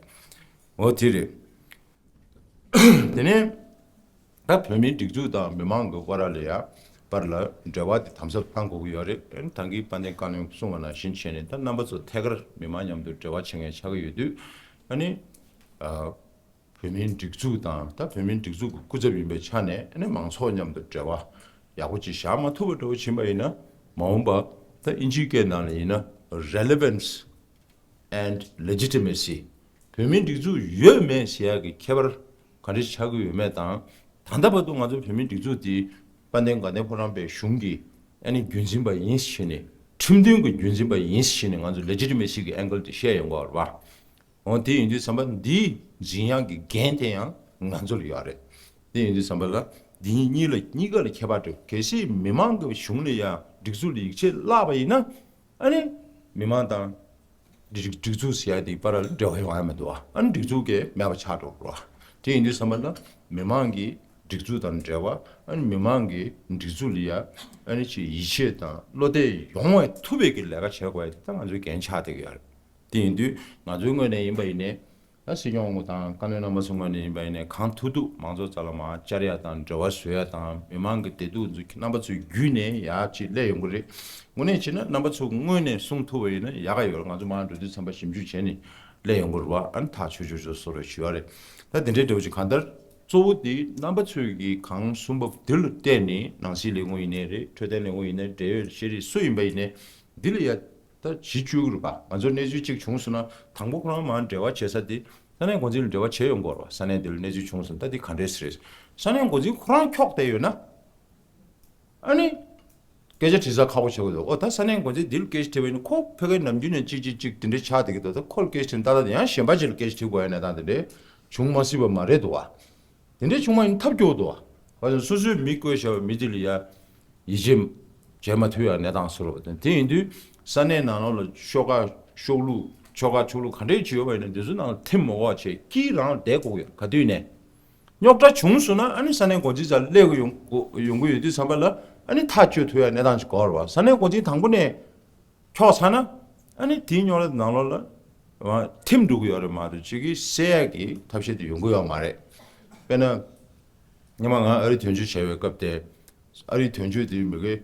འོ་དེ་རེད། དེ་ནས་ད་བོད་མིའི་སྒྲིག་འཛུགས་དང་མི་མང་གི་བར་ལ་ཡ་བར་ལ་འབྲེལ་བ་དེ་དམ་ཟབ་གཏང་དགོས་ཀྱི་ཡོད་རེད། ད་གིན་དཔལ་ལྡན་བཀའ་བློན་གསུངས་པ་ནང་བཞིན་བྱས་ནས་ད་རྣམ་པ་ཚོ་ཐད་ཀར་མི་མང་མཉམ་དུ་འབྲེལ་བ་བྱེད་མཁན་ཆགས་ཀྱི་ཡོད་དུས་ཨ་ནི་ཨ་བོད་མིའི་སྒྲིག་འཛུགས་དང་ད་བོད་མིའི་སྒྲིག་འཛུགས་ཀྱི་སྐུ་ཚབ་ཡིན་པའི་ཆ་ནས་ཨ་ནི་མང་ཚོགས་མཉམ་དུ་འབྲེལ་བ་ཡག་པོ་ཅིག་བཞག་མ་ཐུབ་པ་འདྲ་བོ་ཕྱིན་པ་ཡིན་ན་མ་འོངས་པ་ད་ཨིན་ཇིའི་སྐད་ནང་ལ་ཡིན་ན་relevance and legitimacy། བོད་མིའི་སྒྲིག་འཛུགས་ཡོད་མེད་ཟེར་ཡག་གི་ཁྱད་པར་ག་འདྲ་ཆགས་ཀྱི་ཡོད་མེད་དང་། ད་ལྟ་བར་དུ་ང་ཚོ་བོད་མིའི་སྒྲིག་འཛུགས་འདི་དཔལ་ལྡན་དགའ་ལྡན་ཕོ་བྲང་པའི་གཞུང་གི་ཨ་ནི་རྒྱུན་འཛིན་པ་ཡིན་ཞེས་ནས་ཁྲིམས་མཐུན་གྱི་རྒྱུན་འཛིན་པ་ཡིན་ཞེས་ནས་ང་ཚོ་legitimacy་གི་angle་དེ་བཤད་ཡོང་གི་ཡོད་རེད་བ། འོ་དེ་ཡིན་དུས་ཙམ་པ་འདིའི་འཛིན་ཡག་གི་འགན་དེ་ཡང་ང་ཚོ་ལ་ཡོད་རེད། དེ་ཡིན་དུས་ཙམ་པ་ལ་འདི་གཉིས་ལ་གཉིས་ཀ་ལ་ཁྱད་པར་འདུག་གལ་སྲིད་མི་མང་གི་གཞུང་ལ་ཡང་སྒྲིག་འཛུགས་ལ་ཡིད་ཆེས་བརླག་པ་ཡིན་ན། ཨ་ནི་མི་མང་དང་སྒྲིག་སྒྲིག་འཛུགས་ཟེར་ཡ་དེ་བར་ལ་འབྲེལ་བ་ཡོང་ཡ་མི་འདུག་ཨ་ནི་སྒྲིག་འཛུགས་ཀྱི་མེད་པ་ཆགས་འགྲོ་འགྲོ། དེ་ཡིན་དུས་ཙམ་པ་ལ་མི་མང་གི་སྒྲིག་འཛུགས་དང་འབྲེལ་བ། ཨ་ནི་མི་མང་གི་སྒྲིག་འཛུགས་ལ་ཡ་ཨ་ནི་ཅིག་ཡིད་ཆེས་དང་བློ་གཏད་ཡོང་བ་ཐུབ་པའི་གི་ལས་ཀ་བྱེད་དགོས་ཡ་དེ་ད་ང་ཚོའི་འགན་ཆགས་བསྡད་ཀྱི་ཡོད་རེད། དེ་ཡིན་དུས་ང་ཚོའི་ངོས་ནས་ཡིན་པ་ཡིན་ནའི། ད་སྲིད་སྐྱོང་དང་བཀའ་བློན་རྣམ་པ་ཚོའི་ངོས་ནས་ཡིན་པ་ཡིན་ནའི་གང་ཐུབ་ཐུབ་མང་ཚོགས་རྩ་ལ་མར་བཅར་ཡ་དང་འབྲེལ་བ་བཟོ་ཡ་དང་མི་མང་གི་བདེ་སྡུག་ཚོ་རྣམ་པ་ཚོའི་བརྒྱུད་ནས་ཡར་ཅིག་སླེབས་ཡོང་གི་རེད། དངོས་གནས་བྱས་ན་རྣམ་པ་ཚོ་ངོས་ནས་གསུང་ཐུབ་པ་ཡིན་ན་ཡག་ག་ཡོད་རེད། ང་ཚོ་མར་འགྲོ་དུས་ཙམ་པ་ཞིབ་འཇུག་བྱས་ནས་སླེབས་ཡོང་གི་རེད་བ། ཨ་ནི་ཐག་ཆོད་ཆོད་ཆོད་བཟོ་རོགས་ཞུ་བ་རེད། ད་དེ་འདྲའི་འདྲ་བོ་ཅིག་གང་ལྟར་གཙོ་བོ་དེ་རྣམ་པ་ཚོས་ཀྱི་གང་གསུངས་པ་དེ་ལ་བལྟས་ནས་ནང་སྲིད་ལས་ཁུངས་ཡིན་ནའི་རེད། འཕྲོད་བསྟེན་ལས་ཁུངས་ཡིན་ནའི་འབྲེལ་ཡོད་ཤེས་རིག་སུ་ཡིན་པ་ཡིན་ནའི་འདི་ལ་ཡ། ད་གཞི་བཅོལ་གྱི་རེད་པ། ང་ཚོར་གནས་ཚུལ་གཅིག་བྱུང་སོང་ན་དང་པོ་ཁོ་རང་མར་འབྲེལ་བ་བྱེད་ས་དེ་ས་གནས་འགོ་འཛིན་ལ་འབྲེལ་བ་བྱེད་ཡོང་དགོས་རེད་པ། ས་གནས་འདི་ལ་གནས་ཚུལ་བྱུང་སོང་ད་འདི་ག་འདྲས་རེད། ས་གནས་འགོ་འཛིན་ཁོ་རང་འཁྱོག་བསྡད་ཡོད་ན། ཨ་ནི། སྐད་ཆ་དྲི་ས་ཁག་པོ་ཆགས་ཀྱི་འདུག་ཨོ་ད་ས་གནས་འགོ་འཛིན་འདི་ལ་སྐད་ཆ་དྲིས་པ་ཡིན་ན་ཁོ་ཕ་གིའི་ནམ་རྒྱུན་ནས་གཅིག་གཅིག་གཅིག་དེ་འདྲས་ཆགས་བསྡད་ཀྱི་འདུག་ད་ཁོ་ལ་སྐད་ཆ་དྲིས་ན་ཏག་ཏག་དེ་ཡང་གཞན་པ་ཅིག་ལ་སྐད་ཆ་དྲི་དགོས་ཡ་གནས་སྟངས་དེ་འདྲས། བྱུང་མ་སྲིད་པ་མ་རེད་འདུག་བ། དེ་འདྲའི་བྱུང་བ་ཡིན་ཐབས་སྐྱོ་འདུག་བ། བ་ཅིན་སོ་སོའི་མི་བསྐོས་བཞག་པའི་མི་དེ་ལ་ཡ་ཡིད་ཆེས་བྱེད་མ་ཐུབ་ཡ་གནས་སྟངས་བཟོ་འདྲ་བ་དང་། དེ་ཡིན་དུས་ས་གནས་ནང་ལོགས་ལ་ཤོག་ཁག་ཤོག་ལུགས་ཆོལ་ཁ་ཆོས་ལུགས་ག་འདྲས་ཅིག་ཡོད་པ་ཡིན་ན་དེ་ཚོའི་ནང་ལ་ཐིམ་མ་དགོས་པ་བྱས་དཀྱིལ་རང་ལ་བསྡད་དགོས་ཀྱི་ཡོད། ག་དུས་ནས་རྙོག་དྲ་བྱུང་སོང་ན་ཨ་ནི་ས་གནས་འགོ་འཛིན་རྩ་སླེབས་ཀྱི་ཡོང་ཡོང་གི་ཡོད་དུས་ཙམ་པ་ལ་ཨ་ནི་ཐག་གཅོད་ཐུབ་ཡ་གནས་སྟངས་ཅིག་དགོས་རེད་བ། ས་གནས་འགོ་འཛིན་དང་པོ་ནས་འཁྱོག་ཚར་ན་ཨ་ནི་དེའི་རྙོག་དྲ་ནང་ལོགས་ལ་ཐིམ་འགྲོ་གི་ཡོད་རེད་མ་གཏོགས་ཅིག་གིས་སེལ་ཡ་གི་ཐབས་ཤེས་དེ་ཡོང་གི་ཡོད་མ་རེད། དཔེར་ན། སྔོན་མ་ང་ཨ་རི་དོན་གཅོད་བྱས་པའི་སྐབས་དེ། ཨ་རིའི་དོན་གཅོད་དེ་མི་གེ་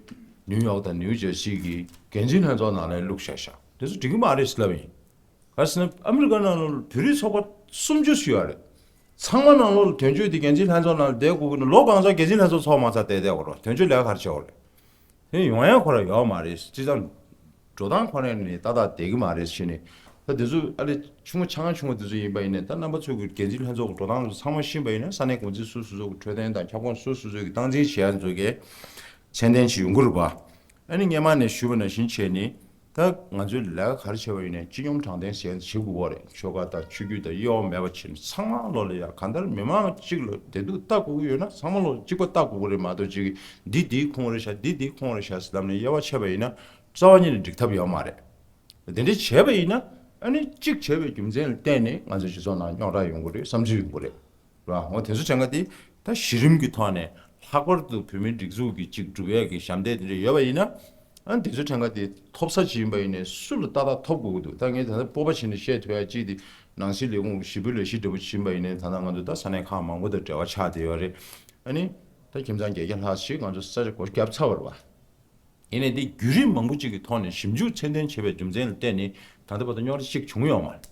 ནིའུ་ཡོག་དང་ནིའུ་ཇར་སི་གི་འགན་འཛིན་ལྷན་ཚོགས་ནང་ལ་བླུགས་བཞག་བཞག་དེ་ཚོ་འགྲིག་གི་མ་རེད་ཟེར་ལབ་ཡིན། ག་རེ་ཟེར་ན་ཨ་མི་རི་ཀ་ནང་ལ་བོད་རིགས་ཚོགས་པ་སུམ་ཅུ་ཞིག་ཡོད་རེད། ཚང་མ་ནང་ལོགས་ལ་དོན་གཅོད་དེ་འགན་འཛིན་ལྷན་ཚོགས་ནང་ལ་བསྡད་དགོས་ཀྱི་ནི་ལོ་གང་ཚང་འགན་འཛིན་ལྷན་ཚོགས་ཚོགས་མ་ཚར་བསྡད་བསྡད་དགོས་རེད། དོན་གཅོད་ལས་ཀ་ག་རེ་བྱེད་དགོས་རེད། དེ་ཡོང་ཡ་ཁོ་རང་ཡོད་མ་རེད། སྤྱི་བཏང་འགྲོ་སྟངས་ཁོ་རང་ནས་ཏག་ཏག་བསྡད་ཀྱི་མ་རེད་ཟེར་ནས། ད་དེ་ཚོ་ཨ་ལེ་ཆུང་ངུ་ཆུང་ཆུང་དེ་ཚོ་ཡིན་པ་ཡིན་ནའི་ད་རྣམ་པ་ཚོ་གི་འགན་འཛིན་ལྷན་ཚོགས་ཀྱི་འགྲོ་སྟངས་ཚོ་ཚང་མ་ཤེས་པ་ཡིན་ན་ས་གནས་འགོ་འཛིན་སོ་སོ་སོ་གི་འཕྲོད་བསྟེན་དང་ཁྱབ་ཁོངས་སོ་སོ་སོ་གི་སྟངས་འཛིན་བྱེད་ཡ་ཚོ་གི་ཚད་ལྡན་ཞིག་ཡོང་གི་རེད་པ། ཨ་ནི་སྔོན་མ་ནས་ཞུས་པ་ནང་བཞིན་བྱས་ནས་ད་ང་ཚོས་ལས་ཀ་ག་རེ་བྱས་པ་ཡིན་ནའི་སྤྱི་སྙོམས་དྲང་བདེན་ཟེར་ཡ་བྱེད་དགོས་པ་རེད། ཆོལ་ཁ་དང་ཆོས་བརྒྱུད་དང་དབྱེ་བ་མེད་པ་བྱས་ནས་ཚང་མ་ལོག་ལ་ཡ་གང་ལྟར་མི་མང་གཅིག་ལ་བདེ་སྡུག་ལྟ་དགོས་ཀྱི་ཡོད་ན་ཚང་མ་ལོག་གཅིག་པ་ལྟ་དགོས་ཀྱི་རེད་མ་གཏོགས་ཅིག་འདི་འདིའི་ཁོངས་རེད་ཤག་འདི་འདིའི་ཁོངས་རེད་ཤག་ཟེར་ལབ་ནས་དབྱེ་བ་ཕྱེ་བ་ཡིན་ན། རྩ་བ་ཉིད་ནས་འགྲིག་ཐབས་ཡོད་མ་རེད། དེ་འདྲ་བྱས་པ་ཡིན་ན་ཨ་ནི་གཅིག་བྱས་པའི་རྒྱུ་མཚན་ལ་བརྟེན་ནས་ང་ཚོའི་སྤྱི་ཚོགས་ནང་རྙོག་དྲ་ཡོང་གི་རེད། བསམ་ཚུལ་ཡོང་གི་རེད། རེད་བ། འོ་དེ་ཚོ་དྲན་ག་དེ་ད་གཞི་རིམ་གྱི་ཐོག་ནས་ལྷག་པར་དུ་བོད་མིའི་སྒྲིག་འཛུགས་ཀྱི་གཅིག་སྒྲུབ་ཡས་ཀྱི་ཞབས་འདེགས་དེ་འདྲ་ཡོད་པ་ཡིན་ན། ཨ་ནི་དེ་ཚོ་དྲན་ག་དེ་ཐོབ་ས་ཅིག་ཡིན་པ་ཡིན་ནའི་སུ་ལ་ཏག་ཏག་ཐོབ་དགོས་ཀྱི་འདུག་ད་ངས་ད་ལྟ་སྤོབས་པ་བྱས་ནས་བཤད་ཐུབ་ཡ་གཅིག་དེ་ནང་སྲིད་ལས་ཁུངས་ཀྱི་ཞི་བོའི་ལས་གཞི་འདྲ་པོ་ཅིག་ཡིན་པ་ཡིན་ནའི་ད་ལྟ་ང་ཚོ་ད་ས་གནས་ཁག་མང་པོ་དང་འབྲེལ་བ་ཆགས་བསྡད་ཡོད་རེད། ཨ་ནི་ད་ཁྱིམ་ཚང་བརྒྱད་བརྒྱ་ལྷག་ཞིག་ང་ཚོ་ས་ཆ་སྒོ་བརྒྱབ་ཚར་བ་རེད་བ། ཡིན་ནའི་འདི་བརྒྱུད་རིམ་མང་པོ་ཅིག་གི་ཐོག་ནས་ཞིབ་འཇུག་ཚད་ལྡན་བྱས་པའི་རྒྱུ་མཚན་ལ་བརྟེན་ནས་ད་ལྟ་བར་དུ་རྙོག་དྲ་གཅིག་བྱུང་ཡོད་མ་རེད།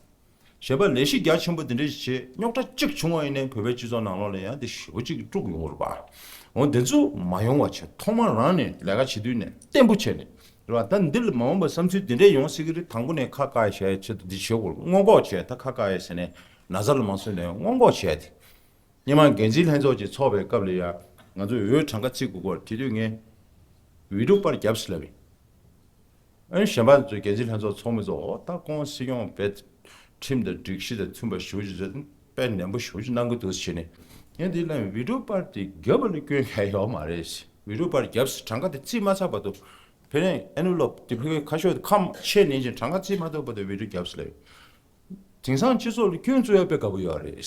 གཞན་པ་ལས་གཞི་རྒྱ་ཆེན་པོ་འདི་འདྲ་ཞིག་བྱས་རྙོག་དྲ་གཅིག་བྱུང་བ་ཡིན་ནའི་བོད་པའི་སྤྱི་ཚོགས་ནང་ལོགས་ལ་ཡང་འདི་ཞེ་པོ་ཅིག་དཀྲུག་ཡོང་གི་རེད་པ། འོ་འདི་ཚོ་མ་ཡོང་བ་བྱས་ཐོག་མ་རང་ནས་ལས་ཀ་བྱེད་དུས་ནས་བརྟན་པོ་བྱས་ནས་རེད་པ། ད་འདི་ལ་མ་འོངས་པ་བསམ་ཚུལ་འདི་འདྲས་ཡོང་སྲིད་ཀྱི་རེད། དང་པོ་ནས་ཁ་བཀག་ཡ་བྱས་ཆེད་དུ་འདི་བྱེད་དགོས་རེད། སྔོན་འགོག་བྱས། ད་ཁ་བཀག་ཡ་ཟེར་ནས་ན་ཚ་ལ་མ་སོན་ནས་སྔོན་འགོག་བྱས་ཏེ། སྔོན་མ་འགན་འཛིན་ལྷན་ཚོགས་ཀྱི་ཚོགས་པའི་སྐབས་ལ་ཡང་ང་ཚོས་འོས་གྲངས་ཀ་བརྩི་དགོས་སྐོར་དེ་དུས་ངས་བི་ཊོ་པར་བརྒྱབ་ཟེར་ལབ་ཡིན། ཨ་ནི་གཞན་པ་ཚོས་འགན་འཛིན་ལྷན་ཚོགས་ཚོགས་མི་ཚོ་འོ་ད་ཁོང་སྲིད་སྐྱོང་དཔེ་ཁྲིམས་དང་སྒྲིག་གཞི་དང་མཐུན་པ་ཞེ་པོ་ཅིག་བཟོས་དཔེ་ནན་པོ་ཞེ་པོ་ཅིག་གནང་གི་འདུག་ཟེར་ནས་ངས་འདི་ལ་བི་ཊོ་པར་དེ་བརྒྱབ་པ་ལ་སྐྱོན་གང་ཡང་ཡོད་མ་རེད། བི་ཊོ་པར་བརྒྱབ་ཟེར་གྲངས་ཀ་དེ་བརྩིས་མ་ཚར་བར་དུ་ཕེ་ནས་ཨེན་ཝི་ལོབ་དེ་ཕ་གིའི་ཁ་ཤོག་དེ་ཁམས་ཕྱེ་ནས་ཅིང་གྲངས་ཀ་བརྩིས་མ་ཐུབ་བར་དུ་བི་ཊོ་བརྒྱབ་ཟེར་ལབ་ཡིན། དེང་སང་སྤྱི་ཚོགས་ལ་སྐྱོན་བཙུགས་ཡ་དཔེ་དགའ་པོ་ཡོད་རེད།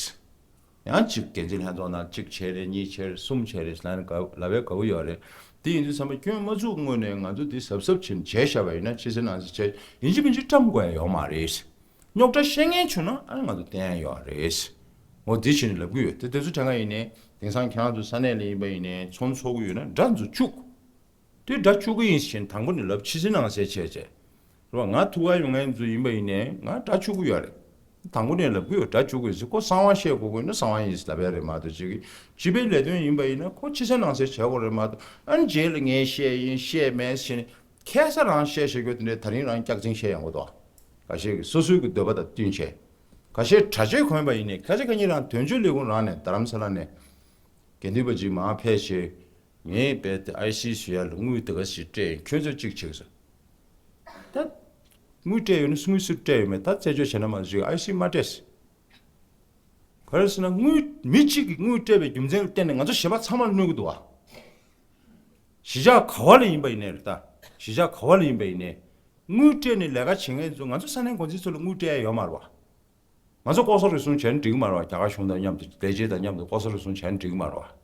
ཡང་གཅིག་འགན་འཛིན་ལྷན་ཚོགས་ནང་གཅིག་བྱས་རེད། གཉིས་བྱས་རེད། གསུམ་བྱས་རེད་ལབ་ནས་དགའ་ལབ་པའི་དགའ་པོ་ཡོད་རེད། དེ་ཡིན་དུས་ཚང་མ་སྐྱོན་མ་བཙུགས་སྔོན་ནས་ང་ཚོ་འདི་གཟབ་གཟབ་བྱས་ནས་བྱས་བཞག་པ་ཡིན་ན་ཕྱི་གསལ་ནང་གསལ་བྱས་ཡིན་གཅིག་མིན་གཅིག་བཀྲམ་དགོས་ཡ་ཡོད་མ་རེད། རྙོག་དྲ་བཤད་མཁན་བྱུང་ན་ཨ་ནི་ང་ཚོ་བསྟན་ཡ་ཡོད་རེད། འོ་འདི་བྱས་ནས་ལབ་གི་ཡོད་དེ། དེ་ཚོ་དྲན་ག་ཡིན་ནའི་དེང་སང་ཁྱེད་རང་ཚོ་ས་གནས་ལ་ཡིན་པ་ཡིན་ནའི་ཚོགས་འདུ་ཚོགས་གི་ཡོད་ན་སྒྲ་འཛུགས་བཅུག་དེ་སྒྲ་བཅུག་གི་ཡིན་ཞེས་དང་པོ་ནས་ལབ་ཕྱི་གསལ་ནང་གསལ་བྱས་བྱས། རེད་བ། ང་ཐུག་ག་ཡོང་མཁན་ཚོ་ཡིན་པ་ཡིན་ནའི་ང་སྒྲ་བཅུག་གི་ཡོད་རེད། དང་པོ་ནས་ལབ་གི་ཡོད། སྒྲ་བཅུག་གི་ཡོད་ཟེར། ཁོ་གསང་བ་བཤད་དགོས་ཀྱི་ཡོད་ན་གསང་བ་ཡིན་ཟེར་ལབ་ཡ་རེད་མ་གཏོགས་ཅིག་གི་སྤྱི་པའི་ལས་དོན་ཡིན་པ་ཡིན་ན་ཁོ་ཕྱི་གསལ་ནང་གསལ་བྱས་དགོས་རེད་མ་གཏོགས་ཨ་ནི་རྗེས་ལ་ངས་བཤད་ཡིན་བཤད་མེད་ཟེར་ནས་ཁ་སང་རང་བཤད་བཤད་རྒྱུ་དེ་འདྲའི་ད་རིང་རང་སྐྱག་རྫུན་བཤད་ཡོང་གི་འདུག་ཁ་ཤས་ཀྱིས་སོ་སོའི་གི་འདོད་པ་དང་བསྟུན་བྱས། ཁ་ཤས་གྲྭ་ཆས་གོན་པ་ཡིན་ནའི་ཁ་ཤས་ཁ་ཉིན་རང་དོན་གཅོད་ལས་ཁུངས་རང་ནས་རྡ་རམ་ས་ལ་ནས་དགེ་འདུན་པ་ཅིག་མར་ཕེབས་བྱས། ངས་རྦད་དེ་ཨའི་སི་ཞུ་ཡ་ལ་དངུལ་དེ་ག་ཞིག་སྤྲད་ཡིན། ཁྱོད་ཚོས་གཅིག་བྱེད་ཟེར། ད་དངུལ་སྤྲད་ཡོད་ན་དངུལ་སུས་སྤྲད་ཡོད་མེད་ད་རྩད་གཅོད་བྱས་ན་མ་གཏོགས་ཨའི་སི་མ་སྤྲད་ཟེར། ག་རེ་ཟེར་ན་དངུལ་མི་གཅིག་གིས་དངུལ་སྤྲད་པའི་རྒྱུ་མཚན་ལ་བརྟེན་ནས་ང་ཚོ་གཞན་པ་ཚང་མ་གནོད་ཀྱི་འདུག་བ། གཞིས་ཆགས་ག་བ་ལ་ཡིན་པ་ཡིན་ནའི་རེད། ད་གཞིས་ཆགས་ག་བ་ལ་ཡིན་པ་ཡིན་ནའི་དངུལ་སྤྲད་ནས་ལས་ཀ་བྱེད་མཁན་ཚོ་ང་ཚོ་ས་གནས་འགོ་འཛིན་ཚོ་ལ་དངུལ་སྤྲད་ཡ་ཡོད་མ་རེད་བ། ང་ཚོ་ལྐོག་ཟ་རུལ་སུངས་བྱས་ན་འགྲིག་གི་མ་རེད་བ། རྒྱ་གར་གཞུང་དང་མཉམ་དུ་ལས་བྱེད་དང་མཉམ་དུ་ལྐོག་ཟ་རུལ་སུངས་བྱས་ན་འགྲིག་གི་མ་རེད་བ།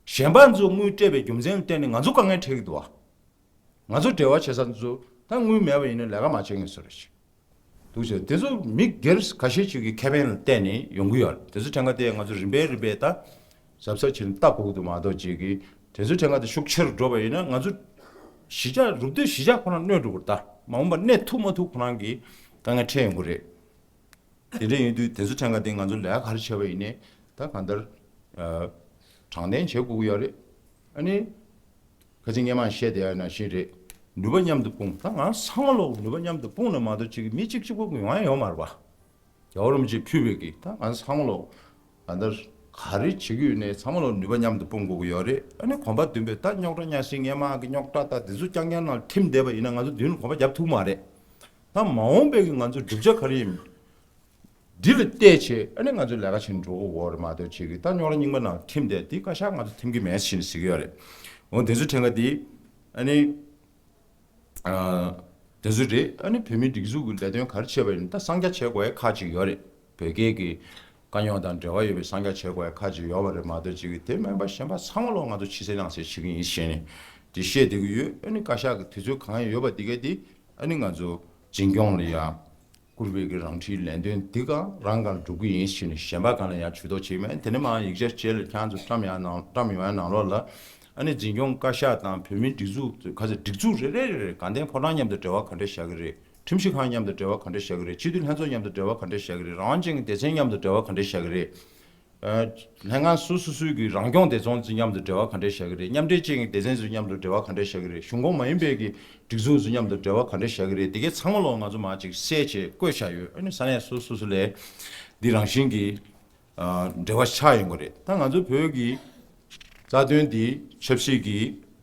གཞན་པ་ཚོ་དངུལ་སྤྲད་པའི་རྒྱུ་མཚན་ལ་བརྟེན་ནས་ང་ཚོ་དཀའ་ངལ་འཕྲད་ཀྱི་འདུག་བ། ང་ཚོ་འབྲེལ་བ་བྱེད་ས་ཚོ་ད་དངུལ་མེད་པ་ཡིན་ན་ལས་ཀ་མ་བྱེད་མཁན་ཚོ་རེད། འདུག་བྱས་དེ་ཚོ་མི་སྒེར་ཁ་ཤས་ཅིག་གི་ཁེ་ཕན་ལ་བརྟེན་ནས་ཡོང་གི་ཡོད་རེད། དེ་ཚོ་ཕྲན་ཁ་དེ་ང་ཚོ་རིམ་པས་རིམ་པས་ད་གཟབ་གཟབ་བྱས་ནས་ལྟ་དགོས་ཀྱི་འདུག་མ་གཏོགས་ཅིག་གི་དེ་ཚོ་ཕྲན་ཁ་དེ་ཤུགས་ཆེ་རུ་འགྲོ་བ་ཡིན་ན་ང་ཚོ་གཞིས་ཆགས་རུབ་སྟོད་གཞིས་ཆགས་ཁོ་ན་གནོད་འགྲོ་གི་རེད། ད་མ་འོངས་པ་གནས་ཐུབ་མ་ཐུབ་ཁོ་རང་གི་དཀའ་ངལ་འཕྲད་ཡོང་གི་རེད། དེ་འདྲ་ཡིན་དུས་དེ་ཚོ་ཕྲན་ཁ་དེ་ང་ཚོ་ལས་ཀ་ག་རེ་བྱས་པ་ཡིན་ནའི་ད་གང་ལྟར་ཨ་དྲང་བདེན་བྱེད་དགོས་ཀྱི་ཡོད་རེད། ཨ་ནི་ཁ་ཅིག་སྔོན་མ་བཤད་བསྡད་ཡ་ནང་བཞིན་རེད། ནུས་པ་མཉམ་དུ་སྤུངས། ད་ང་ཚང་མ་ལོག་ནུས་པ་མཉམ་དུ་སྤུངས་ན་མ་གཏོགས་ཅིག་མི་གཅིག་གཅིག་པོ་ཡོང་ཡ་ཡོད་མ་རེད་པ། རྒྱལ་བ་རིན་པོ་ཆེས་ཕུལ་བའི་གི་ད་ང་ཚང་མ་ལོག་གང་ལྟར་ག་རེ་བྱེད་ཀྱི་ཡོད་ནའི་ཚང་མ་ལོག་ནུས་པ་མཉམ་དུ་སྤུངས་དགོས་ཀྱི་ཡོད་རེད། ཨ་ནི་གོམ་པ་མདུན་སྤོས་ད་རྙོག་དྲ་གཉའ་ཤིང་སྔོན་མ་གི་རྙོག་དྲ་ད་དེ་ཚོ་རྐྱང་རྐྱང་ནང་ཐིམ་བསྡད་པ་ཡིན་ན་ང་ཚོ་མདུན་ལ་གོམ་པ་རྒྱབ་ཐུབ་མ་རེད། ད་མ་འོངས་པའི་གི་ང་ཚོ་བསྒྲུབ་བྱ་ག་རེ་ཡིན། འདི་ལ་བལྟས་བྱས་ཨ་ནི་ང་ཚོ་ལས་ཀ་བྱེད་འགྲོ་དགོས་ཡོད་རེད་མ་གཏོགས་ཅིག་གི་ད་རྙོག་དྲ་རྙིང་པ་ནང་ཁྲིམས་དེ་འདི་བཀའ་ཤག་ང་ཚོ་འཐེན་གྱི་མེད་ཟེར་ནས་ཟེར་གྱི་ཡོད་རེད། འོ་དེ་ཚོ་དྲན་ག་འདི་ཨ་ནི་ཨ་དེ་ཚོ་རེད། ཨ་ནི་བོད་མིའི་སྒྲིག་འཛུགས་ཀྱི་ལས་དོན་ག་རེ་བྱས་པ་ཡིན་ན་ད་གསང་རྒྱ་བྱེད་དགོས་ཡ་ཁག་ཅིག་ཡོད་རེད། བོད་སྐད་ཀྱི་དཀའ་རྙོག་དང་འབྲེལ་བ་ཡོད་པའི་གསང་རྒྱ་བྱེད་དགོས་ཡ་ཁག་ཅིག་ཡོད་པ་རེད་མ་གཏོགས་ཅིག་གི་དེ་མིན་པ་གཞན་པ་ཚང་མ་ལོག་ང་ཚོ་ཕྱི་གསལ་ནང་གསལ་བྱེད་ཀྱི་ཡིན་ཞེས་ནས་དེ་བཤད་བསྡད་ཀྱི་ཡོད། ཨ་ནི་བཀའ་ཤག་གི་དུས་ཚོད་གང་ཡོད་པ་དེ་ག་དེ་ཨ་ནི་ང་ཚོ་འཛིན་སྐྱོང་ལ་ཡ། བཀུར་འོས་ཀྱི་རང་འཁྲིའི་ལས་དོན་འདི་ག་རང་གང་སྒྲུབ་ཀྱི་ཡིན་ཞེས་ནས་གཞན་པ་གང་ལ་ཡང་ཇུས་གཏོགས་བྱེད་མེད། དེ་ནས་མར་ཡིག་ཆ་རྗེས་ལ་ཁྱེད་ཚོ་བཀྲམ་ཡང་གནང་བཀྲམ་ཡོང་ཡ་ནང་ལོགས་ལ་ཨ་ནི་འཛིན་སྐྱོང་བཀའ་ཤག་དང་བོད་མིའི་སྒྲིག་འཛུགས་ཁ་ཚ་སྒྲིག་འཛུགས་རེ་རེ་རེ་རེ་དགའ་ལྡན་ཕོ་བྲང་མཉམ་དུ་འབྲེལ་བ་ག་འདྲ་བཞག་གི་རེད། ཁྲིམས་ཞིབ་ཁང་མཉམ་དུ་འབྲེལ་བ་ག་འདྲ་བཞག་གི་རེད། སྤྱི་འཐུས་ལྷན་ཚོགས་མཉམ་དུ་འབྲེལ་བ་ག་འདྲ་བཞག་གི་རེད། རང་དབང་ཅན་གྱི་སྡེ་ཚན་མཉམ་དུ་འབྲེལ་བ་ག་འདྲ་བཞག་གི་རེད། ལྷན་ཁང་སོ་སོ་སོའི་གི་རང་སྐྱོང་སྡེ་ཚན་ཚོ་མཉམ་དུ་འབྲེལ་བ་ག་འདྲ་བཞག་གི་རེད། མཉམ་འབྲེལ་ཅན་གྱི་སྡེ་ཚན་ཚོ་མཉམ་དུ་འབྲེལ་བ་ག་འདྲ་བཞག་གི་རེད། གཞུང་ཁོངས་མ་ཡིན་པའི་གི་སྒྲིག་འཛུགས་ཚོ་མཉམ་དུ་འབྲེལ་བ་ག་འདྲ་བཞག་གི་རེད། དེ་གའི་ཚང་མ་ལོག་ང་ཚོ་མར་ཅིག་གསལ་བྱས་བཀོད་བཞག་ཡོད། ཨ་ནི་ས་གནས་སོ་སོ་སོ་ལས་འདི་རང་བཞིན་གྱི་འབྲེལ་བ་ཆགས་ཡོང་གི་རེད། ད་ང་ཚོ་བོད་ཀྱི་རྩ་དོན་འདི་ཆབ་སྲིད་ཀྱི་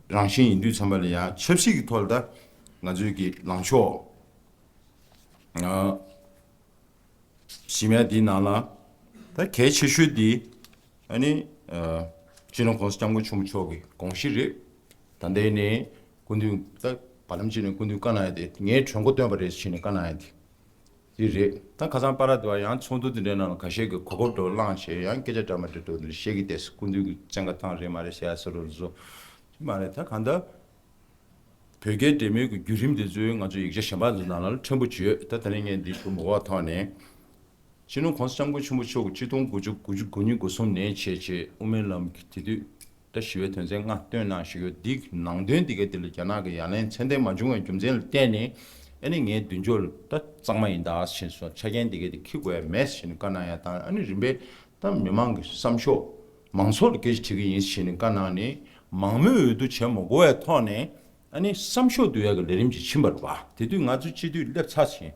རང་བཞིན་ཡིན་དུས་ཙམ་པ་ལ་ཡང་ཆབ་སྲིད་ཀྱི་ཐོག་ལ་ད་ང་ཚོའི་གི་ལངས་ཕྱོགས། གཞི་མ་འདིའི་ནང་ལ་ད་གལ་ཆེ་ཤོས་འདི་ཨ་ནི་སྤྱི་ནོར་༸གོང་ས་༸སྐྱབས་མགོན་ཆེན་པོ་མཆོག་གི་དགོངས་གཞི་རེད། ད་ལྟའི་ནས་སྐུ་མདུན་ད་བར་ལམ་གཅིག་ནས་སྐུ་མདུན་བཀའ་གནང་ཡ་དེ་ངའི་གྲོས་འགོ་བཏོན་པ་རེད་ཟེར་ནས་བཀའ་གནང་ཡ་དེ་འདི་རེད། ད་ཁ་སང་པ་ར་དུ་བ་ཡང་ཚོགས་འདུ་འདི་འདྲའི་ནང་ལ་ཁ་ཤས་ཀྱིས་གོ་སྐབས་འདྲ་བོ་བླངས་བྱས་ཡང་སྐད་ཆ་འདྲ་མ་འདྲ་འདྲ་བོ་འདི་བཤད་ཀྱི་བསྡད་སོང་། སྐུ་མདུན་གྱི་བཙན་བཀའ་བཏང་རེད་མ་རེད་ཟེར་ཡ་ཟེར་རོ་བཟོ་མ་རེད། ད་གང་ལྟར། བོད་རྒྱའི་འབྲེལ་མོལ་གྱི་བརྒྱུད་རིམ་དེ་ཚོའི་ང་ཚོ་ཡིག་ཆ་གཞན་པ་ཚོའི་ནང་ལ་ཕྲན་བུ་བརྗོད། ད་དེ་རིང་ངས་འདི་ཞུ་མི་དགོས་པ་ཐོག་ནས། སྤྱི་ནོར་༸གོང་ས་༸སྐྱབས་མགོན་ཆེན་པོ་མཆོག་གིས་ཆིག་སྟོང་དགུ་བརྒྱ་དགུ་བཅུ་གོ་གཉིས་གོ་གསུམ་ནས་བྱས་རྗེས་དབུ་མའི་ལམ་གྱི་དེ་དུས་ད་ཞི་བའི་དོན་ཚན་ལྔ་བཏོན་གནང་བཞག་ཡོད། འདིའི་ནང་དོན་འདི་ག་དེ་ལ་རྒྱ་ནག་གི་ཡ་ལན་ཚད་ལྡན་མ་བྱུང་བའི་རྒྱུ་མཚན་ལ་བརྟེན་ནས་ཨ་ནི་ངའི་མདུན་ཅོག་ལ་ད་གཙང་མ་ཡིན་ད་ཕྱིན་སོང་། ཆ་རྐྱེན་འདི་ག་དེ་འཁྱེར་དགོས་ཡ་མེད་ཟེར་ནས་བཀའ་གནང་ཡ་དང་ཨ་ནི་རིམ་པས། ད་མི་མང་གི་བསམ་ཤོག་མང་ཚོགས་ལ་སྐད་ཆ་དྲི་གི་ཡིན་ཞེས་ནས་བཀའ་གནང་ནས་མང་མོས་འོས་བསྡུ་བྱེད་མ་དགོས་པའི་ཐོག་ནས་ཨ་ནི་བསམ་ཤོག་བསྡུ་ཡག་གི་ལས་རིམ་ཅིག་ཕྱིན་པ་རེད་པ། དེ་དུས་ང་ཚོ་སྤྱི་འཐུས་སླེབས་ཚར་ཕྱིན་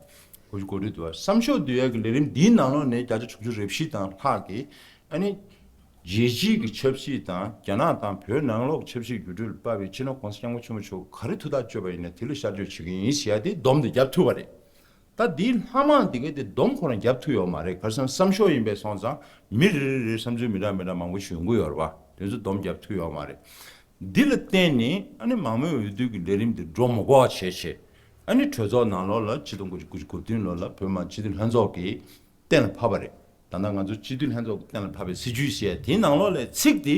གོ་ཆུ་གོ་སྒྲིག་འདུག་བསམ་ཤོག་བསྡུ་ཡག་གི་ལས་རིམ་འདིའི་ནང་ལོགས་ནས་བརྒྱ་ཆ་དྲུག་ཅུ་རེ་བཞི་དང་ལྷག་གིས་ཨ་ནི་རྒྱལ་སྤྱིའི་གི་ཆབ་སྲིད་དང་རྒྱ་ནག་དང་བོད་ནང་ལོགས་ཆབ་སྲིད་འགྱུར་འགྲོས་ལ་དཔག་པའི་སྤྱི་ནོར་༸གོང་ས་༸སྐྱབས་མགོན་ཆེན་པོ་མཆོག་ག་རེ་ཐུགས་ཐག་གཅོད་པ་ཡིན་ན་དེ་ལ་ཤར་བསྐྱོད་བྱེད་ཀྱི་ཡིན་ཞེས་ཡ་དེ་སྡོམ་དེ་བརྒྱབ་ཐུབ་པ་རེད། ད་འདིའི་ལྷ་མང་འདི་གའི་དེ་སྡོམ་ཁོ་རང་རྒྱབ་ཐུབ་ཡོད་མ་རེད། ག་རེ་ཟེར་ན་བསམ་ཤོག་ཡིན་པས་སོང་ཙང་མི་རེ་རེ་རེའི་བསམ་ཚུལ་མི་འདྲ་མི་འདྲ་མང་པོ་ཞིག་ཡོང་གི་ཡོད་རེད་པ། དེ་ཚོ་སྡོམ་རྒྱབ་ཐུབ་ཡོད་མ་རེད། འདི་ལ་བརྟེན་ནས་ཨ་ནི་མང་མོས་འོས་བསྡུ་གི་ལས་རིམ་འདི་འགྲོ་མི་དགོས་པ་བྱས་བྱས་ཨ་ནི་གྲོས་ཚོགས་ནང་ལོགས་ལ་ཆིག་སྟོང་དགུ་བརྒྱ་དགུ་བཅུ་གོ་བདུན་ལོ་ལ་བོད་མི་མང་སྤྱི་འཐུས་ལྷན་ཚོགས་ཀྱིས་གཏན་ལ་ཕབ་པ་རེད། ད་ལྟ་ང་ཚོ་སྤྱི་འཐུས་ལྷན་ཚོགས་ཀྱིས་གཏན་ལ་ཕབ་པའི་སྲིད་ཇུས་ཟེར་ཡ་དེའི་ནང་ལོགས་ལ་ཚིག་འདི་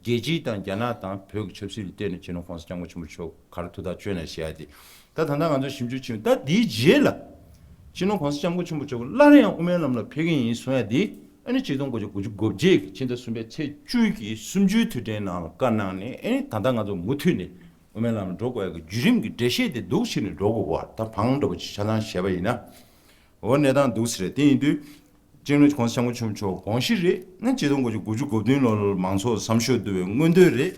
རྒྱལ་སྤྱི་དང་རྒྱ་ནག་དང་བོད་ཀྱི་ཆབ་སྲིད་ལ་བལྟས་ནས་སྤྱི་ནོར་༸གོང་ས་༸སྐྱབས་མགོན་ཆེན་པོ་མཆོག་ག་རེ་ཐུགས་ཐག་གཅོད་ན་ཞེས་ཡ་དེ། ད་ད་ལྟ་ང་ཚོ་ཞིབ་འཇུག་བྱེད་ད་དེའི་རྗེས་ལ་སྤྱི་ནོར་༸གོང་ས་༸སྐྱབས་མགོན་ཆེན་པོ་མཆོག་སླར་ཡང་དབུ་མའི་ལམ་ལ་ཕེབས་ཀྱི་ཡིན་གསུང་ཡ་དེ་ཨ་ནི་ཆིག་སྟོང་དགུ་བརྒྱ་དགུ་བཅུ་གོ་བརྒྱད་ཀྱི་ཕྱི་ཟླ་གསུམ་པའི་ཚེས་བཅུ་གི་གསུམ་བཅུའི་དུས་དྲན་ནང་ལ་བཀའ་གནང་ནས་ཨ་ནི་ད་ལྟ་ང་ཚོ་མུ་མཐུད་ནས་དབུ་མའི་ལམ་ལ་འགྲོ་དགོས་ཡ་གི་བརྒྱུད་རིམ་གྱི་འགྲེལ་བཤད་དེ་འདུག་བྱས་ནས་འགྲོ་དགོས་པ་ད་བང་འདྲ་པོ་ཆ་ཚང་བཤད་པ་ཡིན་ན། འོ་གནས་སྟངས་འདུག་ཟེར་རེད། དེ་ཡིན་དུས་སྤྱི་ནོར་༸གོང་ས་༸སྐྱབས་མགོན་ཆེན་པོ་མཆོག་དགོངས་གཞི་རེད། ཨ་ནི་ཆིག་སྟོང་དགུ་བརྒྱ་དགུ་བཅུ་གོ་བདུན་ལོ་ལ་མང་ཚོགས་བསམ་ཤོག་བསྡུ་བའི་མངོན་འདོད་རེད།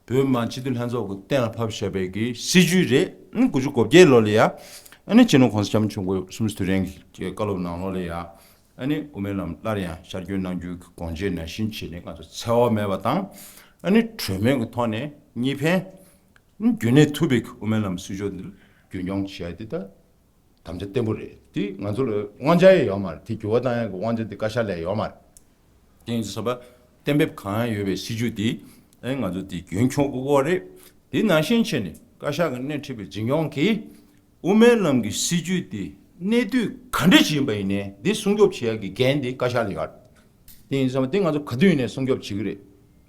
བོད་མི་མང་སྤྱི་འཐུས་ལྷན་ཚོགས་ཀྱིས་གཏན་ལ་ཕབ་བཞག་པའི་གི་སྲིད་ཇུས་རེད། ཨ་ནི་དགུ་བཅུ་གོ་བརྒྱད་ལོ་ལ་ཡ་ཨ་ནི་སྤྱི་ནོར་༸གོང་ས་༸སྐྱབས་མགོན་ཆེན་པོ་གསུམ་བཅུའི་དུས་དྲན་གྱི་བཀའ་སློབ་ནང་ལོགས་ལ་ཡ་ཨ་ནི་དབུ་མའི་ལམ་སླར་ཡང་ཤར་བསྐྱོད་གནང་རྒྱུའི་གི་དགོངས་བཞེས་ནང་བཞིན་བྱས་ནས་ང་ཚོ་འཚེ་བ་མེད་པ་དང་ཨ་ནི་གྲོས་མོལ་གྱི་ཐོག་ནས་གཉིས་ཕན། རྒྱུན་གནས་ཐུབ་པའི་དབུ་མའི་ལམ་སྲིད་ཕྱོགས་འདི་རྒྱུན་འཁྱོངས་བྱེད་ཡ་འདི་ད་དམ་བཅའ་བརྟན་པོ་རེད། འདི་ང་ཚོ་ལ་དབང་ཆ་ཡང་ཡོད་མ་རེད། དེ་འགྱུར་བ་གཏོང་ཡ་གི་དབང་ཆ་འདི་བཀའ་ཤག་ལ་ཡོད་མ་རེད། དེ་ཡིན་ཙང་ས་པ་གཏན་འབེབས་གང་ཡང་ཡོད་པའི་སྲིད་ཇུས་འདི་ཨེ་ང་ཚོ་འདི་རྒྱུན་འཁྱོངས་དགོས་ཀྱི་རེད། དེ་ནང་བཞིན་བྱས་ནས་བཀའ་ཤག་གི་སྣེ་ཁྲིད་པའི་འཛིན་སྐྱོང་གིས་དབུ་མའི་ལམ་གྱི་སྲིད་ཇུས་འདི་གནས་དུས་ག་འདྲ་ཞིག་ཡིན་པ་ཡིན་ནའི་འདི་སྲུང་སྐྱོབ་བྱེད་ཡ་གི་འགན་འདི་བཀའ་ཤག་ལ་ཡོད་རེད། དེ་ཡིན་ཙང་འདི་ང་ཚོ་ག་དུས་ཡིན་ནའི་སྲུང་སྐྱོབ་བྱེད་ཀྱི་རེད། རེད་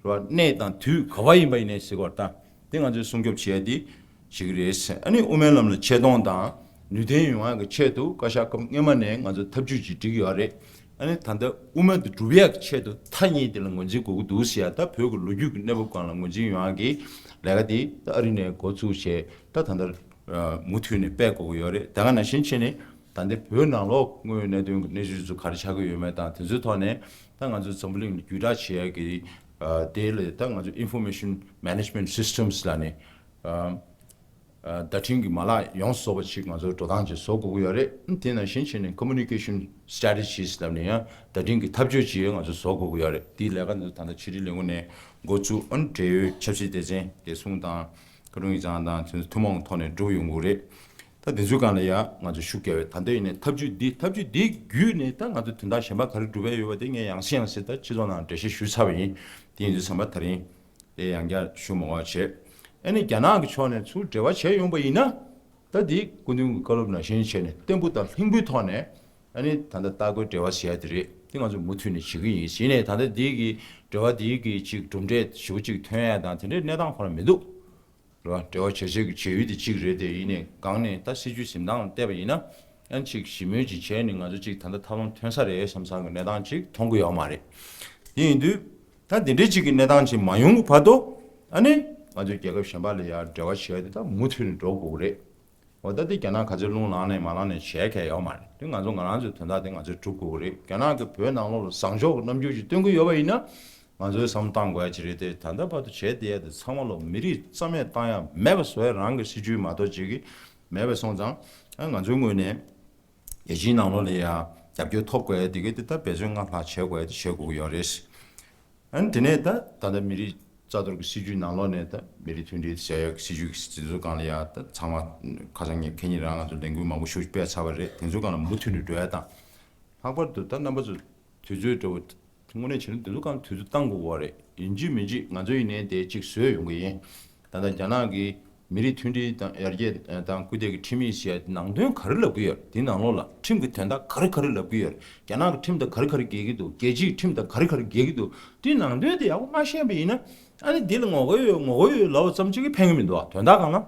བ། གནས་དང་དུས་ག་བ་ཡིན་པ་ཡིན་ནའི་ཟེར་བ་དང་འདི་ང་ཚོས་སྲུང་སྐྱོབ་བྱེད་ཡ་འདི་བྱེད་ཀྱི་རེད། ཨ་ནི་དབུ་མའི་ལམ་ལ་ཆེ་མཐོང་དང་ནུས་ལྡན་ཡོང་ཡ་གི་ཆེད་དུ་བཀའ་ཤག་སྐབས་སྔོན་མ་ནས་ང་ཚོ་ཐབས་ཇུས་ཅིག་བསྒྲིགས་ཡོད་རེད། ཨ་ནི་ད་ལྟ་དབུ་མ་འདི་སྒྲུབ་ཡ་གི་ཆེད་དུ་མཐའ་གཉིས་དེ་ལ་ངོས་འཛིན་དགོས་ཀྱི་འདུག་ཟེར་ཡ་ད་བོད་ཀྱི་ལོ་རྒྱུས་ཀྱི་གནས་བབ་སྒང་ལ་ངོས་འཛིན་ཡོང་ཡ་གི་ལས་ཀ་འདི་ད་ཨ་རི་ནས་འགོ་བཙུགས་བྱས་ད་ད་ལྟ་མུ་མཐུད་ནས་སྤེལ་དགོས་ཀྱི་ཡོད་རེད། ད་ག་ནང་བཞིན་བྱས་ནས་ད་ལྟའི་བོད་ནང་ལོགས་དངོས་ཡོད་གནད་དོན་གྱི་གནས་ཚུལ་ཚོ་ག་རེ་ཆགས་ཀྱི་ཡོད་མེད་དང་དེ་ཚོའི་ཐོག་ནས་ད་ང་ཚོ་འཛམ་བུ་གླིང་ལ་བརྒྱུད་བསྒྲགས་བྱེད་ཡ་གི་དེ་ལ་ད་ང་ཚོ་Information Management Systems ལབ་ནས་བརྡ་འཕྲིན་གྱི་མ་ལག་ཡོངས་རྫོགས་པ་ཞིག་ང་ཚོ་འགྲོ་སྟངས་ཅིག་བཟོ་དགོས་ཀྱི་ཡོད་རེད། དེ་ནང་བཞིན་བྱས་ནས་Communication Strategies ལབ་ནས་ཡང་བརྡ་འཕྲིན་གྱི་འཐབ་ཇུས་ཅིག་ང་ཚོ་བཟོ་དགོས་ཀྱི་ཡོད་རེད། དེའི་ལས་ཀ་འདི་ད་ལྟ་ཕྱི་དྲིལ་ལས་ཁུངས་ནས་འགོ་བཙུགས། ཨ་ནི་འབྲེལ་ཡོད་ཆབ་སྲིད་སྡེ་ཚན་བདེ་སྲུང་དང་ཀ་རུང་ཡིག་ཚང་དང་དེ་ཚོ་ཐུན་མོང་ཐོག་ནས་སྒྲུབ་ཡོང་གི་རེད། ད་ ད་དེ་ཚོའི་སྒང་ལ་ཡ་ང་ཚོ་ཤུགས་རྒྱབ་པའི་ད་ལྟ་ཡིན་ནའི་ཐབས་ཇུས་འདི་ཐབས་ཇུས་འདི་བརྒྱུད་ནས་ད་ང་ཚོ་དོན་དག་གཞན་པ་ག་རེ་སྒྲུབ་པ་ཡོད་པ་དེ་ངས་ཡང་སེ་ཡང་སེ་ད་སྤྱི་ཚོགས་ནང་འགྲེལ་བཤད་ཞུས་ཚར་བ་ཡིན། དེ་ཡིན་དུས་ཙམ་པ་ད་རིང་དེ་ཡང་བསྐྱར་ཞུ་མ་དགོས་བྱས། ཨ་ནི་རྒྱ་ནག་གི་ཕྱོགས་ནས་ཚུར་འབྲེལ་བ་བྱས་ཡོང་པ་ཡིན་ན། ད་འདི་སྐུ་མདུན་གྱི་བཀའ་སློབ་ནང་བཞིན་བྱས་ནས་བརྟན་པོ་དང་ལྷིང་པོའི་ཐོག་ནས་ཨ་ནི་ད་ལྟ་ལྟ་སྐོར་འབྲེལ་བ་ཟེར་ཡ་དེ་རེད། དེ་ང་ཚོ་མུ་མཐུད་ནས་བྱེད་ཀྱི་ཡིན། ཡིན་ནའི་ད་ལྟ་འདི་གི་འབྲེལ་བ་འདི་གི་ཅིག་གྲུབ་འབྲས་ཞེ་པོ་ཅིག་ཐོན་ཡ་དང་དེ་འདྲའི་གནས་སྟངས་ཁོ་རང་མི་འདུག་རེད་བ། འབྲེལ་བ་བྱེད་བྱེད་ཀྱི་བྱེད་ཡུལ་དེ་གཅིག་རེད་དེ། ཡིན་ནའི་སྒང་ནས་ད་སྲིད་ཇུས་འཛིན་སྟངས་བལྟས་པ་ཡིན་ན། ཨ་ནི་ཅིག་ཞི་མོལ་ཅིག་བྱས་ནས་ང་ཚོ་ཅིག་ད་ལྟ་ཐབས་ལམ་ཐོན་ས་རེད་བསམ་བསམ་གྱི་གནས་སྟངས་ཅིག་མཐོང་གི་ཡོད་མ་རེད། དེ་ཡིན་དུས་ད་འདི་འདྲའི་ཅིག་གི་གནས་སྟངས་ཅིག་མ་ཡོང་གི་བར་དུ་ཨ་ནི་ང་ཚོས་རྒྱལ་ཁབ་གཞན་པ་ལ་ཡང་འབྲེལ་བ་བྱས་ཏེ་ད་མུ་མཐུད་ནས་འགྲོ་དགོས་ཀྱི་རེད། འོ་ད་དེ་རྒྱ་ནག་ག་ཚོད་རླུང་ལངས་ནས་མ་ལངས་ནས་བྱས་མཁན་ཡོད་མ་རེད། དེ་ང་ཚོ་ང་རང་ཚོའི་དོན་དག་དེ་ང་ཚོས་སྒྲུབ་དགོས་ཀྱི་རེད། རྒྱ་ནག་གིས་བོད་ནང་ལོགས་ལ་བཟང་ཕྱོགས་ཀྱི་རྣམ་འགྱུར་ཅིག་སྟོན་གྱི་ཡོད་པ་ཡིན་ན། ང་ཚོས་བསམ་བློ་བཏང་དགོས་ཡ་ཅིག་རེད་དེ། ད་ལྟ་བར་དུ་བྱས་བསྡད་ཡ་དེ་ཚང་མ་ལོ་མི་རིགས་རྩ་མེད་བཏང་ཡ་མེད་པ་བཟོ་ཡ་རང་གི་སྲིད་ཇུས་མ་གཏོགས་ཅིག་གི་མེད་པ་སོང་ཙང་། ཨ་ང་ཚོའི་ངོས་ནས་རྒྱལ་སྤྱིའི་ནང་ལོགས་ལ་ཡ་རྒྱབ་སྐྱོར་ཐོབ་དགོས་ཡ་དེ་གི་དེ་ད་འབད་བརྩོན་སྔར་ལྷག་བྱེད་དགོས་ཡ་དེ་བྱེད་དགོས་ཀྱི་ཡོད་རེད། ཨ་ནི་དེ་ནས་ད་ད་ལྟ་མི་རིགས་རྩ་གཏོར་གྱི་སྲིད་ཇུས་ནང་ལོགས་ནས་ད་མི་རིགས་མཐུན་སྒྲིལ་ཟེར་ཡ་གི་སྲིད་ཇུས་ཀྱི་དེ་ཚོ་སྒང་ལ་ཡ་ད་ཚང་མ་ཁ་སང་ངས་ཁེ་ཉིན་རང་ང་ཚོ་ལས་འགུལ་མང་པོ་ཞིག་སྤེལ་ཚར་བ་རེད། དེ་ཚོའི་སྒང་ལ་མུ་མཐུད་ནས་འགྲོ་ཡ་དང་། ལྷག་པར་དུ་ད་རྣམ་པ་ཚོ་དུས་ཚོད་འདྲ་བོ་དངོས་གནས་བྱས་ན་དེ་ཚོ་གང་དུས་ཚོད་བཏང་དགོས་པ་རེད། ཡིན་གཅིག་མིན་གཅིག་ང་ཚོ་ཡིན་ནའི་དེ་གཅིག་བཟོས་ཡོང་གི་ཡིན། ད་ལྟ་རྒྱ་ནག་གི་མི་རིགས་མཐུན་སྒྲིལ་དང་ཡར་རྒྱས་དང་སྐུལ་འདེད་ཀྱི་ཁྲིམས་ཡིག་ཟེར་ཡ་དེ་ནང་དོན་ག་རེ་ལབ་ཀྱི་ཡོད་རེད། དེ་ནང་ལོགས་ལ་ཁྲིམས་ཀྱི་དོན་དག་ག་རེ་ག་རེ་ལབ་ཀྱི་ཡོད་རེད། རྒྱ་ནག་གི་ཁྲིམས་དང་ག་རེ་ག་རེ་འགལ་གྱི་འདུག་རྒྱལ་སྤྱིའི་ཁྲིམས་དང་ག་རེ་ག་རེ་འགལ་གྱི་འདུག་དེ་ནང་དོན་དེ་ཡག་པོ་མ་ཤེས་པ་ཡིན་ན། ཨ་ནི་འདི་ལ་ངོ་རྒོལ་ཡོད་ངོ་རྒོལ་ཡོད་ལབ་པ་ཙམ་གཅིག་གིས་ཕན་གྱི་མི་འདུག་བ། དོན་དག་གང་ལ་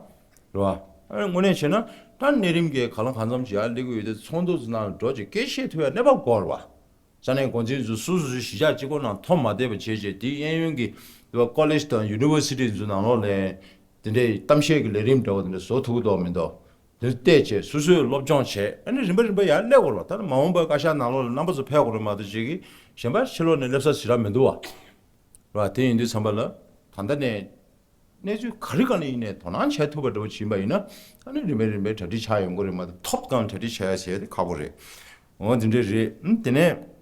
རེད་བ། ཨ་ནི་དངོས་གནས་བྱས་ན་ད་གནས་རིམ་གྱི་ག་ལ་གང་འཚམ་ཞིག་ཡར་སླེབས་ཀྱི་ཡོད་དེ། ཚོགས་འདུ་ཟེར་ན་འགྲོ་ཅིག་སྐད་བཤད་ཐུབ་ཡ་གནས་བབ་དགོས་རེད་བ། ས་གནས་འགོ་འཛིན་ཚོ་སོ་སོ་སོའི་གཞིས་ཆགས་གཅིག་པོ་ནང་འཐོམ་མ་བསྡད་པ་བྱས་བྱས། དེ་གཡས་གཡོན་གྱི་ཀོ་ལེཇ་དང་ཡུ་ནི་ཝར་སི་ཊི་ཚོའི་ནང་ལོགས་ལ་དེ་འདྲའི་གཏམ་བཤད་ཀྱི་ལས་རིམ་འདྲ་བོ་དེ་འདྲ་བཟོ་ཐུབ་ཀྱི་འདུག་མི་འདུག་དེ་བལྟས་བྱས་སོ་སོས་སློབ་སྦྱོང་བྱས། ཨ་ནི་རིམ་པ་རིམ་པ་ཡར་སླེབས་དགོས་རེད་བ། ད་ནི་མ་འོངས་པའི་བཀའ་ཤག་ནང་ལོགས་ལ་རྣམ་པ་ཚོ་ཕེབས་དགོས་རེད་མ་གཏོགས་ཅིག་གིས་གཞན་པ་ཕྱི་ལོགས་ནས་སླེབས་ས་ཞེ་དྲག་མི་འདུག་བ། རེད་བ། དེ་ཡིན་དུས་ཙམ་པ་ལ་ད་ལྟ་ནས་གནས་ཚུལ་ག་རེ་ག་ལ་ཡིན་ནའི་དོ་སྣང་བྱས་ཐུབ་པ་འདྲ་བོ་ཕྱིན་པ་ཡིན་ན། ཨ་ནི་རིམ་པས་རིམ་པས་གྲ་སྒྲིག་ཆགས་ཡོང་གི་རེད་མ་གཏོགས། ཐོབ་སྒང་གྲ་སྒྲིག་བྱས་ཟེར་ཡ་དེ་ཁག་པོ་རེད། འོ་དེ་འདྲ་རེད། ཨ་དེ་ནས་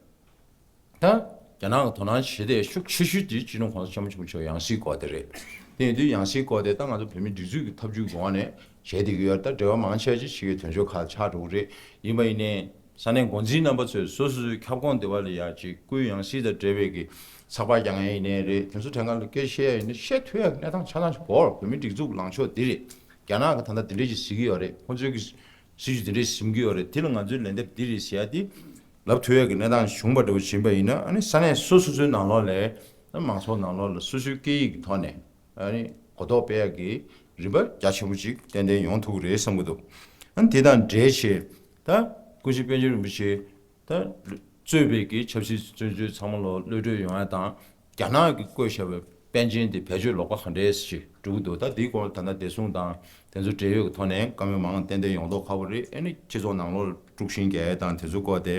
ད་རྒྱ་ནག་གི་དོ་སྣང་བྱེད་བསྡད་ཤུགས་ཆེ་ཤོས་དེ་སྤྱི་ནོར་༸གོང་ས་༸སྐྱབས་མགོན་ཆེན་པོ་མཆོག་ཡང་སྲིད་སྐོར་དེ་རེད། དེ་ཡིན་དུས་ཡང་སྲིད་སྐོར་དེ་ད་ང་ཚོ་བོད་མིའི་སྒྲིག་འཛུགས་ཀྱི་ཐབས་ཇུས་ཀྱི་ངོས་ནས་བྱས་བསྡད་ཀྱི་ཡོད་རེད། ད་འབྲེལ་བ་མང་ཆེ་ཅིག་ཕྱི་རྒྱལ་དོན་གཅོད་ཁག་ཆགས་འགྲོ་གི་རེད། ཡིན་པ་ཡིན་ནའི་ས་གནས་འགོ་འཛིན་རྣམ་པ་ཚོས་སོ་སོ་སོའི་ཁྱབ་ཁོངས་སྡེ་བ་ལ་ཡ་ཅིག་སྐུའི་ཡང་སྲིད་དང་འབྲེལ་བའི་གི་ཚགས་པར་རྒྱག་མཁན་ཡིན་ནའི་རེད། དེ་ཚོ་ཐད་ཀར་ལ་སྐད་ཆ་བཤད་ཡ་ཡིན་ན་བཤད་ཐུབ་ཡ་གི་གནས་སྟངས་ཆ་ཚང་ཞིག་དགོས། བོད་མིའི་སྒྲིག་འཛུགས་ལངས་ཕྱོགས་འདི་རེད། རྒྱ་ནག་གི་ད་ལྟ་འདི་འདྲས་ཅིག་ཟེར་གྱི་ཡོད་རེད། ཁོང་ཚོའི་གི་སྲིད་ཇུས་འདི་འདྲས་འཛིན་གྱི་ཡོད་རེད། དེ་ལ་ང་ཚོའི་ལན་འདེབས་འདི་རེད་ཟེར་ཡ་དེ་ལབ་ཐུབ་ཡ་གི་གནས་སྟངས་བྱུང་བ་འདྲ་བོ་ཕྱིན་པ་ཡིན་ན། ཨ་ནི་ས་གནས་སོ་སོ་སོའི་ནང་ལོགས་ལ་མང་ཚོགས་ནང་ལོགས་ལ་སོ་སོའི་སྐད་ཡིག་གི་ཐོག་ནས་ཨ་ནི་གོ་རྟོགས་སྤེལ་ཡ་གི་རིམ་པ་རྒྱ་ཆེན་པོ་ཅིག་ཏན་ཏན་ཡོང་ཐུབ་ཀྱི་རེད་བསམ་གྱི་འདུག་ཨ་ནི་དེ་དང་འབྲེལ་བྱས་ད་སྐུ་ཞབས་པཎ་ཆེན་རིན་པོ་ཆེ་ད་གཙོས་པའི་གི་ཆབ་སྲིད་བཙོན་ཟུར་ཚང་མ་ལོ་གློད་གྲོལ་ཡོང་ཡ་དང་། རྒྱ་ནག་གིས་བཀོད་བཞག་པའི་པཎ་ཆེན་དེ་བེད་སྤྱོད་ལོག་པ་ག་འདྲས་ཞིག་འགྲོ་གི་འདུག་ད་འདིའི་སྐོར་ད་ལྟ་བདེ་སྲུང་དང་དེ་ཚོ་འབྲེལ་ཡོད་ཀྱི་ཐོག་ནས་བཀའ་མོལ་མང་ཏན་ཏན་ཡོང་མདོག་ཁ་པོ་རེད། ཨ་ནི་སྤྱི་ཚོགས་ནང་ལོགས་དཀྲུག་ཤིང་རྒྱག་ཡ་དང་དེ་ཚོའི་སྐོར་དེ་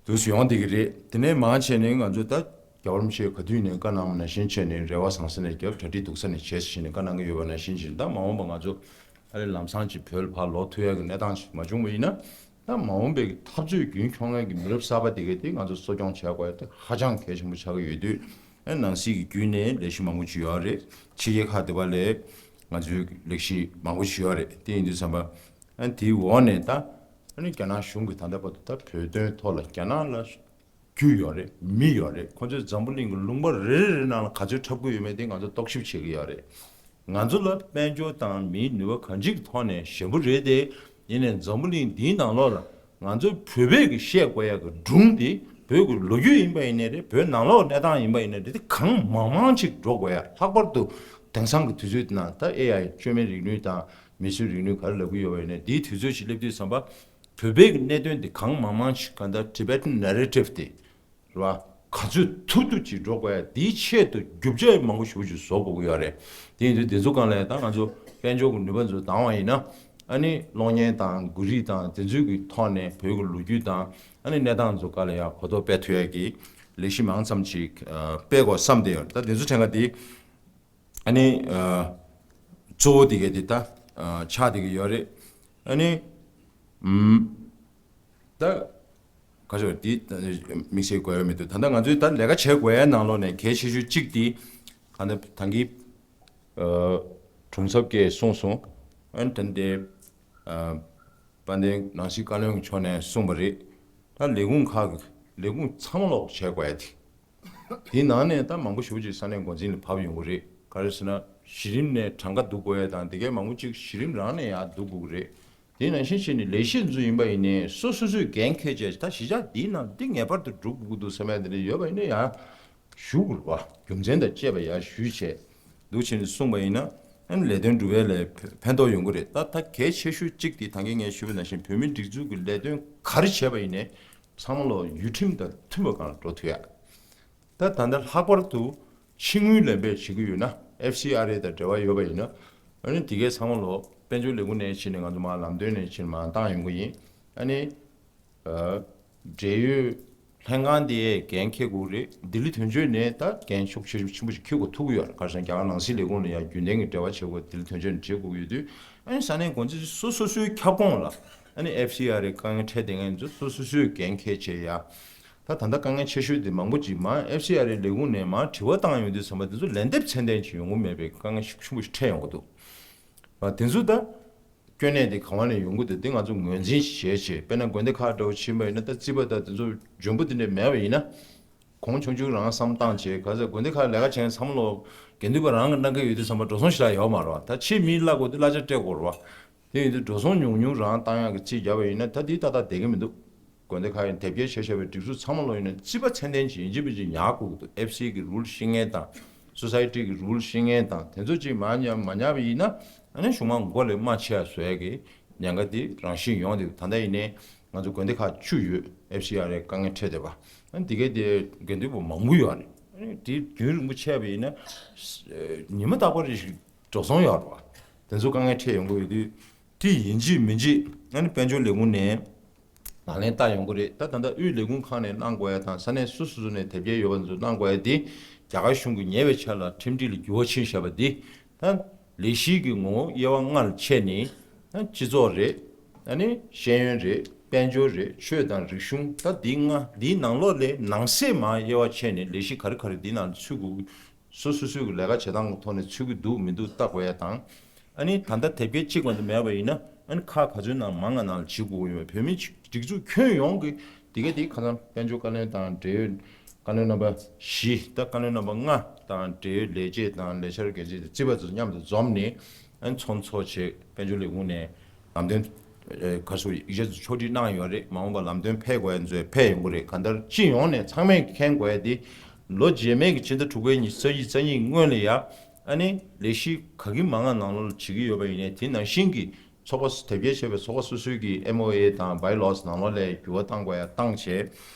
དུས་སུ་ཡོང་བསྡད་ཀྱི་རེད། དེ་ནས་མང་ཆེ་ནས་ང་ཚོ་ད་རྒྱལ་བ་རིན་པོ་ཆེ་ག་དུས་ནས་བཀའ་གནང་བ་ནང་བཞིན་བྱས་ནས་རེ་བ་བཟང་ས་ནས་རྒྱབ། གྲ་སྒྲིག་སྡུག་ས་ནས་བྱས་ཟེར་བྱས་ནས་བཀའ་གནང་གི་ཡོད་པ་ནང་བཞིན་བྱས་ནས། ད་མ་འོངས་པ་ང་ཚོ་ཨ་ལེ་ལམ་སང་ཅིག་བོད་ལ་ཕར་ལོག་ཐུབ་ཡ་གི་གནས་སྟངས་ཤིག་མ་བྱུང་བ་ཡིན་ན། ད་མ་འོངས་པའི་འཐབ་རྩོད་རྒྱུན་འཁྱོངས་མཁན་གྱི་མི་རབས་གསར་པ་དེ་གས་དེ་ང་ཚོ་གསོ་སྐྱོང་བྱ་དགོས་ཡ་དེ་ཧ་ཅང་གལ་ཆེན་པོ་ཆགས་ཀྱི་ཡོད་དུས། ཨ་ནང་སྲིད་ཀྱི་བརྒྱུད་ནས་ལས་གཞི་མང་པོ་ཅིག་ཡོད་རེད། ཕྱི་རྒྱལ་ཁག་དེ་བ་ལས་ང་ཚོའི་ལས་གཞི་མང་པོ་ཅིག་ཡོད་རེད། དེ་ཡིན་དུས་ཙམ་པ་ཨ་དེའི་འོག་ནས་ད་ཨ་ནི་རྒྱ་ནག་གཞུང་གིས་ད་ལྟ་བར་དུ་ད་བོད་དོན་ཐོག་ལ་རྒྱ་ནག་ལ་རྒྱུ་ཡོད་རེད། མི་ཡོད་རེད། ཁོ་ཚོས་འཛམ་བུ་གླིང་གི་ལུང་པ་རེ་རེ་རེ་ནང་ལ་ག་ཚོད་འཁྲབ་ཀྱི་ཡོད་མེད་དེ་ང་ཚོ་རྟོག་ཞིབ་བྱེད་ཀྱི་ཡོད་རེད། ང་ཚོ་ལ་དཔལ་འབྱོར་དང་མིའི་ནུས་པ་གང་ཅིའི་ཐོག་ནས་ཞན་པོ་རེད་དེ། ཡིན་ནའི་འཛམ་བུ་གླིང་འདིའི་ནང་ལོགས་ལ་ང་ཚོ་བོད་པས་ཀྱི་བཤད་དགོས་ཡ་གི་སྒྲུང་དེ། བོད་ཀྱི་ལོ་རྒྱུས་ཡིན་པ་ཡིན་ནའི་རེད། བོད་ནང་ལོགས་གནས་སྟངས་ཡིན་པ་ཡིན་ནའི་རེད། དེ་གང་མང་མང་ཅིག་སྒྲོག་དགོས་ཡ། ལྷག་པར་དུ་དེང་སང་གི་དུས་ཚོད་འདི་ནང་ད་ཨེ་ཨའི་བཅོས་མིན་རིག་ནུས་དང་མིས་བཟོས་རིག་ནུས་ག་རེ་ལབ་ཀྱི་ཡོད་པ་ཡིན་ནའི། འདིའི་དུས་ཚོད་ཅིག་སླེབས་དུས་ཙམ་པ་བོད་པའི་གི་གནད་དོན་འདི་གང་མང་མང་ཞིག་ག་འདྲ་Tibetan narrative དེ་རེད་བ། ག་ཚོད་ཐུབ་ཐུབ་ཅིག་སྒྲོག་དགོས་ཡ། འདིའི་ཆེད་དུ་རྒྱུ་ཆ་མང་པོ་ཞེ་པོ་ཅིག་བཟོ་དགོས་ཀྱི་ཡོད་རེད། དེ་ཡིན་དུས་འདི་ཚོ་སྒང་ལ་ད་ང་ཚོ་དཔལ་འབྱོར་གྱི་ནུས་པ་ཚོ་འདང་བ་ཡིན་ན། ཨ་ནི་གློག་བརྙན་དང་འགུལ་རིས་དང་དེ་ཚོའི་གི་ཐོག་ནས་བོད་ཀྱི་ལོ་རྒྱུས་དང་ཨ་ནི་གནས་སྟངས་ཚོ་སྒང་ལ་ཡ་གོ་རྟོགས་སྤེལ་ཐུབ་ཡ་གི་ལས་གཞི་མང་ཙམ་ཅིག་ཨ་སྤེལ་དགོས་བསམ་བསྡད་ཡོད། ད་དེ་ཚོ་ཕྲན་ག་དེ་ཨ་ནི་ཨ་གཙོ་བོ་དེ་གས་དེ་ད་ཨ་ཆགས་བསྡད་ཀྱི་ཡོད་རེད། ཨ་ནི་ཨམ་ད་ག་ཚོད་དེ་དམིགས་བསལ་དགོས་ཡ་མི་འདུག་ད་ལྟ་ང་ཚོས་ད་ལས་ཀ་བྱེད་དགོས་ཡ་ནང་ལོགས་ནས་གལ་ཆེ་ཤོས་གཅིག་དེ་ག་ད་ད་གིན་ཨ་གྲོང་གསེབ་ཀྱིས་གསུངས་སོང་། ཨ་ནི་ད་འདི་ ཨ་དཔལ་ལྡན་ནང་སྲིད་བཀའ་བློན་མཆོག་ནས་གསུངས་པ་རེད། ད་ལས་ཁུངས་ཁག་གི་ལས་ཁུངས་ཚང་མ་ལོག་བྱེད་དགོས་ཡ་དེ། དེའི་ནང་ནས་ད་མང་པོ་ཞེ་པོ་ཅིག་ས་གནས་འགོ་འཛིན་ལ་བབས་ཡོང་གི་རེད། ག་རེ་ཟེར་ན་གཞི་རིམ་ནས་གྲངས་ཀ་བསྡུ་དགོས་ཡ་དང་དེ་གའི་མང་པོ་ཅིག་གཞི་རིམ་རང་ནས་ཡར་བསྡུ་དགོས་ཀྱི་རེད། དེ་ནང་བཞིན་བྱས་ནས་ལས་བྱེད་ཚོ་ཡིན་པ་ཡིན་ནའི་སོ་སོ་སོས་འགན་འཁྱེར་བྱས། ད་གཞིས་ཆགས་འདིའི་ནང་འདི་ངེས་པར་དུ་སྒྲུབ་དགོས་ཀྱི་འདུག་བསམ་ཡ་དེ་འདྲ་ཡོད་པ་ཡིན་ན་ཡང་ཞུ་དགོས་རེད་བ། རྒྱུ་མཚན་དང་བཅས་པ་ཡང་ཞུས་བྱས་འདུག་བྱས་ནས་གསུངས་པ་ཡིན་ན་ཨ་ནི་ལས་དོན་སྒྲུབ་ཡ་ལ་ཕན་ཕན་ཐོགས་ཡོང་གི་རེད། ད་ད་གལ་ཆེ་ཤོས་གཅིག་དེ་ད་གིན་ངས་ཞུས་པ་ནང་བཞིན་བོད་མིའི་སྒྲིག་འཛུགས་ཀྱི་ལས་དོན་ག་རེ་བྱས་པ་ཡིན་ནའི་ཚང་མ་ལོ་ཡུལ་ཁྲིམས་དང་མཐུན་པ་སྒང་ལ་འགྲོ་ཐུབ་ཡ། ད་ད་ལྟ་ལྷག་པར་དུ་ཕྱི་དངུལ་ལེན་པའི་བྱེད་ཀྱི་ཡོད་ན་ཨེཕ་སི་ཨར་ཨེ་དང་འབྲེལ་བ་ཡོད་པ་ཡིན་ན། ཨ་ནི་དེ་གའི་ཚང་མ་ལོ་དཔལ་འབྱོར་ལས་ཁུངས་ནས་ཕྱིན་ནས་ང་ཚོ་མར་ལམ་སྟོན་ནས་ཕྱིན་མར་བཏང་ཡོང་གི་ཡིན། ཨ་ནི་ཨ་འབྲེལ་ཡོད་ལྷན་ཁང་དེའི་འགན་འཁྱེར་དགོས་རེད། ལྡི་ལི་དོན་གཅོད་ནས་ད་འགན་ཤུགས་ཆེ་ཆེན་པོ་ཞིག་འཁྱེར་དགོས་ཐུག་གི་ཡོད་རེད། ག་རེ་ཟེར་ན་རྒྱ་གར་ནང་སྲིད་ལས་ཁུངས་ལ་ཡང་རྒྱུན་ལྡན་གྱི་འབྲེལ་བ་བྱེད་དགོས། ལྡི་ལི་དོན་གཅོད་ནས་བྱེད་དགོས་ཀྱི་ཡོད་དུས། ཨ་ནི་ས་གནས་འགོ་འཛིན་སོ་སོ་སོའི་ཁྱབ་ཁོངས་ལ་ཨ་ནི་ཨེཕ་སི་ཨར་ཨེ་དཀའ་ངལ་འཕྲད་བསྡད་མཁན་ཚོ་སོ་སོ་སོས་འགན་འཁྱེར་བྱས་ཡ། ད་ད་ལྟ་དཀའ་ངལ་ཆེ་ཤོས་དེ་མང་པོ་ཅིག་མར་ཨེཕ་སི་ཨར་ཨེ་ལས་ཁུངས་ནས་མར་དྲི་བ་བཏང་ཡོང་དུས་ཙམ་པ་དེ་ཚོ་ལན་འདེབས་ཚད་ལྡན་ཅིག་ཡོང་གི་མེད་པའི་དཀའ་ངལ་ཤུགས་ཆེན་པོ་ཞིག་འཕྲད་ཡོང་གི་འདུག་ཨ་དེ་ཚོ་ད་སྐྱོན་གནས་དེ་ག་བ་ནས་ཡོང་གི་འདུག་དེ་ང་ཚོ་ངོས་འཛིན་བྱས་བྱས། དཔེར་ན་དགོན་སྡེ་ཁག་འདྲ་བོ་ཕྱིན་པ་ཡིན་ན་ད་རྩིས་པ་དང་དེ་ཚོ་འཇོན་པོ་དེ་འདྲ་མེད་པ་ཡིན་ན། གོང་ཆུང་ཆུང་རང་བསམ་བཏང་བྱས། ག་ཚོད་དགོན་སྡེ་ཁག་ལས་ཀ་བྱེད་མཁན་ཚང་མ་ལོ་དགེ་འདུན་པ་རང་གི་གནང་གི་ཡོད་དུས་ཙམ་པ་འགྲོ་སོང་ཞེ་དྲག་ཡོད་མ་རེད་བ། ད་ཕྱིའི་མིའི་གླ་དགོས་དུས་གླ་ཆ་སྤྲད་དགོས་རེད་བ། དེ་ཡིན་དུས་འགྲོ་སོང་ཉུང་ཉུང་རང་བཏང་ཡག་གི་རྩིས་བརྒྱབ་པ་ཡིན་ན་ད་དེ་ཏག་ཏག་བསྡད་ཀྱི་མི་འདུག་དགོན་སྡེ་ཁག་ཡིན་དེབ་སྐྱེལ་བྱས་བྱས་པའི་སྒྲིག་འཛུགས་ཚང་མ་ལོ་ཡིན་ན་རྩིས་པ་ཚད་ལྡན་ཅིག་ཡིན་གཅིག་མིན་གཅིག་ཉར་དགོས་ཀྱི་འདུག་ཨེཕ་སི་གི་རུལ་ཤེས་མཁན་དང་། སོ་སའི་ཊི་གི་རུལ་ཤེས་མཁན་དང་དེ་ཚོ་ཅིག་མ་ཉར་མ་ཉར་བ་ཡིན་ན་ཨ་ནི་གཞུང་མང་མགོ་ལས་མ་ཆེ་ཡ་བཟོ་ཡ་གི་ཉེན་ཁ་དེ་རང་བཞིན་ཡོང་དེ། ད་ལྟ་ཡིན་ནའི་ང་ཚོ་དགོན་སྡེ་ཁག་བཅུ་ཡོད། ཨེཕ་སི་ཨར་ཨེ་དཀའ་ངལ་འཕྲད་བསྡད་པ། ཨ་ནི་དེ་གའི་དེ་དགེ་འདུན་པ་མང་པོ་ཡོད་རེད། ཨ་ནི་དེ་རྒྱུན་རིང་པོ་ཆད་པ་ཡིན་ན་ཉི་མ་རྟག་པར་རེ་ཞིག་འགྲོ་སོང་ཡོད་རེད་བ། དེ་ཚོ་དཀའ་ངལ་འཕྲད་ཡོང་གི་ཡོད་དུས། དེ་ཡིན་གཅིག་མིན་གཅིག་ཨ་ནི་དཔལ་འབྱོར་ལས་ཁུངས་ནས་ལག་ལེན་བསྟར་ཡོང་གི་རེད། ད་ད་ལྟ་དབུས་ལས་ཁུངས་ཁག་ནས་གནང་དགོས་ཡ་དང་ས་གནས་སོ་སོ་སོ་ནས་དེབ་སྐྱེལ་ཡོད་པ་ཚོ་གནང་དགོས་ཡ་དེ་རྒྱ་གར་གཞུང་གིས་ཉེ་བའི་ཆར་ལ་ཁྲིམས་སྒྲིག་ལ་འགྱུར་བ་ཕྱིན་བཞག་པ་འདི། ད་ལས་གཞི་གི་ངོ་བོ་དབྱེ་བ་ལྔ་ལ་ཕྱེ་ནས། ད་སྤྱི་ཚོགས་རེད། ཨ་ནི་ཤེས་ཡོན་རེད། དཔལ་འབྱོར་རེད། ཆོས་དང་རིག་གཞུང་། ད་འདི་ལྔ་འདིའི་ནང་ལོགས་ལས་ནང་གསེས་མར་དབྱེ་བ་ཕྱེ་ནས་ལས་གཞི་ག་རེ་ག་རེ་འདི་ནང་ཚུད་དགོས། སོ་སོ་སོའི་ལས་ཀ་བྱེད་སྟངས་ཀྱི་ཐོག་ནས་ཚུད་ཀྱི་འདུག་མི་འདུག་བལྟ་དགོས་ཡ་དང་། ཨ་ནི་ད་ལྟ་དེབ་སྐྱེལ་གཅིག་མ་གཏོགས་མེད་པ་ཡིན་ན་ཨ་ནི་ཁག་ག་ཚོད་ནང་མང་ང་ནང་ལ་བྱེད་དགོས་ཀྱི་ཡོད་པས། བོད་མིའི་སྒྲིག་འཛུགས་ཁྱོན་ཡོངས་ཀྱི་དེ་ག་དེ་ཁ་སང་དཔལ་འབྱོར་བཀའ་བློན་དང་འབྲེལ་ཡོད་བཀའ་བློན་རྣམ་པ་བཞི། ད་བཀའ་བློན་རྣམ་པ་ལྔ་དང་འབྲེལ་ཡོད་ལས་བྱེད་དང་ལས་འཆར་འགན་འཛིན་དང་རྩིས་པ་ཚོ་མཉམ་དུ་འཛོམས་ནས་ཨ་ནི་ཚོགས་འདུ་ཚོགས་བྱས། དཔལ་འབྱོར་ལས་ཁུངས་ནས་ལམ་སྟོན་ཨེ་ག་ཚོད་ཡིག་ཆ་ཚོ་ཕྱོགས་སྒྲིག་གནང་ཡོད་རེད། མ་འོངས་པ་ལམ་སྟོན་ཕེབས་དགོས་ཡ་ཚོ་ཕེབས་ཡོང་གི་རེད། གང་ལྟར་སྤྱི་ཡོངས་ནས་ཚང་མས་མཁྱེན་དགོས་ཡ་དེ་ལོ་རྗེས་མའི་གི་ཕྱི་ཟླ་དྲུག་པའི་ཉི་ཤུ་རྩ་གཉིས་སྔོན་ལ་ཡ་ཨ་ནི་ལས་གཞི་ག་གི་མང་ང་ནང་ལོགས་ལ་བྱེད་ཀྱི་ཡོད་པ་ཡིན་ནའི་དེ་ནང་བཞིན་གྱི་ཚོགས་པ་དེབ་སྐྱེལ་བྱས་པའི་ཚོགས་པ་སོ་སོའི་གི་ཨེམ་ཨོ་ཨེ་དང་བྷའི་ལོ་སི་ནང་ལོགས་ལ་འགྱུར་བ་བཏང་དགོས་ཡ་བཏང་བྱས།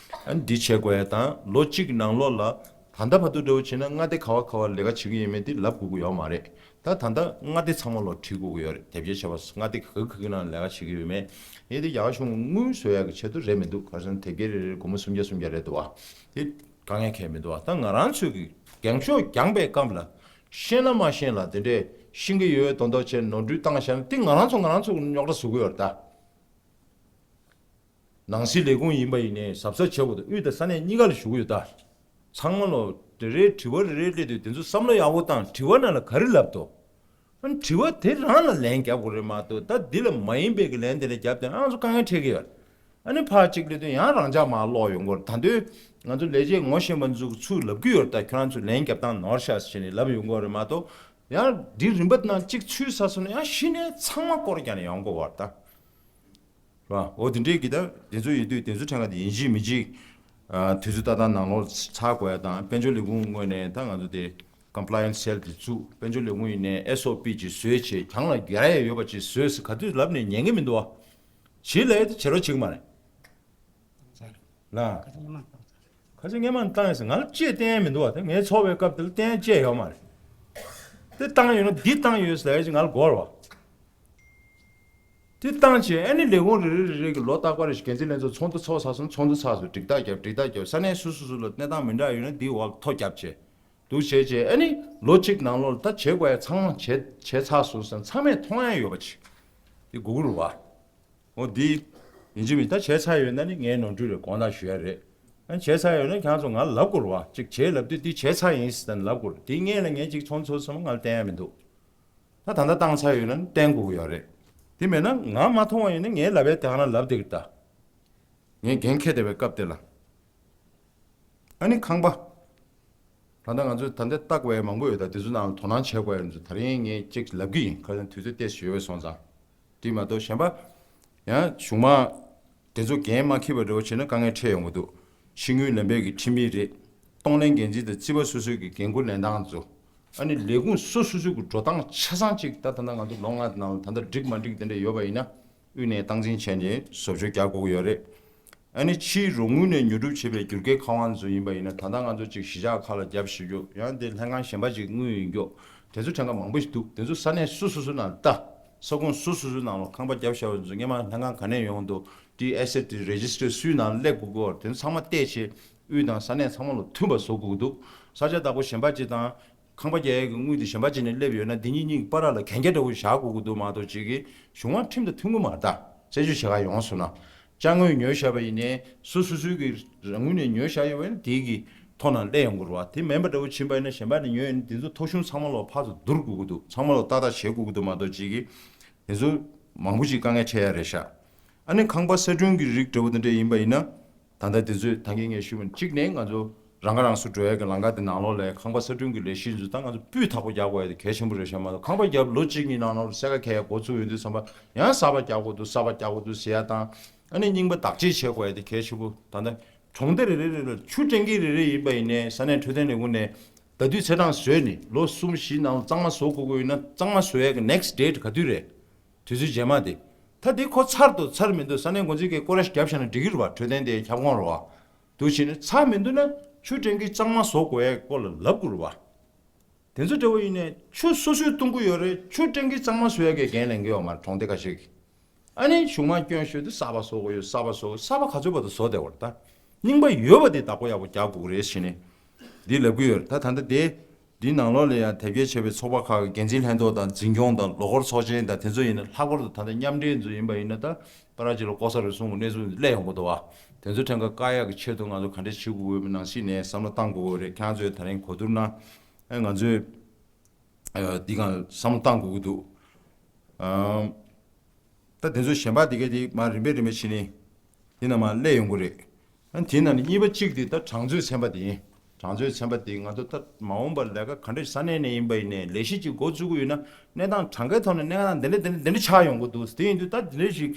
ཨ་ནི་འདི་བྱེད་དགོས་ཡ་དང་། ལོ་གཅིག་གི་ནང་ལོགས་ལ་ད་ལྟ་བར་དུ་འདྲ་བོ་བྱས་ན་མངའ་སྡེ་ག་བ་ག་བ་ལས་ཀ་བྱེད་ཀྱི་ཡོད་མེད་དེ་ལབ་དགོས་ཀྱི་ཡོད་མ་རེད། ད་ད་ལྟ་མངའ་སྡེ་ཚང་མ་ལོ་བྲིས་དགོས་ཀྱི་ཡོད་རེད། དེབ་སྐྱེལ་བྱས་པ་མངའ་སྡེ་ག་གི་ག་གི་ནང་ལས་ཀ་བྱེད་ཀྱི་ཡོད་མེད། ཨེ་དེ་རྒྱ་གར་གཞུང་གི་དངུལ་བཟོ་ཡག་གི་ཆེད་དུ་རེད་མི་འདུག་ག་རེ་ཟེར་ན་དེབ་སྐྱེལ་རེ་རེར་སྒོར་མོ་སུམ་བརྒྱ་སུམ་བརྒྱ་རེད་འདུག་བ། དེ་དཀའ་ངལ་གང་ཡང་མི་འདུག་བ། ད་ང་རང་ཚོས་ཀྱི་འགེངས་ཤོག་བརྒྱངས་པའི་སྐབས་ལ་ཤེས་ན་མ་ཤེས་ལ་དེ་འདྲས་ཤེས་ཀྱི་ཡོད་མདོག་མདོག་བྱས་ནོར་འཁྲུལ་བཏང་བཞག་ན་དེ་ང་རང་ཚོ་ང་རང་ཚོ་རྙོག་དྲ་བཟོ་གི་ཡོད་རེད་ད། ནང་སྲིད་ལས་ཁུངས་ཡིན་པ་ཡིན་ནའི་གཟབ་གཟབ་བྱེད་དགོས་འདུག་དབུས་དང་ས་གནས་གཉིས་ཀ་ལ་ཞུ་གི་ཡོད་ད། ཚང་མ་ལོ་དེ་རེད། དྲི་བ་རེ་རེ་སླེབས་དུས་དེ་ཚོ་བསམ་བློ་ཡག་པོ་བཏང་། དྲི་བ་ནང་ལ་ག་རེ་ལབ་འདུག་ཨ་ནི་དྲི་བ་དེ་རང་ལ་ལན་རྒྱབ་དགོས་རེད་མ་གཏོགས། ད་འདི་ལ་མ་ཡིན་པའི་གི་ལན་དེ་འདྲ་རྒྱབ་དེ་ང་ཚོ་དཀའ་ངལ་འཕྲད་ཀྱི་ཡོད། ཨ་ནི་ཕར་གཅིག་སླེབས་དུས་ཡང་རང་འཇགས་མར་ལོག་ཡོང་གི་ཡོད་རེད། ད་དུང་ང་ཚོ་ལས་བྱེད་ངོ་ཤེས་པ་ཚོ་ཚུར་ལབ་ཀྱི་ཡོད་རེད། ད་ཁྱོད་རང་ཚོ་ལན་རྒྱབ་སྟངས་ནོར་ཤག་ཟེར་ནས་ལབ་ཡོང་གི་ཡོད་རེད་མ་གཏོགས། ཡང་འདི་རིམ་པ་ནང་གཅིག་ཚུད་ཚར་སོང་ན་ཡང་གཞི་ནས་ཚང་མ་སྐོར་རྒྱག་ནས་ཡོང་དགོས་པ་རེད་ད། རེད་བ། འོ་དེ་འདྲའི་གི་ད་དེ་ཚོ་ཡོད་དུས་དེ་ཚོ་ཕྲན་ག་དེ་ཡིན་གཅིག་མིན་གཅིག་ཨ་དུས་ཚོད་ཏག་ཏག་ནང་ལོགས་ཚར་དགོས་ཡ་དང་། དཔལ་འབྱོར་ལས་ཁུངས་ངོས་ནས་ད་ང་ཚོ་དེ་ཀམ་པ་ལ་ཡན་སི་སེལ་དེ་བཙུགས། དཔལ་འབྱོར་ལས་ཁུངས་ཡིན་ནའི་ཨེས་ཨོ་པི་ཅིག་བཟོས་བྱས་གྱང་ལ་རྒྱག་ཡ་ཡོད་པ་ཅིག་བཟོས་ཟེར་ག་དུས་ལབ་ནས་ཉན་གི་མི་འདུག་བ། བྱེད་ལས་དེ་བྱེད་རོགས་བྱེད་གི་མ་རེད། ལ། ཁ་ཆེ་སྔས་མ་བཏང་ཡོད་ཟེར་ང་ལ་ཅེས་བསྟན་ཡ་མི་འདུག་བ། དེ་ངའི་ཚོགས་པའི་སྐབས་དེ་ལ་བསྟན་ཡ་ཅེས་ཡོད་མ་རེད། དེ་བཏང་ཡོད་ན་འདི་བཏང་ཡོད་ཟེར་ཡ་ཅིག་ང་ལ་གོ་རེད་བ། དེ་བཏང་བྱས་ཨ་ནི་ལས་ཁུངས་རེ་རེ་རེ་རེ་གི་ལོ་རྟག་པར་རེ་བཞིན་འགན་འཛིན་ལྷན་ཚོགས་ཚོགས་འདུ་ཚོགས་ཚར་སོང་། ཚོགས་འདུ་ཚར་སོང་། སྒྲིག་ཐག་བརྒྱབ། སྒྲིག་ཐག་བརྒྱབ། ས་གནས་སོ་སོ་སོ་ལ་གནས་སྟངས་མི་འདྲ་ཡོད་ན་འདི་འོག་ཐོ་བརྒྱབ་བྱས་འདུག་བྱས་བྱས་ཨ་ནི་ལོ་གཅིག་ནང་ལོགས་ལ་ད་བྱེད་དགོས་ཡ་ཚང་མ་བྱས་བྱས་ཚར་སོང་ཟེར་ཚང་མས་མཐོང་ཡ་ཡོད་པ་ཅིག་དེ་དགོས་ཀྱི་རེད་བ། འོ་འདི་ཡིན་གཅིག་མིན་ད་བྱས་ཚར་ཡོད་ན་ནི་ངའི་ནོར་འཁྲུལ་རེད། དགོངས་དག་ཞུ་ཡ་རེད། ཨ་བྱས་ཚར་ཡོད་ན་ཁྱེད་ཚོ་ང་ལ་ལབ་དགོས་རེད་བ། ཅིག་བྱས་ལབ་དུས་འདི་བྱས་ཚར་ཡིན་ཟེར་ནས་ལབ་དགོས་རེད། དེ་སྔོན་ལ་ངས་ཅིག་ཚོགས་འདུ་ཚོགས་སོང་ང་ལ་བསྟན་ཡ་མི་འདུག་ད་ད་ལྟ་བཏང་ཚར་ཡོད་ན་ནི་བསྟན་དགོས་ཀྱི་ཡོད་རེད། དེ་མེད་ན་ང་མ་མཐོང་བ་ཡིན་ན་ངའི་ལབ་པའི་དེ་ཧ་ན་ལབ་བསྡད་ཀྱི་ད། ངས་འགན་འཁྱེར་བསྡད་པའི་སྐབས་དེ་ལ། ཨ་ནི་ཁང་པ། ད་ལྟ་ང་ཚོས་ད་ལྟ་བརྟག་དགོས་ཡ་མང་པོ་ཡོད། ད་དེ་ཚོ་ནང་ལ་དོ་སྣང་བྱེད་དགོས་ཡ་ཚོ་ད་རིང་ངས་གཅིག་ལབ་ཀྱི་ཡིན། ཁ་སང་དུས་ཚོད་ཏོག་ཙམ་ཡོད་པ་སོང་ཙང་། དེ་མ་གཏོགས་གཞན་པ། ཡང་གཞུང་མང་། དེ་ཚོ་འགན་མ་འཁྱེར་བ་འདྲ་བོ་བྱས་ན་དཀའ་ངལ་འཕྲད་ཡོང་གི་འདུག་ཕྱི་དངུལ་ལས་འབེལ་གྱི་ཁྲིམས་ཡིག་རེད། གཏོང་ལེན་འགན་འཛིན་དང་རྩིས་པ་སོ་སོའི་གི་འགན་འཁུར་ལེན་སྟངས་ཚོ། ཨ་ནི་ལས་ཁུངས་སོ་སོ་སོའི་གི་འགྲོ་སྟངས་ཆ་ཚང་གཅིག་ད་ད་ལྟ་ང་ཚོ་ལོ་ལྔ་ནང་ལ་ད་ལྟ་འགྲིག་མ་འགྲིག་དེ་འདྲ་ཡོད་པ་ཡིན་ན། དབུས་ནས་སྟངས་འཛིན་བྱས་ནས་བཟོ་བཅོས་རྒྱག་དགོས་ཀྱི་ཡོད་རེད། ཨ་ནི་ཕྱིའི་རོགས་དངུལ་ནས་ཉོ་སྒྲུབ་བྱས་པའི་སྒྱུར་སྐྱེལ་ཁང་བ་ཚོ་ཡིན་པ་ཡིན་ན། ད་ལྟ་ང་ཚོ་ཅིག་གཞིས་ཆགས་ཁག་ལ་རྒྱབ་བཞུགས་རྒྱུ། ཡང་དེ་ལྷན་ཁང་གཞན་པ་ཅིག་དངུལ་ཡིན་རྒྱུ། དེ་ཚོ་གྲངས་ཀ་མང་པོ་ཞིག་འདུག་དེ་ཚོ་ས་གནས་སོ་སོ་སོ་ནང་ལ་ལྟ། ས་ཁོངས་སོ་སོ་སོའི་ནང་ལ་ཁང་པ་བརྒྱབ་བཞག་པ་ཚོ་སྔོན་མ་ལྷན་ཁང་ག་ནས་ཡོང་འདུག་དེའི་ཨེ་སེ་ཊི་རེ་ཇི་སི་ཊར་སུའི་ནང་སླེབས་དགོས་ཀྱི་ཡོད་རེད། དེ་ཚོ་ཚང་མ་བལྟས་བྱས་དབུས་དང་ས་གནས་ཚང་མ་ལ་མཐུན་པ་བཟོ་དགོས་ཀྱི་འདུག་ས་ཆ་བདག་པོ་གཞན་པ་ཅིག་དང་། ཁང་པ་རྒྱག་ཡས་ཀྱི་དངུལ་དེ་གཞན་པ་ཅིག་ནས་སླེབས་ཡོད་ན། འདི་གཉིས་གཉིས་ཀྱི་བར་ལ་གན་རྒྱ་འདྲ་བོ་བཞག་དགོས་ཀྱི་འདུག་མ་གཏོགས། ཅིག་གིས་གཞུང་དབང་ཁྲིམས་དང་མཐུན་གྱི་མ་རེད་ད། རྩད་གཅོད་བྱེད་ག་ཡོང་སོང་ན། ཅ་དངོས་ཉོས་བཞག་པ་ཡིན་ནའི་སོ་སོ་སོའི་གི་རང་ངོས་ནས་ཉོས་བཞག་ཡོད་པ་ཡིན་ན་དེའི་གི་ཐོག་ནང་སླེབས་ཡོང་དགོས་རེད་བ། དེ་མིན་པ་འདྲ་བོ་ཕྱིན་པ་ཡིན་ན་གཞན་པ་ནས་ཉོས་ཡོད་ན་དེ་ཚོ་ཐོ་གཞུང་ཚང་མ་ལོག་ཕར་ཚུར་བསྡུར་དགོས་ཀྱི་འདུག་ཚང་མ་ལོག་ཏག་ཏག་བྱེད་དགོས་ཀྱི་འདུག་མ་གཏོགས། ཅིག་གིས་དེ་ཚོ་མང་པོ་ཅིག་དཀའ་ངལ་འཕྲད་ཡ་རེད་ཤག་ཨ་ནི་ཁང་པ་གསར་སྐྲུན་གྱི་རིགས་འདྲ་བོ་དེ་འདྲ་ཡིན་པ་ཡིན་ན། ད་ལྟ་དེ་ཚོས་ད་གིན་ངས་ཞུས་པ་གཅིག་ནས་ང་ཚོ་རང་ཁ་རང་གསོ་འགྲོ་ཡ་གི་ལམ་ཁ་དེ་ནང་ལོགས་ལ་ཁང་པ་གསར་སྐྲུན་གྱི་ལས་གཞི་ཚོ་ད་ང་ཚོ་སྤུས་དག་པོ་རྒྱག་དགོས་ཡ་དེ་གལ་ཆེན་པོ་རེད་ཤག་མ་གཏོགས་ཁང་པ་བརྒྱབ་ལོ་གཅིག་གཉིས་ནང་ལོགས་སེར་ཁ་གས་ཡ་འགོ་ཚུགས་ཡོང་དུས་ཙམ་པ་ཡང་གསར་པ་རྒྱག་དགོས་འདུག་གསར་པ་རྒྱག་དགོས་འདུག་ཟེར་ཡ་དང་། ཨ་ནི་རྙིང་པ་བདག་གཅེས་བྱེད་དགོས་ཡ་དེ་གལ་ཆེན་པོ། ད་ལྟ་གྲོང་སྡེ་རེ་རེ་རེ་ལ་ཆུ་འདྲེན་གྱི་རེ་རེ་ཡིན་པ་ཡིན་ནའི་ས་གནས་འཕྲོད་བསྟེན་ལས་ཁུངས་ནས་ད་དུས་ཚེས་གྲངས་བཟོས་ནས་ལོ་གསུམ་བཞི་ནང་གཙང་མ་བཟོ་དགོས་ཀྱི་ཡོད་ན། གཙང་མ་བཟོ་ཡ་གི་next date ག་དུས་རེད། དུས་ཚོད་རྗེས་མ་དེ། ད་དེ་ཁོ་ཚར་འདུག་ཚར་མི་འདུག་ས་གནས་འགོ་འཛིན་གྱིས་སྐོར་ར་ཞིག་བརྒྱབ་བཞག་ན་འགྲིག་གི་རེད་བ། འཕྲོད་བསྟེན་དེ་ཁྱབ་ཁོངས་རེད་བ། འདུག་བྱས་ནས་ཚར་མི་འདུག་ན་ཆུ་འདྲེན་གྱི་གཙང་མ་བཟོ་དགོས་ཡའི་སྐོར་ལ་ལབ་དགོས་རེད་བ། དེ་ཚོ་འདྲ་བོ་ཡིན་ནའི་ཆུ་སོ་སོས་བཏུང་གི་ཡོད་རེད། ཆུ་འདྲེན་གྱི་གཙང་མ་བཟོ་ཡ་གི་འགན་ལེན་གྱི་ཡོད་མ་རེད། གྲོང་སྡེ་ཁ་ཤས་ཀྱིས། ཨ་ནི་གཞུང་མང་སྐྱོན་ཤོས་དེ་གསར་པ་བཟོ་དགོས་ཡོད། གསར་པ་བཟོ་དགོས། གསར་པ་ག་ཚོད་བར་དུ་བཟོ་བསྡད་པ་རེད་ད། རྙིང་པ་ཡོད་པ་དེ་བདག་པོ་ཡག་པོ་རྒྱག་དགོས་ཀྱི་རེད་ཟེར་ནས་འདི་ལབ་ཀྱི་ཡོད་རེད། ད་ད་ལྟ་དེ་འདི་ནང་ལོགས་ལ་ཡང་དེབ་སྐྱེལ་བྱས་པའི་ཚོགས་པ་ཁག་གི་འགན་འཛིན་ལྷན་ཚོགས་དང་འཛིན་སྐྱོང་དང་ལོ་འཁོར་ཚོགས་ཆེན་དང་དེ་ཚོ་ཡིན་ན། ལྷག་པར་དུ་ད་ལྟ་མཉམ་འབྲེལ་ཚོ་ཡིན་པ་ཡིན་ན། ད་པ་ར་ཅིག་ལ་ལྐོག་ཟ་རུལ་སུངས་ཀྱི་གནས་ཚུལ་སླེབས་ཡོང་གི་འདུག་བ། དེ་ཚོ་ཕྲན་ཁ་བཀག་ཡག་གི་ཆེད་དུ་ང་ཚོ་ག་འདྲས་བྱེད་དགོས་ཀྱི་ཡོད་མེད་ནང་བཞིན་ནས་བསམ་བློ་བཏང་དགོས་ཀྱི་རེད། ཁྱེད་རང་ཚོས་ད་རིང་གོ་བསྡུར་གནང་། ཨ་ང་ཚོས་ཨ་འདི་སྒང་བསམ་བློ་བཏང་དགོས་ཀྱི་འདུག་ཨམ། ད་དེ་ཚོ་གཞན་པ་དེ་གས་དེ་མར་རིམ་པས་རིམ་པས་བྱས་ནས་དེ་ནང་མར་སླེབས་ཡོང་གི་རེད། ཨ་དེ་ནང་ནས་གཉིས་པ་གཅིག་དེ་ད་གྲངས་མཛོད་ཚན་པ་དེ་ཡིན། གྲངས་མཛོད་ཚན་པ་དེ་ང་ཚོ་ད་མ་འོངས་པར་ལས་ཀ་ག་འདྲ་ས་གནས་ནས་ཡིན་པ་ཡིན་ནའི་ལས་གཞི་གཅིག་འགོ་བཙུགས་ཀྱི་ཡོད་ན། གནས་སྟངས་གྲངས་ཀའི་ཐོག་ནས་གནས་སྟངས་དེ་འདྲ་དེ་འདྲ་དེ་འདྲ་ཆགས་ཡོང་གི་འདུག་དེ་ཡིན་དུས་ད་དེ་འདྲ་ཞིག་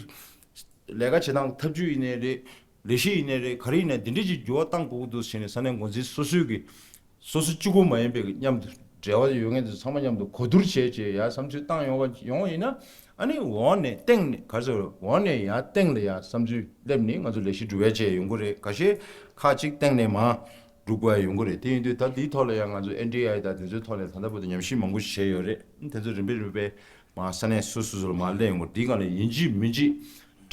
ལས་ཀ་བྱེད་སྟངས་ཐབས་ཇུས་ཡིན་ནའི་རེད། ལས་གཞི་ཡིན་ནའི་རེད། ག་རེ་ཡིན་ནའི་དེ་འདྲ་ཞིག་འགྱུར་བ་བཏང་དགོས་ཀྱི་འདུག་ཟེར་ནས་ས་གནས་འགོ་འཛིན་སོ་སོའི་གི་སོ་སོ་གཅིག་པོ་མ་ཡིན་པའི་མཉམ་དུ་འབྲེལ་བ་ཡོད་མཁན་དེ་ཚོ་ཚང་མ་མཉམ་དུ་གོ་བསྡུར་བྱས་བྱས་ཡ་བསམ་ཚུལ་བཏང་ཡོང་བ་ཡོང་བ་ཡིན་ན། ཨ་ནི་འོག་ནས་སྟེང་ནས་ག་རེ་ཟེར། འོག་ནས་ཡར་སྟེང་ལ་ཡ་བསམ་ཚུལ་སླེབས་ནས་ང་ཚོ་ལས་གཞི་སྒྲུབ་ཡ་བྱས་ཡོང་གི་རེད། ཁ་ཤས་ཁག་ཅིག་སྟེང་ནས་མར་སྒྲུབ་དགོས་ཡ་ཡོང་གི་རེད། དེ་ཡིན་དུས་ད་འདིའི་ཐོག་ལ་ཡ་ང་ཚོ་ཨེན་ཌི་ཨའི་དང་དེ་ཚོའི་ཐོག་ལ་ད་ལྟ་བར་དུ་ཉམས་ཞིབ་མང་པོ་ཞིག་བྱས་ཡོད་རེད། དེ་ཚོ་རིམ་པས་རིམ་པས་མར་ས་གནས་སོ་སོ་སོ་ལ་མར་སླེབས་ཡོང་གི་རེད། འདིའི་སྒང་ལ་ཡིན་གཅིག་མིན་གཅིག་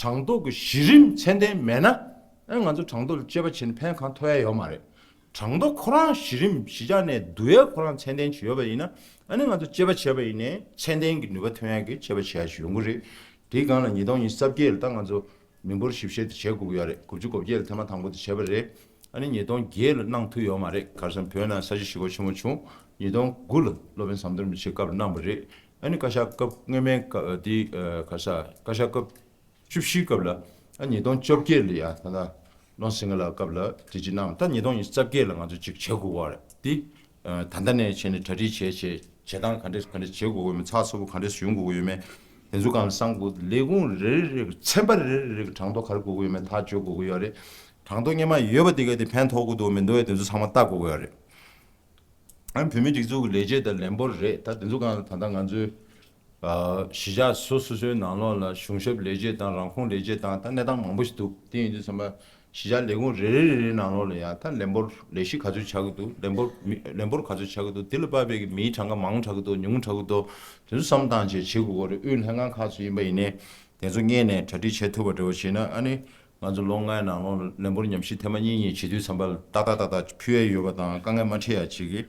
གྲངས་ཐོ་གི་གཞི་རིམ་ཚད་ལྡན་མེད་ན། ཨ་ང་ཚོ་གྲངས་ཐོ་ལ་དཔྱད་པ་བྱས་ནས་ཕན་གང་ཐོགས་ཡ་ཡོད་མ་རེད། གྲངས་ཐོ་ཁོ་རང་གཞི་རིམ་གཞིས་ཆགས་ནས་བསྡུ་ཡ་ཁོ་རང་ཚད་ལྡན་ཅིག་ཡོད་པ་ཡིན་ན། ཨ་ནི་ང་ཚོ་དཔྱད་པ་བྱས་པ་ཡིན་ནའི་ཚད་ལྡན་གྱི་ནུས་པ་ཐོན་ཡ་གི་དཔྱད་པ་བྱེད་ཡ་ཞིག་ཡོང་གི་རེད། དེའི་སྒང་ལ་ཉིས་སྟོང་ཉི་ཤུ་རྩ་བརྒྱད་ལ་ད་ང་ཚོ་མི་འབོར་ཞིབ་བཤེར་དེ་བྱེད་དགོས་ཀྱི་ཡོད་རེད། དགུ་བཅུ་གོ་བརྒྱད་ལ་ཐེངས་མ་དང་པོ་དེ་བྱས་པ་རེད། ཨ་ནི་ཉིས་སྟོང་བརྒྱད་ལ་གནང་ཐུབ་ཡོད་མ་རེད། ག་རེ་ཟེར་ན་བོད་ནང་ས་ཆ་ཞེ་པོ་ཆེན་པོ་བྱུང་། ཉིས་སྟོང་དགུ་ལ་སློབ་དཔོན་ཟམ་གདོང་རིན་པོ་ཆེའི་སྐབས་ལ་གནང་བ་རེད། ཨ་ནི་བཀའ་ཤག་སྐབས་སྔོན་མའི་སྐབས་དེ་ག་རེ་ཟེར། བཀའ་ཤག་སྐབས་བཅུ་བཞིའི་སྐབས་ལ། ཨ་ཉིས་སྟོང་བཅོ་བརྒྱད་ལ་ཡ་ད་ལྟ་བློ་སེང་གེ་ལགས་སྐབས་ལ་དེ་གཅིག་གནང་། ད་ཉིས་སྟོང་ཉི་ཤུ་རྩ་བརྒྱད་ལ་ང་ཚོ་གཅིག་བྱེད་དགོས་པ་རེད། དེ་ད་ལྟ་ནས་བྱས་ནས་གྲ་སྒྲིག་བྱས་བྱས་བྱེད་སྟངས་ག་འདྲས་ག་འདྲས་བྱེད་དགོས་ཀྱི་ཡོད་མེད། ཚགས་ཚུད་པོ་ག་འདྲས་ཡོང་དགོས་ཀྱི་ཡོད་མེད། དེ་ཚོ་གང་གསང་དགོས། ལས་ཁུངས་རེ་རེ་རེ་གི་ཚན་པ་རེ་རེ་རེ་གི་གྲངས་ཐོ་ག་རེ་དགོས་ཀྱི་ཡོད་མེད་ཐག་གཅོད་དགོས་ཀྱི་ཡོད་རེད། གྲངས་ཐོ་སྔོན་མ་ཡོད་པ་དེ་ག་དེ་ཕན་ཐོགས་ཀྱི་འདུག་མི་འདུག་དེ་ཚོ་ཚང་མ་བལྟ་དགོས་ཀྱི་ཡོད་རེད། ཨ་བོད་མིའི་སྒྲིག་འཛུགས་ཀྱི་ལས་བྱེད་དང་ལས་འབོར་རེད། ད་དེ་ཚོ་གང་ད་ལྟ་ང་ཚོའི་ཨ་གཞིས་ཆགས་སོ་སོ་སོའི་ནང་ལོགས་ལ་གཞུང་ཞབས་ལས་བྱེད་དང་རང་ཁོངས་ལས་བྱེད་དང་ད་གནས་སྟངས་མང་པོ་ཞིག་འདུག་དེ་ཡིན་དུས་ཙམ་པ་གཞིས་ཆགས་ལས་ཁུངས་རེ་རེ་རེ་རེའི་ནང་ལོགས་ལ་ཡང་ད་ལས་འབོར་ལས་གཞི་ག་ཚོད་ཆགས་ཀྱི་འདུག་ལས་འབོར་མི་ལས་འབོར་ག་ཚོད་ཆགས་ཀྱི་འདུག་དེ་ལ་དཔག་པའི་གི་མིའི་གྲངས་ཀ་མང་དྲགས་ཀྱི་འདུག་ཉུང་དྲགས་ཀྱི་འདུག་དེ་ཚོ་བསམ་བློ་བཏང་བྱས་བྱེད་དགོས་ཀྱི་རེད། དབུས་ལྷན་ཁང་ཁག་ཚོ་ཡིན་པ་ཡིན་ནའི་དེ་ཚོ་སྔོན་ནས་གྲ་སྒྲིག་བྱེད་ཐུབ་པ་འདྲ་བོ་བྱས་ན། ཨ་ནི་ང་ཚོ་ལོ་ལྔའི་ནང་ལོགས་ལ་ལས་འབོར་ཉམས་ཞིབ་ཐེངས་མ་གཉིས་གཉིས་བྱེད་དུས་ཙམ་པ་ལ་ཏག་ཏག་ཏག་ཏག་ཕུལ་ཡ་ཡོད་པ་དང་། དཀའ་ངལ་མ་འཕྲད་ཡ་ཅིག་གི་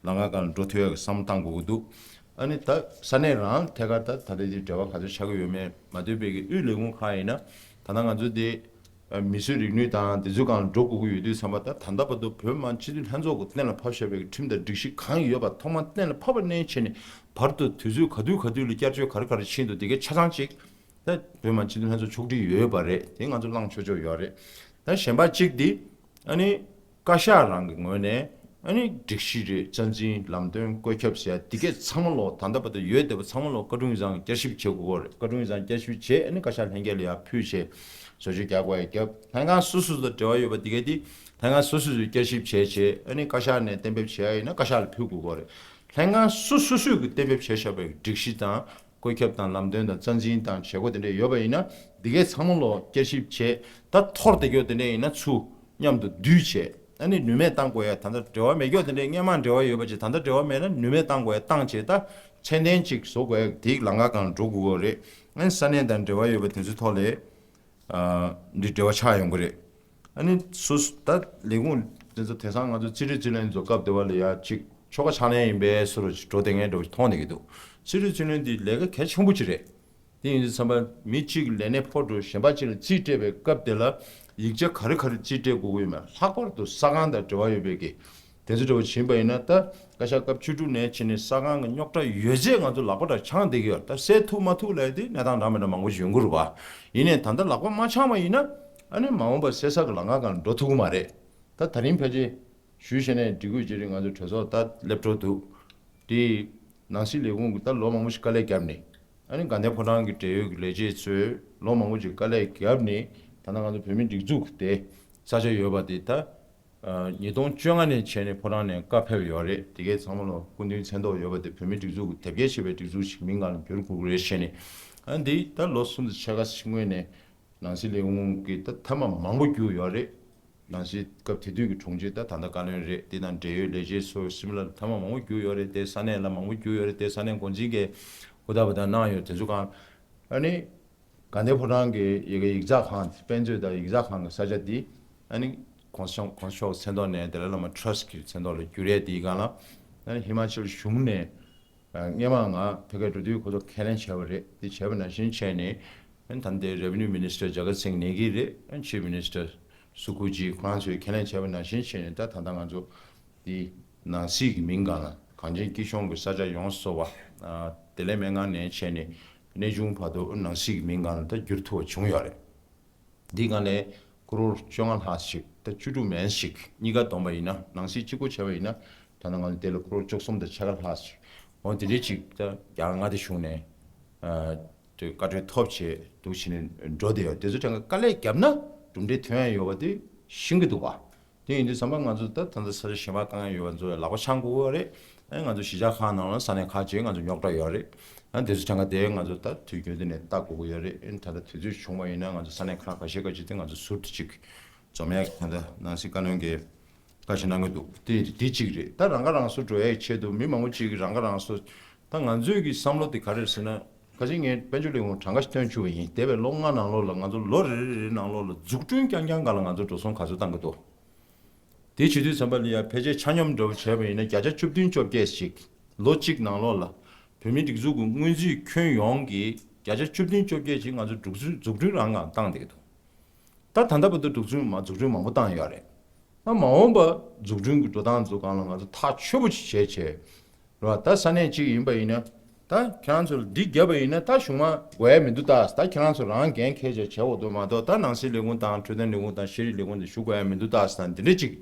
ལམ་ཁ་སྒང་ལ་འགྲོ་ཐུབ་ཡ་གི་བསམ་བློ་བཏང་དགོས་ཀྱི་འདུག་ཨ་ནི་ད་ས་གནས་རང་ཐད་ཀར་ད་ད་ལྟ་དེ་འབྲེལ་བ་ག་ཚོད་ཆགས་ཀྱི་ཡོད་མེད་མ་ལྟོས་པའི་གི་དབུས་ལས་ཁུངས་ཁག་ཡིན་ན། ད་ལྟ་ང་ཚོ་དེ་མིས་བཟོས་རིག་ནུས་དང་དེ་ཚོའི་སྒང་ལ་འགྲོ་དགོས་ཀྱི་ཡོད་དུས་ཙམ་པ། ད་ད་ལྟ་བར་དུ་བོད་མི་མང་སྤྱི་འཐུས་ལྷན་ཚོགས་ཀྱིས་གཏན་ལ་ཕབ་བཞག་པའི་གི་ཁྲིམས་དང་སྒྲིག་གཞི་གང་ཡོད་པ་ཐོག་མར་གཏན་ལ་ཕབ་པ་ནས་བྱས་ནས་བར་དུ་དུས་ཚོད་ག་དུས་ག་དུས་ལ་བསྐྱར་བཅོས་ག་རེ་ག་རེ་ཕྱིན་འདུག་དེ་གའི་ཆ་ཚང་ཅིག་ད་བོད་མི་སྤྱི་འཐུས་ལྷན་ཚོགས་ཕྱོགས་སྒྲིག་ཡོད་པ་རེད། དེ་ང་ཚོ་བླངས་ཆོག་ཆོག་ཡོད་རེད། ད་གཞན་པ་གཅིག་དེ་ཨ་ནི་བཀའ་ཤག་རང་གི་ངོས་ནས་ཨ་ནི་སྒྲིག་གཞི་རེད། རྩ་འཛིན་ལམ་སྟོན་བཀོད་ཁྱབ་ཟེར་ཡ་དེ་གས་ཚང་མ་ལོ་ད་ལྟ་བར་དུ་ཡོད་བསྡད་པ་ཚང་མ་ལོ་བཀའ་དྲུང་ཡིག་ཚང་བསྐྱར་ཞིབ་བྱེད་དགོས་རེད། བཀའ་དྲུང་ཡིག་ཚང་བསྐྱར་ཞིབ་བྱས། ཨ་ནི་བཀའ་ཤག་ལྷན་རྒྱས་ལ་ཡར་ཕུལ་བྱས་བཟོ་བཅོས་རྒྱག་དགོས་ཡ་རྒྱབ། ལྷན་ཁང་སོ་སོ་དང་འབྲེལ་བ་ཡོད་པ་དེ་གས་དེ་ལྷན་ཁང་སོ་སོ་སོས་བསྐྱར་ཞིབ་བྱས་བྱས། ཨ་ནི་བཀའ་ཤག་ནས་གཏན་འབེབས་བྱས་ཡ་ཡིན་ན་བཀའ་ཤག་ལ་ཕུལ་དགོས་རེད། ལྷན་ཁང་སོ་སོ་སོས་ཀྱི་གཏན་འབེབས་བྱས་བཞག་པའི་སྒྲིག་གཞི་དང་བཀོད་ཁྱབ་དང་ལམ་སྟོན་དང་རྩ་འཛིན་དང་བྱེད་སྒོ་དེ་འདྲ་ཡོད་པ་ཡིན་ན་འདི་གའི་ཚང་མ་ལོ་བསྐྱར་ཞིབ་བྱས། ད་འཐོར་བསྡད་རྒྱུ་དེ་འདྲ་ཡིན་ན་ཚུར་མཉམ་དུ་བསྡུས་བྱས། ཨ་ནི་ནུས་མེད་བཏང་དགོས་ཡ། ད་ལྟ་འབྲེལ་བ་མེད་རྒྱུ་དེ་འདྲའི་སྔོན་མ་འབྲེལ་བ་ཡོད་པ་ཅིག་ད་ལྟ་འབྲེལ་བ་མེད་ན་ནུས་མེད་བཏང་དགོས་ཡ་བཏང་བྱས། ད་ཚད་ལྡན་ཅིག་བཟོ་དགོས་ཡ་དེའི་ལམ་ཁ་སྒང་འགྲོ་དགོས་ཀྱི་རེད། ཨ་ནི་ས་གནས་དང་འབྲེལ་བ་ཡོད་པ་དེ་ཚོའི་ཐོག་ལ་ཨ་འདི་འབྲེལ་བ་ཆགས་ཡོང་གི་རེད། ཨ་ནི་སོ་སོ་ད་ལས་ཁུངས་དེ་ཚོ་དེང་སང་ང་ཚོ་རྩིས་སྤྲོད་རྩིས་ལེན་ཚོ་སྐབས་དེ་བ་ལ་ཡ་ཅིག་ཆོལ་ཁ་ཕྱག་ལེན་ཡིན་པའི་བཟོ་འདྲ་ཅིག་འགྲོ་བསྡད་མཁན་འདྲ་བོ་ཅིག་མཐོང་བསྡད་ཀྱི་འདུག་རྩིས་སྤྲོད་རྩིས་ལེན་འདི་ལས་ཀ་གལ་ཆེན་པོ་ཅིག་རེད། དེ་ཡིན་དུས་ཙམ་པ་མི་གཅིག་གི་ལས་གནས་འཕོ་འགྲོ་གཞན་པ་གཅིག་ལ་རྩིས་སྤྲད་པའི་སྐབས་དེ་ལ་ཡིག་ཆ་ག་རེ་ག་རེ་རྩིས་སྤྲད་དགོས་ཀྱི་ཡོད་མེད། ལྷག་པར་དུ་ས་ཁང་དང་འབྲེལ་བ་ཡོད་པའི་གི་དེ་ཚོ་འདྲ་བོ་ཕྱིན་པ་ཡིན་ན། ད་བཀའ་ཤག་སྐབས་བཅུ་དྲུག་ནས་ཕྱིན་ནས་ས་ཁང་གི་རྙོག་དྲ་ཡོད་ཚད་ང་ཚོ་ལག་པ་འདྲ་འཆང་བསྡད་ཀྱི་ཡོད། ད་སེལ་ཐུབ་མ་ཐུབ་ལབ་ཡ་དེ་གནས་སྟངས་འདྲ་མི་འདྲ་མང་པོ་ཞིག་ཡོང་གི་རེད་པ། ཡིན་ནའི་ད་ལྟ་ལག་པ་མ་འཆང་བ་ཡིན་ན་ཨ་ནི་མ་འོངས་པར་སེལ་ས་གི་ལམ་ཁ་སྒང་འགྲོ་ཐུབ་ཀྱི་མ་རེད། ད་ད་རིང་ཕལ་ཆེར་ཞུས་བྱས་ནས་འགྲིག་དགོས་ཀྱི་རེད། ང་ཚོ་གྲོས་ཚོགས་ད་སླེབས་འགྲོ་འདུག་དེ་ནང་སྲིད་ལས་ཁུངས་ཀྱིས་ད་ལོ་མང་པོ་ཞིག་དཀའ་ལས་བརྒྱབ་ནས། ཨ་ནི་དགའ་ལྡན་ཕོ་བྲང་གི་འབྲེལ་ཡོད་ཀྱི་ལས་བྱེད་ཚོས་ལོ་མང་པོ་ཞིག་དཀའ་ལས་བརྒྱབ་ནས། ད་ལྟ་ང་ཚོ་བོད་མིའི་སྒྲིག་འཛུགས་དེ་ས་ཆ་ཡོད་པ་དེ་ད་ཉིས་སྟོང་བཅོ་ལྔ་ནས་བྱས་ནས་ཕོ་བྲང་ནས་བཀའ་ཕེབས་ཡོད་རེད། དེ་གས་ཚང་མ་ལོ་སྐུ་མདུན་མཚན་ཐོག་ཡོད་པ་དེ་བོད་མིའི་སྒྲིག་འཛུགས་ཀྱི་དེབ་སྐྱེལ་བྱས་པའི་སྒྲིག་འཛུགས་ཤིག་མིང་སྒང་ལ་འགྱུར་དགོས་ཀྱི་རེད་བཤད་ནས། ཨ་ནི་འདི་ད་ལོ་གསུམ་དང་ཕྱེད་ཀ་ཞིག་སྔོན་ནས་ནང་སྲིད་ལས་ཁུངས་ཀྱིས་ད་ཐེངས་མ་མང་པོ་བསྒྱུར་ཡོད་རེད། ནང་སྲིད་སྐབས་དེ་དུས་ཀྱི་དྲུང་ཆེ་ད་ད་ལྟ་བཀའ་བློན་རེད། དེ་དང་འབྲེལ་ཡོད་ལས་བྱེད་ཚོ་སིམ་ལ་ཐེངས་མ་མང་པོ་བསྒྱུར་ཡོད་རེད། དེ་ས་གནས་ལ་མང་པོ་བསྒྱུར་ཡོད་རེད། དེ་ས་གནས་འགོ་འཛིན་གྱིས་ཧུར་ཐག་པ་དང་གནང་ཡོད། དེ་ཚོ་གང་ཨ་ནི་དགའ་ལྡན་ཕོ་བྲང་གི་ཡི་གེ་ཡིག་ཚགས་ཁང་། དཔེ་མཛོད་དང་ཡིག་ཚགས་ཁང་གི་ས་ཆ་འདི་ཨ་ནི་༸གོང་ས་༸གོང་ས་མཆོག་མཚན་ཐོག་ནས་ཏཱ་ལའི་བླ་མ་ཊར་སི་ཊི་གི་མཚན་ཐོག་ལ་བསྒྱུར་ཡས་དེའི་སྒང་ལ། ཨ་ནི་ཧི་མ་ཅལ་གཞུང་ནས་སྔོན་མ་ང་ཕ་གིར་འགྲོ་དུས་ཁོ་ཚོ་ཁས་ལེན་བྱས་པ་རེད། དེ་བྱས་པ་ནང་བཞིན་བྱས་ནས། ཨ་ནི་ད་ལྟའི་Revenue Minister Jagat Singh Negi རེད། ཨ་ནི་Chief Minister Sukhu Ji ཁོ་རང་ཚོས་ཁས་ལེན་བྱས་པ་ནང་བཞིན་བྱས་ནས། ད་ད་ལྟ་ང་ཚོ་འདི་ནང་སྲིད་ཀྱི་མིང་སྒང་ལ་གངས་ཅན་སྐྱིད་གཤོངས་ཀྱི་ས་ཆ་ཡོངས་སུ་རྫོགས་པ་བདེ་ལེགས་སྨན་ཁང་ནས་བྱས་ནས་གནས་ཆུང་བར་དུ་ནང་སྲིད་ཀྱི་མིང་སྒང་ལ་ད་བསྒྱུར་ཐུབ་པ་བྱུང་ཡོད་རེད། འདི་སྒང་ལས་ཀོ་རོར་བཅོ་ལྔ་ལྷག་ཞིག་ད་བཅུ་དྲུག་མིན་ཞིག་གཉིས་ཀ་བསྡོམས་པ་ཡིན་ན། ནང་སྲིད་གཅིག་པོ་བྱས་པ་ཡིན་ན་ད་ལྟ་ང་ཚོ་དེ་ལ་ཀོ་རོར་བཅུ་གསུམ་དང་ཕྱེད་ཀ་ལྷག་ཞིག་འོ་དེ་འདྲའི་ཅིག་ད་རྒྱ་གར་མངའ་སྡེ་གཞུང་ནས་ཨ་དེ་བཀའ་འཁྲོལ་ཐོབ་བྱས་འདུག་བྱས་ནས་འགྲོ་བསྡད་ཡོད། དེ་ཚོ་གྲངས་ཀ་དཀའ་ལས་བརྒྱབ་ན་གྲུབ་འབྲས་ཐོན་ཡ་ཡོད་པ་དེ་ཤེས་ཀྱི་འདུག་བ། དེ་ཡིན་དུས་ཙམ་པ་ང་ཚོ་ད་ད་ལྟ་ས་ཆ་གཞན་པ་དཀའ་ངལ་ཡོད་པ་ཚོ་ལ་ལག་པ་འཆང་དགོས་ཀྱི་ཡོད་རེད། ཨ་ང་ཚོ་གཞིས་ཆགས་ཁག་ནང་ལ་ས་གནས་ཁག་ཅིག་ང་ཚོ་རྙོག་དྲ་ཡོད་རེད། ཨ་དེ་ཚོ་གྲངས་ཀ་དེ་ང་ཚོ་ད་དུས་རྒྱུན་དུ་ནས་ལྟ་དགོས་ཀྱི་ཡོད་རེད། ཨ་ད་ལྟ་དུས་ཚོད་བྱུང་བ་ཡིན་ན་ང་ཚོ་ས་གནས་ཁག་ཁ་ཤས་ཁ་ཤས་དེ་ང་ཚོ་ཟུར་དུ་ཅིག་འཛོམས་ཡག་གི་ད་ལྟ་ནང་སྲིད་བཀའ་བློན་གྱིས་བཀའ་ཞིག་གནང་གི་འདུག་དེ་དེ་གཅིག་རེད། ད་རང་ཁ་རང་གསོ་འགྲོ་ཡག་ཆེད་དུ་མི་མང་པོ་ཅིག་གིས་རང་ཁ་རང་གསོ། ད་ང་ཚོའི་གི་བསམ་བློ་དེ་ག་རེ་རེད་ཟེར་ན། ཁ་ཅིག་ངས་དཔལ་འབྱོར་ལས་ཁུངས་གྲངས་ཀ་ཞིག་བཏོན་བཅུག་པ་ཡིན། འདས་པའི་ལོ་ལྔ་ནང་ལོགས་ལ་ང་ཚོ་ལོ་རེ་རེ་རེའི་ནང་ལོགས་ལ་འཛུགས་སྐྲུན་རྐྱང་རྐྱང་སྒང་ལ་ང་ཚོ་འགྲོ་སོང་ག་ཚོད་བཏང་གི་འདུག་དེ་བྱེད་དུས་ཙམ་པ་ལ་ཡ་ཕལ་ཆེར་ཆ་སྙོམས་འདྲ་པོ་བྱས་པ་ཡིན་ན་བརྒྱ་ཆ་བཅུ་བདུན་བཅོ་བརྒྱད་ཞིག་ལོ་གཅིག་ནང་ལོགས་ལ་བོད་མིའི་སྒྲིག་འཛུགས་ཀྱི་སྔོན་རྩིས་ཁྱོན་ཡོངས་ཀྱི་བརྒྱ་ཆ་བཅུ་བདུན་བཅོ་བརྒྱད་ཅིག་ང་ཚོ་འཛུགས་སྐྲུན་འཛུགས་སྐྲུན་རང་སྒང་བཏང་བསྡད་ཀྱི་འདུག་ད་ད་ལྟ་བར་དུ་འཛུགས་སྐྲུན་མ་འཛུགས་སྐྲུན་མང་པོ་བཏང་ཡོད་རེད། ད་མ་འོངས་པ་འཛུགས་སྐྲུན་གྱི་འགྲོ་སྟངས་ཚོ་སྒང་ལ་ང་ཚོ་ཐག་ཆོད་པོ་ཅིག་བྱས་བྱས། རེད་བ། ད་ས་གནས་གཅིག་ཡིན་པ་ཡིན་ན། ད་ཁྱེད་རང་ཚོར་འདི་བརྒྱབ་པ་ཡིན་ན་ད་གཞུང་མང་དགོས་ཡ་མི་འདུག་ད་ད་ཁྱེད་རང་ཚོ་རང་འགན་འཁྱེར་བྱས་བྱེད་དགོས་འདུག་མ་གཏོགས། ད་ནང་སྲིད་ལས་ཁུངས་དང་འཕྲོད་བསྟེན་ལས་ཁུངས་དང་ཤེས་རིག་ལས་ཁུངས་དེ་ཞུ་དགོས་ཡ་མི་འདུག་ད་ཟེར་ན་འདི་འདྲ་ཅིག་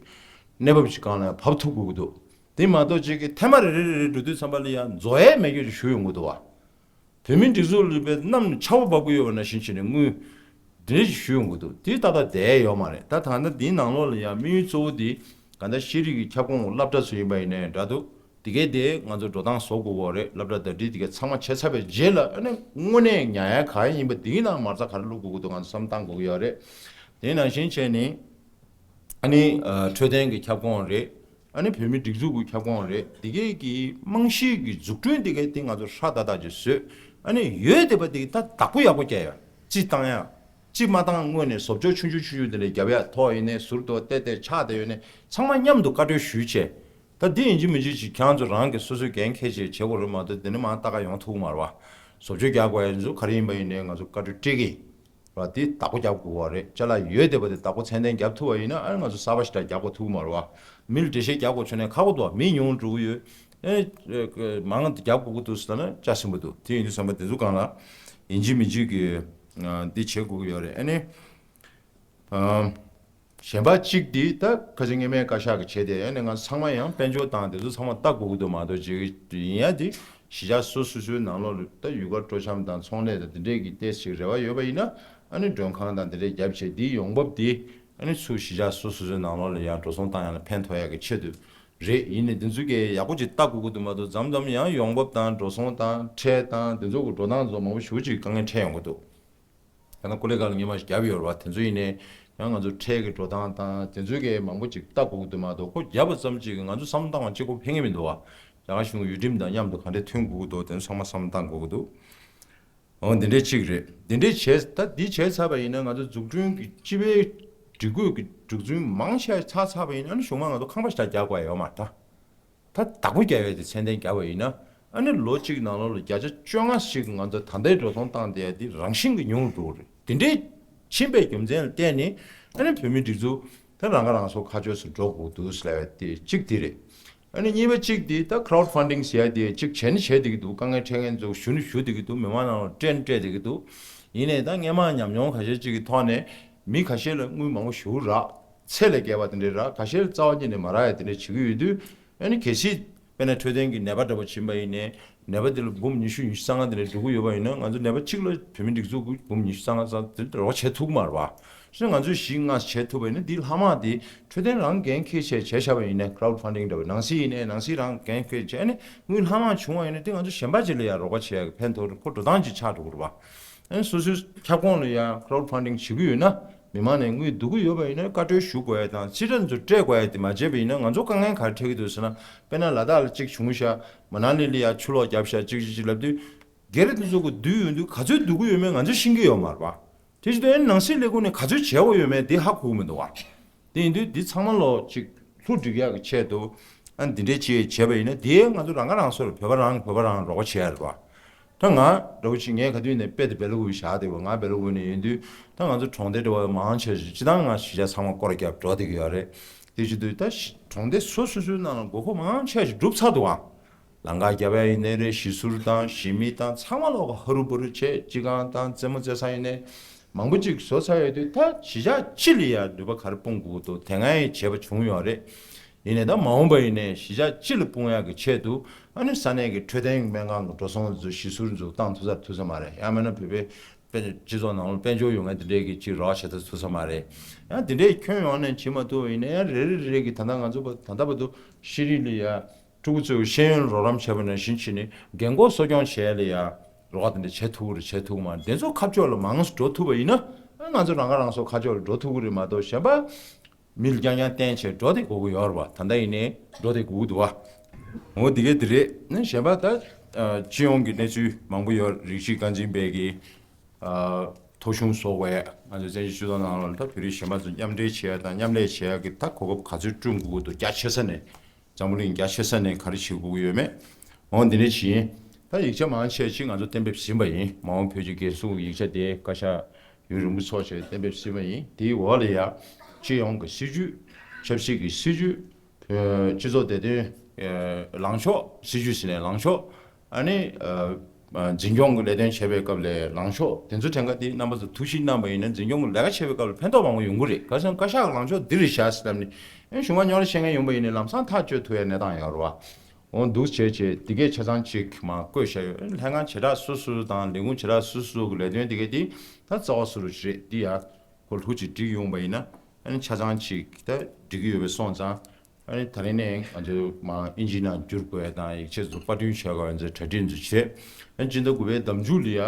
གནས་བབ་ཅིག་སྒང་ལ་བབས་ཐུབ་དགོས་ཀྱི་འདུག་དེ་མ་གཏོགས་ཅིག་གི་ཐེངས་མ་རེ་རེ་རེ་རེ་འགྲོ་དུས་ཙམ་པ་ལ་ཡང་རྫོགས་ཡ་མེད་རྒྱུ་ཅིག་ཞུ་ཡོང་གི་འདུག་བ། བོད་མིའི་སྒྲིག་འཛུགས་ལ་དཔེ་གནམ་ནས་ཆར་པ་འབབ་ཀྱི་ཡོད་པ་ནང་བཞིན་བྱས་ནས་དངུལ་འདི་འདྲ་ཞིག་ཞུ་ཡོང་གི་འདུག་དེ་ཏག་ཏག་བསྡད་ཡོད་མ་རེད། ད་ད་ལྟ་འདིའི་ནང་ལོགས་ལ་ཡང་དམིགས་ཡུལ་གཙོ་བོ་དེ་ག་ད་ཤེས་རིག་གི་ཁྱབ་ཁོངས་སློབ་གྲྭ་ཚོ་ཡིན་པ་ཡིན་ནའི་འདྲ་འདུག་དེ་གས་དེ་ང་ཚོ་འགྲོ་སྟངས་བཟོ་དགོས་ཀྱི་རེད། སློབ་གྲྭ་ཟླ་སྒྲིལ་དེ་གས་ཚང་མ་བྱས་ཚར་བའི་རྗེས་ལ་ཨ་ནི་དངོས་གནས་ཉར་ཡ་གང་ཡིན་པ་དེའི་ནང་མ་རྩ་ག་རེ་བླུག་དགོས་ཀྱི་འདུག་ང་ཚོ་བསམ་བཏང་དགོས་ཀྱི་ཡོད་རེད། དེ་ནང་བཞིན་བྱས་ནས་ཨ་ནི་འཕྲོད་བསྟེན་གྱི་ཁྱབ་ཁོངས་རེད། ཨ་ནི་བོད་མིའི་སྒྲིག་འཛུགས་ཀྱི་ཁྱབ་ཁོངས་རེད། དེ་གས་ཀྱི་རྨང་གཞིའི་གི་འཛུགས་སྐྲུན་དེ་གས་དེ་ང་ཚོ་ཧྲ་ཏག་ཏག་ཅིག་བཟོས། ཨ་ནི་ཡོད་བསྡད་པ་དེ་གས་ད་བདག་པོ་ཡག་པོ་རྒྱག་ཡ། རྩིས་བཏང་ཡ། རྩིས་མ་བཏང་སྔོན་ནས་བཟོ་བཅོས་ཆུང་ཆུང་ཆུང་ཆུང་དེ་འདྲ་རྒྱབ་ཡ། ཐོག་ཡིན་ནའི་ཟུར་དུ་བལྟས་བལྟས་ཆགས་བསྡད་ཡོད་ནའི་ཚང་མ་མཉམ་དུ་བཀའ་འཁྲོལ་ཞུས་བྱས། ད་འདི་ཡིན་གཅིག་མིན་གཅིག་ཅིག་ཁྱེད་རང་ཚོ་རང་གི་སོ་སོའི་འགན་འཁྱེར་བྱས་བྱེད་དགོས་རེད་མ་གཏོགས་དེ་ནས་མར་ལྟ་ག་ཡོང་ཐུབ་ཀྱི་མ་རེད་བ། བཟོ་བཅོས་རྒྱག་དགོས་ཡ་ཚོ་ག་རེ་ཡིན་པ་ཡིན་ནའི་ང་ཚོ་བཀའ་འཁྲོལ་སྤྲད་ཀྱི་རེད་བ། དེ་བདག་པོ་རྒྱག་དགོས་པ་རེད། ཅ་ལག་ཡོད་བསྡད་པ་དེ་བདག་པོ་ཚད་ལྡན་རྒྱབ་ཐུབ་པ་ཡིན་ན་ཨ་ནི་ང་ཚོ་གསར་པ་ཞིག་འདྲ་རྒྱག་དགོས་ཐུབ་ཀྱི་མ་རེད་བ། མི་ལ་འགྲེལ་བཤད་རྒྱག་དགོས་བྱུང་ནའི་ཁག་པོ་འདུག་མི་ཉུང་འགྲོ་གི་ཡོད། ཨེ། མང་རྒྱག་དགོས་ཀྱི་འདུག་ཟེར་ན་ཅག་ཟིན་པ་འདུག་དེ་ཡིན་དུས་ཙམ་པ་དེ་ཚོ་སྒང་ལ་ ཡིན་གཅིག་མིན་གཅིག་གི་འདི་བྱེད་དགོས་ཀྱི་ཡོད་རེད། ཨ་ནི། གཞན་པ་གཅིག་འདི་ད་ཁ་ཆེ་སྔས་མའི་བཀའ་ཤག་གིས་བྱས་ཏེ། ཨ་ནི་ང་ཚང་མ་ཡང་དཔལ་འབྱོར་དང་དེ་ཚོ་ཚང་མ་ལྟ་དགོས་ཀྱི་འདུག་མ་གཏོགས་ཅིག་ཡིན་ཡ་དེ་གཞིས་ཆགས་སོ་སོ་སོའི་ནང་ལོགས་ལ་ད་ཡུལ་སྐོར་སྤྲོ་འཆམ་དང་ཚོང་ལས་དང་དེ་འདྲས་ཀྱི་ཏོག་ཙམ་རེ་བ་ཡོད་པ་ཡིན་ན། ཨ་ནི་མགྲོན་ཁང་དང་དེ་འདྲས་བརྒྱབ་བྱས་འདིའི་ཡོང་འབབ་དེ་ཨ་ནི་ཚུར་གཞིས་ཆགས་སོ་སོ་སོའི་ནང་ལོགས་ལ་ཡང་འགྲོ་སོང་བཏང་ཡ་ལ་ཕན་ཐོགས་ཡ་གི་ཆེད་དུ་རེད། ཡིན་ནའི་འདི་ཚོ་གས་ཡག་པོ་ཅིག་ལྟ་དགོས་ཀྱི་འདུག་མ་གཏོགས་མཚམས་མཚམས་ཡང་ཡོང་འབབ་དང་འགྲོ་སོང་དང་ཁྲལ་དང་དེ་ཚོ་གི་འགྲོ་སྟངས་ཚོ་མང་པོ་ཞེ་པོ་ཅིག་དཀའ་ངལ་འཕྲད་ཡོང་གི་འདུག་ད་ནི་ཀོ་ལི་གྷལ་ལ་སྔོན་མ་ཞིག་བརྒྱབ་ཡོད་རེད་བ། དེ་ཚོ་ཡིན་ནའི་ཡང་ང་ཚོ་ཁྲལ་གྱི་འགྲོ་སྟངས་དང་དེ་ཚོའི་གས་མང་པོ་ཅིག་ལྟ་དགོས་ཀྱི་འདུག་མ་གཏོགས། ཁོ་བརྒྱབ་པ་ཙམ་ཅིག་གིས་ང་ཚོ་བསམ་བློ་བཏང་བ་གཅིག་པོ་ཕན་གྱི་མི་འདུག་བ། རྒྱ་གར་གཞུང་གི་ཡུལ་ཁྲིམས་དང་མཉམ་དུ་ག་འདྲས་མཐུན་དགོས་ཀྱི་འདུག་དེ་ཚོ་ཚང་མ་བསམ་བློ་བཏང་དགོས་ཀྱི་འདུག་འོ་འདི་འདྲས་གཅིག་རེད། འདི་འདྲས་བྱས། ད་འདི་བྱས་ཚར་བ་ཡིན་ན་ང་ཚོ་འཛུགས་སྐྲུན་གྱི་སྤྱི་པའི་སྒྲིག་བཀོད་ཀྱི་གྲུབ་ཚུལ་མང་ཆེ་ཚར་ཚར་བ་ཡིན་ན། ཨ་ནི་གཞུག་མ་ང་ཚོ་ཁང་པ་ཞིག་རྒྱག་དགོས་ཡོད་མ་རེད། ད་ད་བདག་པོ་རྒྱག་ཡས་དེ་ཚད་ལྡན་རྒྱག་པ་ཡིན་ན། ཨ་ནི་ལོ་གཅིག་ནང་ལོགས་ལ་བརྒྱ་ཆ་བཅོ་ལྔ་ཞིག་ང་ཚོ་ད་ལྟའི་འགྲོ་སོང་བཏང་བསྡད་ཡ་དེ་རང་བཞིན་གྱིས་ཉུང་རུ་འགྲོ་གི་རེད། དེ་འདྲས་ཕྱིན་པའི་རྒྱུ་མཚན་ལ་བརྟེན་ནས་ཨ་ནི་བོད་མིའི་སྒྲིག་འཛུགས་ད་རང་ཁ་རང་གསོ་ཁ་ཕྱོགས་སུ་འགྲོ་དགོས་འདུག་ཟེར་བ་དེ་གཅིག་དེ་རེད། ཨ་ནི་གཉིས་པ་གཅིག་དེ་ད་crowd funding ཟེར་ཡ་དེ་གཅིག་བྱས་ནི་བྱས་བསྡད་ཀྱི་འདུག་དཀའ་ངལ་འཕྲད་མཁན་ཚོ་ཞུ་ནི་ཞུ་བསྡད་ཀྱི་འདུག་མི་མང་ནང་ལ་སྤྲད་ནི་སྤྲད་བསྡད་ཀྱི་འདུག་ཡིན་ནའི་ད་སྔོན་མ་ཉམས་མྱོང་ཁ་ཤས་ཅིག་གི་ཐོག་ནས་མི་ཁ་ཤས་ལ་དངུལ་མང་པོ་ཞེ་པོ་རག་ཚད་ལས་བརྒལ་བ་དེ་འདྲས་རག་ཁ་ཤས་ལ་རྩ་བ་ཉིད་ནས་མ་རག་ཡ་དེ་འདྲས་བྱེད་ཀྱི་ཡོད་དུས། ཨ་ནི་གལ་སྲིད་དཔེར་ན་འཕྲོད་བསྟེན་གྱི་ནད་པ་འདྲ་པོ་ཕྱིན་པ་ཡིན་ནའི་ནད་པ་དེ་ལ་འབུམ་ཉི་ཤུ་ཉི་ཤུ་རྩ་ལྔ་དེ་འདྲས་འགྲོ་གི་ཡོད་པ་ཡིན་ན། ང་ཚོ་ནད་པ་གཅིག་ལ་བོད་མི་སྒྲིག་འཛུགས་ཀྱིས་འབུམ་ཉི་ཤུ་རྩ་ལྔ་ཙམ་དེ་རོགས་བྱེད་ཐུབ་ཀྱི་མ་རེད་བ། བྱས་ཙང་ང་ཚོས་བཞི་ལྔ་བྱེད་ཐུབ་པ་ཡིན་ན། འདི་ལྷག་མ་དེ་འཕྲོད་བསྟེན་རང་འགན་འཁྱེར་བྱས་བྱས་བཞག་པ་ཡིན་ན། crowd funding འདྲ་པོ་ནང་སྲིད་ཡིན་ནའི་ནང་སྲིད་རང་འགན་འཁྱེར་བྱས་ནས་དངུལ་ལྷག་མ་བྱུང་བ་ཡིན་ན། དེ་ང་ཚོ་གཞན་པ་ཅིག་ལ་ཡང་རོགས་པ་བྱེད་ཡག་གི་ཕན་ཐོགས་རེད། ཁོ་འགྲོ་སྟངས་ཅིག་ཆགས་འགྲོ་གི་རེད་བ། ཨ་ནི་སོ་སོའི་ཁྱབ་ཁོངས་ལ་ཡང་crowd funding བྱེད་ཀྱི་ཡོད་ན། མི་མང་ནས་དངུལ་བསྡུ་གི་ཡོད་པ་ཡིན་ན་བཀའ་འཁྲོལ་ཞུ་དགོས་ཡ་དང་། རྩིས་ཁྲ་ཚོ་སྤྲད་དགོས་ཡ་དེ་མ་བྱས་པ་ཡིན་ན། ང་ཚོ་དཀའ་ངལ་ག་རེ་འཕྲད་ཀྱི་འདུག་ཟེར་ན། དཔེར་ན་ལ་དྭགས་ལ་གཅིག་བྱུང་ཤག་མ་ན་ལི་ལ་ཡ་ཆུ་ལོག་བརྒྱབ་ཤག་ཅིག་ཅིག་ཅིག་ལབ་དུས། སྒེར་དེ་ཚོ་གི་བསྡུས་ཡོང་དུས་ག་ཚོད་བསྡུ་གི་ཡོད་མེད་ང་ཚོས་ཤེས་ཀྱི་ཡོད་མ་རེད་བ། དེ་བྱེད་དུས་ཨ་ནི་ནང་སྲིད་ལས་ཁུངས་ནས་ག་ཚོད་བྱས་དགོས་ཡོད་མེད་དེ་ཧ་གོ་གི་མི་འདུག་བ། དེ་ཡིན་དུས་འདི་ཚང་མ་ལོག་ཅིག་ལྷུ་སྒྲིག་ཡག་གི་ཆེད་དུ། ཨ་ནི་འདི་འདྲས་ཅིག་བྱས་པ་ཡིན་ན། དེ་ང་ཚོ་རང་ཁ་རང་གསོ་རེད། བོད་པ་རང་གིས་བོད་པ་རང་རོགས་པ་བྱེད་ཡ་རེད་བ། ད་ང་འདྲ་བོ་ཅིག་ངས་ག་དུས་ནས་དཔེ་དེ་སྦེ་ལ་འུ་བཞག་བསྡད་པ། ང་སྦེ་ལ་འུ་ནས་ཡིན་དུས། ད་ང་ཚོ་གྲོང་སྡེ་འདྲ་བ་མང་ཆེ་ཞིག་སྤྱིར་བཏང་ང་གཞིས་ཆགས་ཚང་མ་སྐོར་རྒྱབ་འགྲོ་བསྡད་ཀྱི་ཡོད་རེད། དེ་བྱེད་དུས་ད་གཞི་གྲོང་སྡེ་སོ་སོ་སོའི་ནང་ལ་དགོས་མཁོ་མང་ཆེ་ཞིག་གྲུབ་ཚར་འདུག་ཨ། ལམ་ཁ་རྒྱབ་ཡ་ཡིན་ནའི་རེད། གཞིས་ཟུར་དང་གཞིས་མི་དང་ཚང་མ་ལོག་ག་ཧ་རུ་བུ་རུ་བྱས། སྤྱི་ཁང་དང་རྩེད་མོ་རྩེ་ས་ཡིན་ནའི་མང་པོ་ཅིག་བཟོ་ཚར་ཡོད་དུས། ད་གཞིས་ཆགས་སྤྱི་ལ་ཡ་ནུས་པ་ག་རེ་སྤུངས་དགོས་འདུག་དེ་སྔ་ཡང་བྱས་པ་བྱུང་ཡོད་རེད། ཡིན་ནའི་ད་མ་འོངས་པ་ཡིན་ནའི་གཞིས་ཆགས་སྤྱི་ལ་སྤུངས་ཡག་གི་ཆེད་དུ། ཨ་ནི་ས་གནས་ཀྱི་འཕྲོད་བསྟེན་སྨན་ཁང་གི་འགྲོ་སོང་ཚོ་གཞིས་ཟུར་ཚོ་བཏང་ཐུབ་ས་ཐུབ་ས་མ་རེད། ཡང་མིན་ན་བོད་པའི་དཔེ་སྤྱི་ཚོགས་ནང་ལ་དཔལ་འབྱོར་ཡོད་མཁན་དེ་འདྲས་ཀྱིས་ཅིག་རོགས་བྱེད་ཐུབ་ས་མ་རེད། ཡང་དེ་འདྲས་ཁྱོན་ཡོངས་ནས་བྱེད་མ་ཐུབ་པ་ཡིན་ན། ཡང་རེ་རེ་རེ་རེ་གིས་ད་ལྟ་ང་ཚོ་བ་ད་ལྟ་བར་དུ་ཤེས་རིག་ལ་ཡ་ཕྲུ་གུ་ཚོའི་ཤེས་ཡོན་རོགས་རམ་བྱས་པ་ནང་བཞིན་བྱས་ནས་རྒན་གོག་གསོ་སྐྱོང་བྱས་ལ་ཡ་རོགས་དེ་འདྲ་བྱེད་ཐུབ་ཀྱི་རེད། བྱེད་ཐུབ་ཀྱི་མ་རེད། དེ་ཚོ་ཁ་ཕྱོགས་ལ་མང་ཙམ་འགྲོ་ཐུབ་པ་ཡིན་ན། ང་ཚོ་རང་ཁ་རང་གསོ་ཁ་ཕྱོགས་ལ་འགྲོ་ཐུབ་ཀྱི་རེད་མ་གཏོགས། གཞན་པ་མི་ལ་རྐྱང་རྐྱང་བསྟེན་བྱས་འགྲོ་བསྡད་དགོས་ཀྱི་ཡོད་རེད་བ། ད་ལྟ་ཡིན་ནའི་འགྲོ་བསྡད་དགོས་ཀྱི་འདུག་བ། འོ་དེ་གས་དེ་རེད། ནི་གཞན་པ་ད་ཨ་སྤྱི་ཡོངས་ཀྱི་གནས་ཚུལ་མང་པོ་ཡོད། རིགས་གཅིག་རྐང་འཛིན་པས་ཀྱི་ཨ་ཐོ་གཞུང་བཟོ་བའི་ང་ཚོ་བཙན་བྱོལ་སྤྱི་ཚོགས་ནང་ལ་ད་བོད་རིགས་གཞན་པ་ཚོ་མཉམ་འབྲེལ་བྱེད་ཡ་དང་མཉམ་ལས་བྱེད་ཡ་གི་ད་གོ་སྐབས་ག་ཚོད་བསྐྲུན་དགོས་ཀྱི་འདུག་རྒྱ་ཆེ་ས་ནས། འཛམ་བུ་གླིང་རྒྱ་ཆེ་ས་ནས་ག་རེ་བྱེད་དགོས་ཀྱི་ཡོད་མེད། འོ་འདི་འདྲ་བྱེད་ཡིན། ད་ཡིག་ཆ་མང་ཆེ་ཅིག་ང་ཚོ་གཏན་འབེབས་ཟིན་པ་ཡིན། མ་འོངས་བོད་ཀྱི་རྒྱལ་སྲུང་གི་ཡིག་ཆ་དེ་བཀའ་ཤག་ཡུན་རིང་པོ་འཚོགས་བྱས་གཏན་འབེབས་ཟིན་པ་ཡིན། དེའི་འོག་ལ་ཡ་སྤྱི་ཡོངས་ཀྱི་སྲིད་ཇུས། ཆབ་སྲིད་ཀྱི་སྲིད་ཇུས། བོད་སྤྱི་ཚོགས་བདེ་དོན་ཨ་ལངས་ཕྱོགས། སྲིད་ཇུས་ཟེར་ནའི་ལངས་ཕྱོགས། ཨ་ནི་ཨ་ཨ་འཛིན་སྐྱོང་གི་ལས་དོན་བྱེད་པའི་སྐབས་ལ་ལངས་ཕྱོགས། དེ་ཚོ་ཕྲན་ག་དེ་རྣམ་པ་ཚོ་ཐུགས་ཞིབ་གནང་བ་ཡིན་ན། འཛིན་སྐྱོང་གི་ལས་ཀ་བྱེད་པའི་སྐབས་ལ་ཕན་ཐོགས་མང་པོ་ཡོང་གི་རེད། ག་ཟེར་ན་བཀའ་ཤག་གི་ལངས་ཕྱོགས་འདི་རེད་བཞག་ཟེར་ལབ་ནས། ཨེ་གཞུང་མ་རྙོག་དྲ་བཤད་མཁན་ཡོང་པ་ཡིན་ནའི་ལམ་སང་ཐག་གཅོད་ཐུབ་ཡའི་གནས་སྟངས་ཡོད་རེད་བ། འོ་འདུག་བྱས་བྱས་འདི་གས་ཆ་ཚང་ཅིག་མར་བཀོད་བཞག་ཡོད། ལྷན་ཁང་བྱེ་བྲག་སོ་སོ་དང་ལས་ཁུངས་བྱེ་བྲག་སོ་སོ་གི་ལས་དོན་འདི་གས་དེ་ད་རྩ་བ་སུ་རུ་ཞིག་རེད། འདི་ཡ་ཁོ་ལྷུ་ཅིག་འགྲིག་ཡོང་པ་ཡིན་ན། ཨ་ནི་ཆ་ཚང་ཅིག་ད་འགྲིག་གི་ཡོད་པའི་སོང་ཙང་། ཨ་ནི་ད་རིང་ནས་ང་ཚོ་མར་ཨིན་ཇིའི་ནང་བསྒྱུར་དགོས་ཡ་དང་། ཡིག་ཆ་ཚོ་པར་སྐྲུན་བྱེད་དགོས་ཡ་ཚོ་གྲ་སྒྲིག་ཚོ་བྱས། ཨ་ནི་སྤྱི་ཟླ་དགུ་པའི་ཟླ་མཇུག་ལ་ཡ།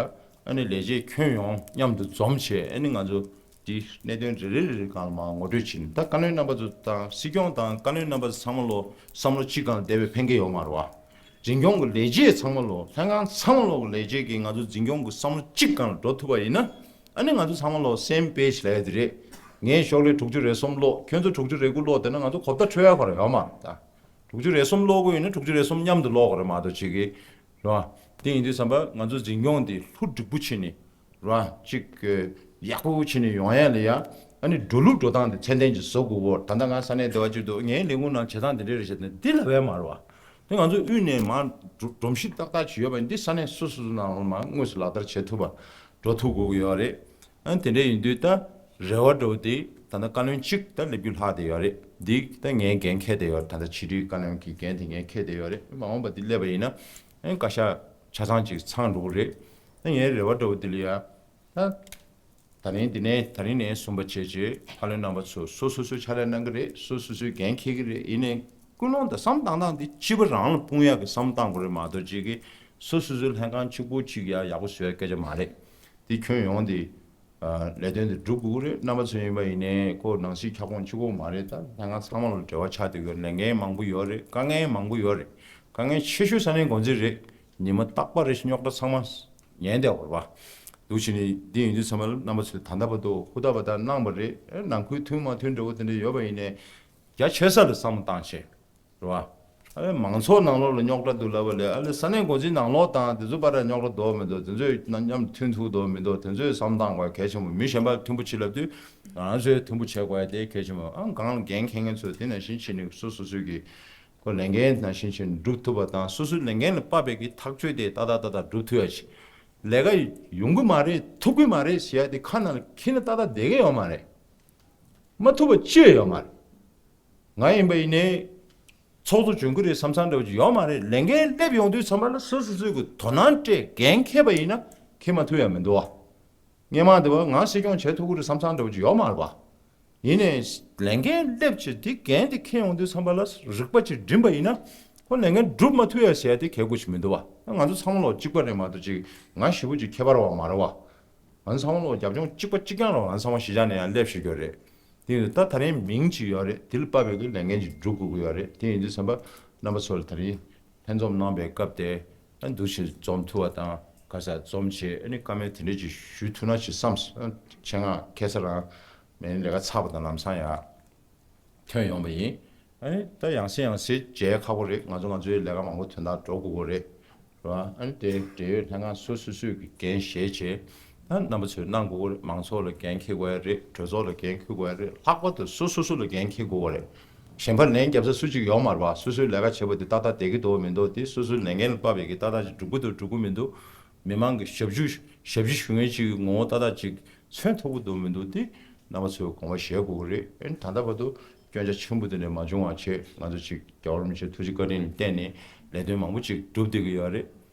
ཨ་ནི་ལས་བྱེད་ཁྱོན་ཡོངས་མཉམ་དུ་འཛོམས་བྱས། ཨ་ནི་ང་ཚོ་འདི་གནད་དོན་རེ་རེ་རེ་རེ་སྒང་ལ་མར་ངོ་སྤྲོད་བྱས་ནས། ད་བཀའ་བློན་རྣམ་པ་ཚོ་དང་སྲིད་སྐྱོང་དང་བཀའ་བློན་རྣམ་པ་ཚོ་ཚང་མ་ལོ་བསམ་བློ་གཅིག་སྒང་ལ་བསྡད་པའི་ཕན་ཁེ་ཡོད་མ་རེད་བ། འཛིན་སྐྱོང་གི་ལས་བྱེད་ཚང་མ་ལོ། ལྷན་ཁང་ཚང་མ་ལོ་གི་ལས་བྱེད་ཀྱིས་ང་ཚོ་འཛིན་སྐྱོང་གི་བསམ་བློ་གཅིག་སྒང་ལ་འགྲོ་ཐུབ་པ་ཡིན་ན། ཨ་ནི་ང་ཚོ་ཚང་མ་ལོ་སེམ་པེ་ཇི་ལ་ཡ་དེ་རེད། ངས་ཤོག་ལྷེ་དྲུག་ཅུ་རེ་གསུམ་ཀློག་ཁྱོད་ཚོ་དྲུག་ཅུ་རེ་དགུ་ཀློག་བསྡད་ན་ང་ཚོ་གོ་བརྡ་འཕྲོད་ཡ་ག་རེ་ཡོད་མ་རེད་ད། དྲུག་ཅུ་རེ་གསུམ་ཀློག་དགོས་ཡིན་ན་དྲུག་ཅུ་རེ་གསུམ་མཉམ་དུ་ཀློག་དགོས་རེད་མ་གཏོགས་ཅིག་གི། རེད་བ། དེ་ཡིན་དུས་ཙམ་པ་ང་ཚོ་འཛིན་སྐྱོང་དེ་ལྷུ་འགྲིག་པོ་བྱས་ནས། རེད་བ། ཅིག་གི་ཡག་པོ་བྱས་ནས་ཡོང་ཡ་ལ་ཡ། ཨ་ནི་འགྲོ་ལུགས་འགྲོ་སྟངས་དེ་ཚད་ལྡན་ཅིག་བཟོ་དགོས་གོ། ད་ལྟ་ང་ས་གནས་བདེ་བ་ཅིག་འདུག་ངའི་ལས་ཁུངས་ནང་བྱེད་སྟངས་དེ་འདྲས་རེད་བྱས་ནས་འདི་ལབ་ཡ་མ་རེད་བ། དེ་ང་ཚོ་དབུས་ནས་མར་སྒྲོམ་གཞི་ཏག་ཏག་ཅིག་ཡོད་པ་ཡིན་དུས་ས་གནས་སོ་སོ་སོ་ནང་ལ་མར་དངོས་སུ་ལག་བསྟར་བྱེད་ཐུབ་པ་འགྲོ་ཐུབ་དགོས་ཀྱི་ཡོད་རེད། ཨ་དེ་འདྲ་ཡིན་དུས་ད་རེ་བ་འདྲ་བོ་དེ་ད་ལྟ་བཀའ་བློན་གཅིག་ད་སླེབས་རྒྱུ་ལྷག་བསྡད་ཡོད་རེད། འདི་ད་ངའི་འགན་འཁྱེར་བསྡད་ཡོད་རེད། ད་ལྟ་ཕྱི་དྲིལ་བཀའ་བློན་གྱི་འགན་དེ་ངས་འཁྱེར་བསྡད་ཡོད་རེད། མ་འོངས་པ་འདི་སླེབས་པ་ཡིན་ན་ཨ་བཀའ་ཤག་ཆ་ཚང་ཅིག་ཚང་འགྲོ་གི་རེད། ད་ངའི་རེ་བ་འདྲ་བོ་འདི་ལ་ཡ། ད། ད་རིང་འདི་ནས་ད་རིང་ནས་གསུམ་པ་བྱས་རྗེས་ཕ་ལོན་རྣམ་པ་ཚོ་སོ་སོ་སོའི་ཕྱག་ལས་གནང་གི་རེད། སོ་སོ་སོའི་འགན་འཁྱེར་གི་རེད། ཡིན་ནའི་ཀུན་སློང་དང་བསམ་བཏང་སྟངས་འདི་སྤྱི་པ་རང་ལ་དཔུང་ཡག་གི་བསམ་བཏང་དགོས་རེད་མ་གཏོགས་ཅིག་གིས་སོ་སོ་སོའི་ལྷན་ཁང་གཅིག་པོ་གཅིག་ཡ་ཡག་པོ་བཟོ་ཡ་སྐད་ཆ་མ་རེད། འདི་ཁྱོན་ཡོངས་འདི་ལས་དོན་འདི་སྒྲུབ་དགོས་ཀྱི་རེད། རྣམ་པ་ཚོ་ཡིན་པ་ཡིན་ནའི་ཁོ་ནང་སྲིད་ཁྱབ་ཁོངས་གཅིག་པོ་མ་རེད། ད་ལྷན་ཁང་ཚང་མ་ལ་འབྲེལ་བ་ཆགས་བསྡད་ཡོད། ལས་འགན་མང་པོ་ཡོད་རེད། དཀའ་ངལ་མང་པོ་ཡོད་རེད། དཀའ་ངལ་ཆེ་ཤོས་ས་གནས་འགོ་འཛིན་རེད། ཉི་མ་རྟག་པར་རེ་བཞིན་རྙོག་དྲ་ཚང་མ་ཉན་བསྡད་པ་རེད་པ། འདུག་བྱས་ནས་འདི་ཡིན་དུས་ཚང་མ་རྣམ་པ་ཚོས་ད་ལྟ་བར་དུ་ཧུར་ཐག་པ་ད་གནང་བ་རེད། ཨེ་ནང་ཁུལ་མཐུན་མ་མཐུན་འདྲ་བོ་དེ་འདྲ་ཡོད་པ་ཡིན་ནའི་རྒྱ་ཆེ་ས་ལ་བསམ་བློ་བཏང་བྱས་རེད་པ། ཨེ་མང་ཚོགས་ནང་ལོགས་ལ་རྙོག་དྲ་འདུག་ལབ་པ་ལས་ཨ་ལས་ས་གནས་འགོ་འཛིན་ནང་ལོགས་དང་དེ་ཚོ་བར་ལ་རྙོག་དྲ་འདུག་མི་འདུག་དེ་ཚོས་མཉམ་མཐུན་ཐུག་འདུག་མི་འདུག་དེ་ཚོས་བསམ་བློ་བཏང་དགོས་གལ་ཆེན་པོ། མི་གཞན་པ་མཐུན་པོ་བྱེད་ལབ་དུས་ང་ཚོས་མཐུན་པོ་བྱེད་དགོས་ཡ་དེ་གལ་ཆེན་པོ། ཨ་གང་ལ་འགན་འཁྱེར་མཁན་ཚོས་དེ་ནང་བཞིན་བྱས་ནས་སོ་སོ་སོའི་གི་ཁོ་ལས་འགན་ནང་བཞིན་བྱས་ནས་སྒྲུབ་ཐུབ་པ་དང་སོ་སོའི་ལས་འགན་ལ་དཔག་པའི་གི་ཐག་གཅོད་དེ་ཏག་ཏག་ཏག་ཏག་སྒྲུབ་ཐུབ་ཡ་ཅིག་ལས་ཀ་ཡོང་གི་མ་རེད། ཐུབ་ཀྱི་མ་རེད་ཟེར་ཡ་དེ་ཁ་ནང་ལ་འཁྱེར་ནས་ཏག་ཏག་བསྡད་ཀྱི་ཡོད་མ་རེད། མ་ཐུབ་པ་ཅི་ཡང་ཡོད་མ་རེད། ང་ཡིན་པ་ཡིན་ནའི་ཚོགས་གཙོ་འཇོན་གྱི་རེད་བསམ་བསམ་འདྲ་བོ་ཅིག་ཡོད་མ་རེད། ལས་འགན་སླེབས་ཡོང་དུས་ཚང་མ་ལ་སོ་སོ་སོའི་གི་དོ་སྣང་སྤྲད་འགན་འཁྱེར་པ་ཡིན་ན་འཁྱེར་མ་ཐུབ་ཡ་མི་འདུག་བ། སྔོན་མ་དེ་བ་ང་སྲིད་སྐྱོང་བྱེད་ཐུབ་ཀྱི་རེད་བསམ་བསམ་འདྲ་བོ་ཅིག་ཡོད་མ་རེད་པ། ཡིན་ནའི་ལས་འགན་སླེབས་བྱས་དེ་འགན་དེ་འཁྱེར་ཡོང་དུས་ཚང་པ་ལ་རིག་པ་ཅིག་སྒྲིམ་པ་ཡིན་ན་ཁོ་ལས་འགན་སྒྲུབ་མ་ཐུབ་ཡ་ཟེར་ཡ་དེ་གལ་དགོས་ཅིག་མི་འདུག་བ། ང་ཚོ་ཚང་མ་ལོག་གཅིག་པ་རེད་མ་གཏོགས་ཅིག་ང་ཞེ་པོ་ཅིག་ཁྱད་པར་བ་མ་རེད་བ། ང་ཚོ་ཚང་མ་ལོག་རྒྱབ་ལྗོངས་གཅིག་པ་གཅིག་རྐྱང་རེད་བ། ང་ཚོ་ཚང་མ་གཞིས་ཆགས་ནས་ཡང་སླེབས་ཤེས་ཀྱི་རེད། དེ་ཡིན་དུས་ད་ད་རིང་མིང་ཅིག་ཡོད་རེད། དེ་ལ་དཔག་པའི་གི་ལས་འགན་ཅིག་སྒྲུབ་དགོས་ཀྱི་ཡོད་རེད། དེ་ཡིན་དུས་ཚང་པ་རྣམ་པ་ཚོ་ལ་ད་རིང་ལྷན་འཛོམས་གནང་པའི་སྐབས་དེ་ཨ་འདུག་བྱས་འཛོམས་ཐུབ་པ་དང་ག་ས་འཛོམས་བྱས་ཨ་ནི་བཀའ་མོལ་དེ་འདྲ་ཅིག་ཞུ་ཐུབ་ན་ཅིག་བསམས། ཨ་ཆེད་མངགས་ཁ་སང་རང་མེད་ནི་ལས་ཀ་ཚར་བ་དང་ལམ་སང་ཡང་ཐོན་ཡོང་བ་ཡིན། ཨ་ནི་ད་ཡང་སེ་ཡང་སེ་བྱས་ཁག་པོ་རེད། ང་ཚོ་ང་ཚོའི་ལས་ཀ་མང་པོ་དོན་དག་འགྲོ་དགོས་ཀྱི་རེད། རེད་བ། ཨ་ནི་དེ་འབྲེལ་ཡོད་ལྷན་ཁང་སོ་སོ་སོས་ཀྱི་འགན་བཞེས་བྱས་ཨ་རྣམ་པ་ཚོས་གནང་དགོས་ཀྱི་རེད། མང་ཚོགས་ལ་འགན་འཁྱེར་དགོས་ཡ་རེད། གྲོས་ཚོགས་ལ་འགན་འཁྱེར་དགོས་ཡ་རེད། ལྷག་པར་དུ་སོ་སོ་སོ་ལ་འགན་འཁྱེར་དགོས་པ་རེད། གཞན་པ་ལན་རྒྱབ་ས་སུ་གཅིག་ཡོད་མ་རེད་བ། སོ་སོའི་ལས་ཀ་བྱེད་པ་དེ་ཏག་ཏག་བསྡད་ཀྱི་འདུག་མི་འདུག་དེ་སོ་སོའི་ལས་འགན་ལ་དཔག་པའི་གི་ཏག་ཏག་ཅིག་སྒྲུབ་ཀྱི་འདུག་སྒྲུབ་ཀྱི་མི་འདུག་མི་མང་གི་ཞབས་ཞུ་ཞབས་ཕྱི་ཞུ་མཁན་ཅིག་གི་ངོ་བོ་ཏག་ཏག་ཅིག་མཚོན་ཐུབ་ཀྱི་འདུག་མི་འདུག་དེ་རྣམ་པ་ཚོས་དགོངས་པ་བཞེས་དགོས་ཀྱི་རེད། ཨ་ནི་ད་ལྟ་བར་དུ་སྐྱོན་ཆ་ཆེན་པོ་དེ་འདྲ་མ་བྱུང་བ་བྱས་ང་ཚོ་ཅིག་རྒྱལ་བ་རིན་པོ་ཆེའི་ཐུགས་རྗེ་བཀའ་དྲིན་ལ་བརྟེན་ནས་ལས་དོན་མང་པོ་ཅིག་སྒྲུབ་བསྡད་ཀྱི་ཡོད་རེད།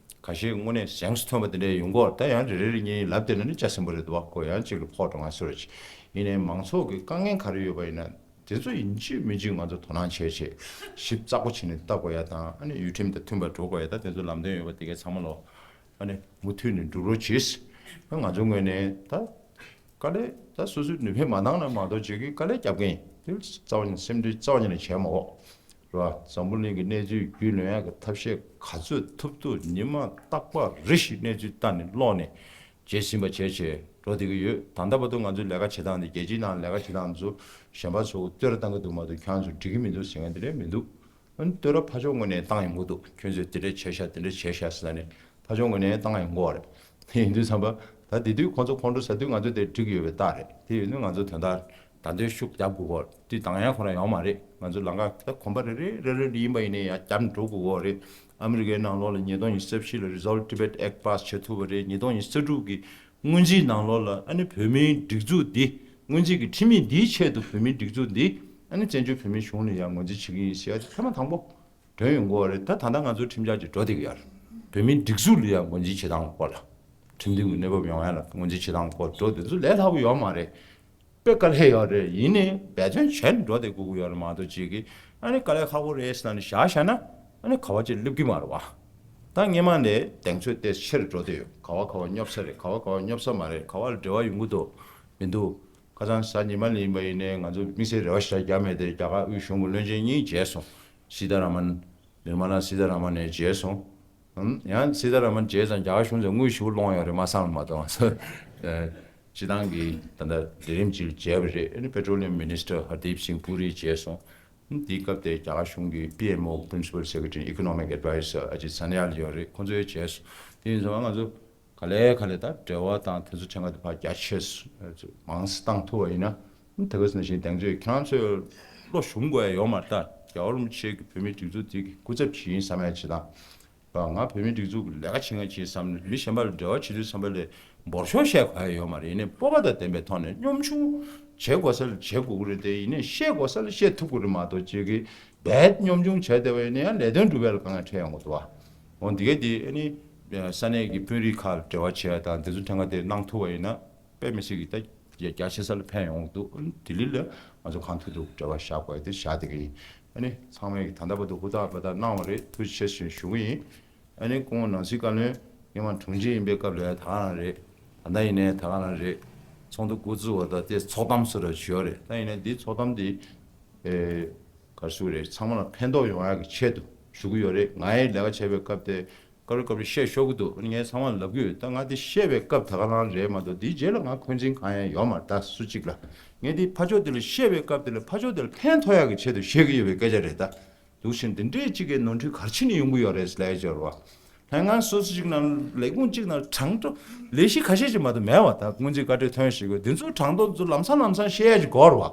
ཁ་ཤས་དངོས་གནས་གཟེངས་སུ་ཐོན་པ་དེ་འདྲ་ཡོང་གི་ཡོད་རེད། ད་ཡང་རེ་རེ་རེ་གཉིས་ལབ་བསྡད་ན་ནི་ལྕགས་ཟིན་པོ་རེད་འདུག་བ། ཁོ་ཡང་ཅིག་ལ་ཕོག་འགྲོ་ང་སུ་རེད་ཅིག་ཡིན་ནའི་མང་ཚོགས་ཀྱི་དཀའ་ངལ་ག་རེ་ཡོད་པ་ཡིན་ན་དེ་ཚོ་ཡིན་གཅིག་མིན་གཅིག་ང་ཚོ་དོ་སྣང་བྱས་བྱས་ཞིབ་ཚགས་པོ་བྱས་ནས་ལྟ་དགོས་ཡ་དང་ཨ་ནི་ཡུལ་ཁྲིམས་དང་མཐུན་པར་འགྲོ་དགོས་ཡ། ད་དེ་ཚོ་ལམ་སྟོན་ཡོད་པ་དེ་གའི་ཚང་མ་ལོ་ཨ་ནི་མུ་མཐུད་ནས་འགྲུབ་རོགས་གྱིས། ང་ཚོ་ངོས་ནས་ད་དཀའ་ལས་ད་སོ་སོའི་ནུས་པས་མ་འདང་ན་མ་གཏོགས་བྱེད་ཀྱི་དཀའ་ལས་རྒྱབ་མཁན་ཡིན་དུས་རྩ་བ་ཉིད་སེམས་ཁྲལ་རྩ་བ་ཉིད་ནས་བྱས་མ་འོག་རེད་བ། འཛམ་བུ་གླིང་གི་གནས་ཚུལ་རྒྱུས་ལོན་ཡག་གི་ཐབས་ཤེས་ག་ཚོད་ཐུབ་ཐུབ་ཉི་མ་རྟག་པར་རེ་ཞིག་གནས་ཚུལ་ལྟ་ནས་ཀློག་ནས་བྱེད་ཟིན་པ་བྱས་བྱས་འགྲོ་བསྡད་ཀྱི་ཡོད། ད་ལྟ་བར་དུ་ང་ཚོའི་ལས་ཀ་བྱེད་སྟངས་འདི་རྒྱལ་སྤྱིའི་ནང་ལས་ཀ་བྱེད་སྟངས་ཚོ་གཞན་པ་ཚོ་བསྟོད་ར་བཏང་གི་འདུག་མ་གཏོགས་ཁྱེད་རང་ཚོ་འགྲིག་གི་མི་འདུག་ཟེར་མཁན་དེ་འདྲ་མི་འདུག་ཨ་ནི་བསྟོད་ར་ཕར་ཕྱོགས་ངོས་ནས་བཏང་ཡོང་གི་འདུག་ཁྱོད་ཚོས་དེ་འདྲ་བྱས་ཤག་དེ་འདྲ་བྱས་ཤག་ཟེར་ནས་ཕར་ཕྱོགས་ངོས་ནས་བཏང་ཡོང་གི་ཡོད་རེད། དེ་ཡིན་དུས་ཙམ་པ་ད་དེ་དུས་ཁོང་ཚོ་ཁོང་ཁྲོ་ཟ་དུས་ང་ཚོ་དེ་འགྲིག་གི་ཡོད་པའི་རྟགས་རེད། དེ་ཡིན་དུས་ང་ཚོ་དོན་དག་ད་དུང་ཤུགས་རྒྱབ་དགོས་ཀྱི་ཡོད་རེད། དེ་འདང་ཡ་ཁོ་རང་ཡོད་མ་རེད། ང་ཚོ་ལམ་ཁ་ད་གོམ་པ་རེ་རེ་རེ་རེ་ཡིན་པ་ཡིན་ནའི་ཡང་རྒྱབ་འགྲོ་དགོས་ཀྱི་ཡོད་རེད། ཨ་མི་རི་ཀའི་ནང་ལོགས་ལ་ཉིས་སྟོང་ཉི་ཤུ་རྩ་བཞི་ལ་Resolve Tibet Act pass་བྱེད་ཐུབ་པ་རེད། ཉིས་སྟོང་ཉི་ཤུ་རྩ་དྲུག་གི་སྔོན་རྩིས་ནང་ལོགས་ལ་ཨ་ནི་བོད་མིའི་སྒྲིག་འཛུགས་འདི་སྔོན་རྩིས་ཀྱི་ཁྲིམས་ཡིག་འདིའི་ཆེད་དུ་བོད་མིའི་སྒྲིག་འཛུགས་འདི་ཨ་ནི་བཙན་བྱོལ་བོད་མིའི་གཞུང་ལ་ཡང་ངོས་འཛིན་བྱེད་ཀྱི་ཡིན་ཟེར་ཡ་དེ་ཐེངས་མ་དང་པོ་བཏོན་ཡོང་གི་ཡོད་རེད། ད་ད་ལྟ་ང་ཚོའི་ཁྲིམས་འཆར་ཅིག་འགྲོ་བསྡད་ཀྱི་ཡོད་རེད། བོད་མིའི་སྒྲིག་འཛུགས་ལ་ཡང་ངོས་འཛིན་བྱེད་སྟངས་སྐོར་ལ་ཁྲིམས་མཐུན་གྱི་གནས་བབ་ཡོང་ཡ་ལ་ངོས་འཛིན་བྱེད་སྟངས་སྐོར་འགྲོ་དེ་ཚོ་ལས་སླ་པོ་ཡོད་མ་རེད། དཔེ་དཀའ་ལས་ཡོད་རེད། ཡིན་ནའི་འབད་བརྩོན་བྱས་ནས་འགྲོ་བསྡད་དགོས་ཀྱི་ཡོད་རེད་མ་གཏོགས་ཅིག་གིས་ཨ་ནི་དཀའ་ལས་ཁག་པོ་རེད་ཟེར་ནས་བཞག་བཞག་ན་ཨ་ནི་ག་བ་ཅིག་སླེབས་ཀྱི་མ་རེད་བ། ད་སྔོན་མ་ནས་གདེང་ཚོད་དེ་ཆེར་འགྲོ་བསྡད་ཡོད། ག་བ་ག་བ་སྙོབ་ས་རེད། ག་བ་ག་བ་སྙོབ་ས་མ་རེད། ག་བ་ལ་འབྲེལ་བ་ཡོང་གི་འདུག་མི་འདུག་ཁ་སང་གཟའ་ཉི་མ་ལ་ཡིན་པ་ཡིན་ནའི་ང་ཚོ་དམིགས་བསལ་རེ་བ་ཞེ་དྲག་བརྒྱབ་མེད་དེ་རྒྱ་གར་དབུས་གཞུང་གི་བློན་ཆེན་གཉིས་མཇལ་སོང་། སི་ཏཱ་ར་མན། Nirmala Sitharaman་ནས་མཇལ་སོང་། ཡང་སི་ཏཱ་ར་མན་མཇལ་ཙང་རྒྱ་གར་གཞུང་ཚོས་དངུལ་ཞེ་པོ་སློང་ཡོད་རེད། མ་བསམ་མ་གཏོགས་སྤྱི་བཏང་གི་ད་ལྟ་ལས་རིམ་གཅིག་མཇལ་བ་རེད། ཨ་ནི་Petroleum Minister Hardeep Singh Puri་མཇལ་སོང་། དེའི་སྐབས་དེ་རྒྱ་གར་གཞུང་གི་པི་ཨེམ་ཨོ་Principal Secretary Economic Advisor་Ajit Sanyal་ཡོད་རེད། ཁོང་ཚོ་ཡང་མཇལ་སོང་། དེ་ཡིན་ཙང་ང་ཚོ་ག་ལེ་ག་ལེ་ད་འབྲེལ་བ་དང་དེ་ཚོ་ཆ་ཚང་དེ་ཕར་རྒྱ་ཆེ་མང་སེ་བཏང་ཐུབ་པ་ཡིན་ན་དེ་ག་ནང་བཞིན་གདེང་ཚོད་ཁྱེད་རང་ཚོས་བློ་ཞུམ་དགོས་ཡ་ཡོད་མ་རེད། ད་ རྒྱལ་བ་རིན་པོ་ཆེ་གི་བོད་མིའི་སྒྲིག་འཛུགས་དེ་གི་སྐུ་ཚབ་བྱེད་ཡིན་བསམ་ཡ་བྱེད་སྟངས། ང་བོད་མིའི་སྒྲིག་འཛུགས་ལས་ཀ་བྱེད་མཁན་ཅིག་བསམ་ནས་མི་གཞན་པ་ལ་འབྲེལ་བ་བྱེད་དུས་བསམ་པ་ལས་འབོར་ཤོག་བཤད་ག་ཡ་ཡོད་མ་རེད། ཡིན་ནའི་སྤོབས་པ་དང་ལྡན་པའི་ཐོག་ནས་གཉོམ་ཆུང་བྱེད་དགོས་ས་ལ་བྱེད་དགོས་ཀྱི་རེད་དེ། ཡིན་ནའི་བཤད་དགོས་ས་ལ་བཤད་ཐུབ་ཀྱི་རེད་མ་གཏོགས་ཅིག་གི་རྦད་གཉོམ་ཆུང་བྱས་བསྡད་པ་ཡིན་ན་ཡང་ལས་དོན་སྒྲུབ་ཡ་ལ་དཀའ་ངལ་འཕྲད་ཡོང་གི་འདུག་བ། འོ་འདི་གས་དེ་ཨ་ནི་ས་གནས་ཀྱི་དཔོན་རིགས་ཁག་ལ་འབྲེལ་བ་བྱེད་ཡ་དང་དེ་ཚོ་ཐད་ཀ་དེ་གནང་ཐུབ་པ་ཡིན་ན་དཔེ་མི་སྲིད་ཀྱི་ད་རྒྱ་རྒྱ་ཆེ་ས་ལ་ཕན་ཡོང་གི་འདུག་ལྡི་ལི་ལ་ང་ཚོ་གང་ཐུབ་ཐུབ་འབྲེལ་བ་བཞག་དགོས་ཡ་དེ་བཞག་བསྡད་ཀྱི་ཡིན། ཨ་ནི་ཚང་མས་ཀྱི་ད་ལྟ་བར་དུ་ཧུར་ཐག་འབད་ཐག་གནང་བ་རེད། ཐུགས་རྗེ་ཆེ་ཞེས་ཞུ་གི་ཡིན། ཨ་ནི་སྐུ་ངོ་ནང་སྲིད་བཀའ་བློན་སྔོན་མ་དྲུང་ཆེ་ཡིན་པའི་སྐབས་ལ་ད་ག་རང་རེད། ད་ལྟ་ཡིན་ནའི་ད་ག་རང་རེད། ཚོགས་འདུ་འགོ་བཙུགས་པ་དང་དེ་ཚོགས་གཏམ་སུ་ར་ཞུ་ཡ་རེད། ད་ཡིན་ནའི་འདི་ཚོགས་གཏམ་འདི་ཨེ་ག་རེ་ཞུ་དགོས་རེད། ཚང་མ་ལ་ཕན་ཐོགས་ཡོང་ཡ་གི་ཆེད་དུ་ཞུ་གི་ཡོད་རེད། ང་ཡི་ལས་ཀ་བྱས་པའི་སྐབས་དེ་སྐབས་རེ་སྐབས་རེ་བཤད་ཤོར་གི་འདུག་ངས་ཚང་མ་ལ་ལབ་ཀྱི་ཡོད། ད་ང་འདི་བཤད་པའི་སྐབས་ད་ག་རང་རེད་མ་གཏོགས་འདིའི་རྗེས་ལ་ང་འཁོན་འཛིན་གང་ཡང་ཡོད་མ་རེད། ད་སུ་གཅིག་ལ་ངས་འདི་ཕར་ཕྱོགས་དེ་ལ་བཤད་པའི་སྐབས་དེ་ལ་ཕར་ཕྱོགས་དེ་ལ་ཕན་ཐོགས་ཡག་གི་ཆེད་དུ་བཤད་ཀྱི་ཡོད་པའི་སྐད་ཆ་རེད། ད་འདུག་བཞིན་འདི་འདྲས་གཅིག་གི་ནོར་འཁྲུལ་ག་རེ་ཕྱིན་ནས་ཡོང་གི་ཡོད་རེད་ལབ་ཡ་ཅིག་ཡོད་རེད་བ། ལྷན་ཁང་སོ་སོ་གཅིག་ནང་ལས་ཁུངས་གཅིག་ནང་གྲངས་ཀྲོ་ལས་གཞི་ཁ་ཤས་ཅིག་མ་གཏོགས་མེད་བ། ད་སྔོན་རྩིས་བཀའ་འཁྲོལ་ཐོན་ཞིག་གོ་འདི་ཚོ་གྲངས་ཐོ་ཚོ་ལམ་སང་ལམ་སང་བཤད་ཡ་ཅིག་དགོས་རེད་བ།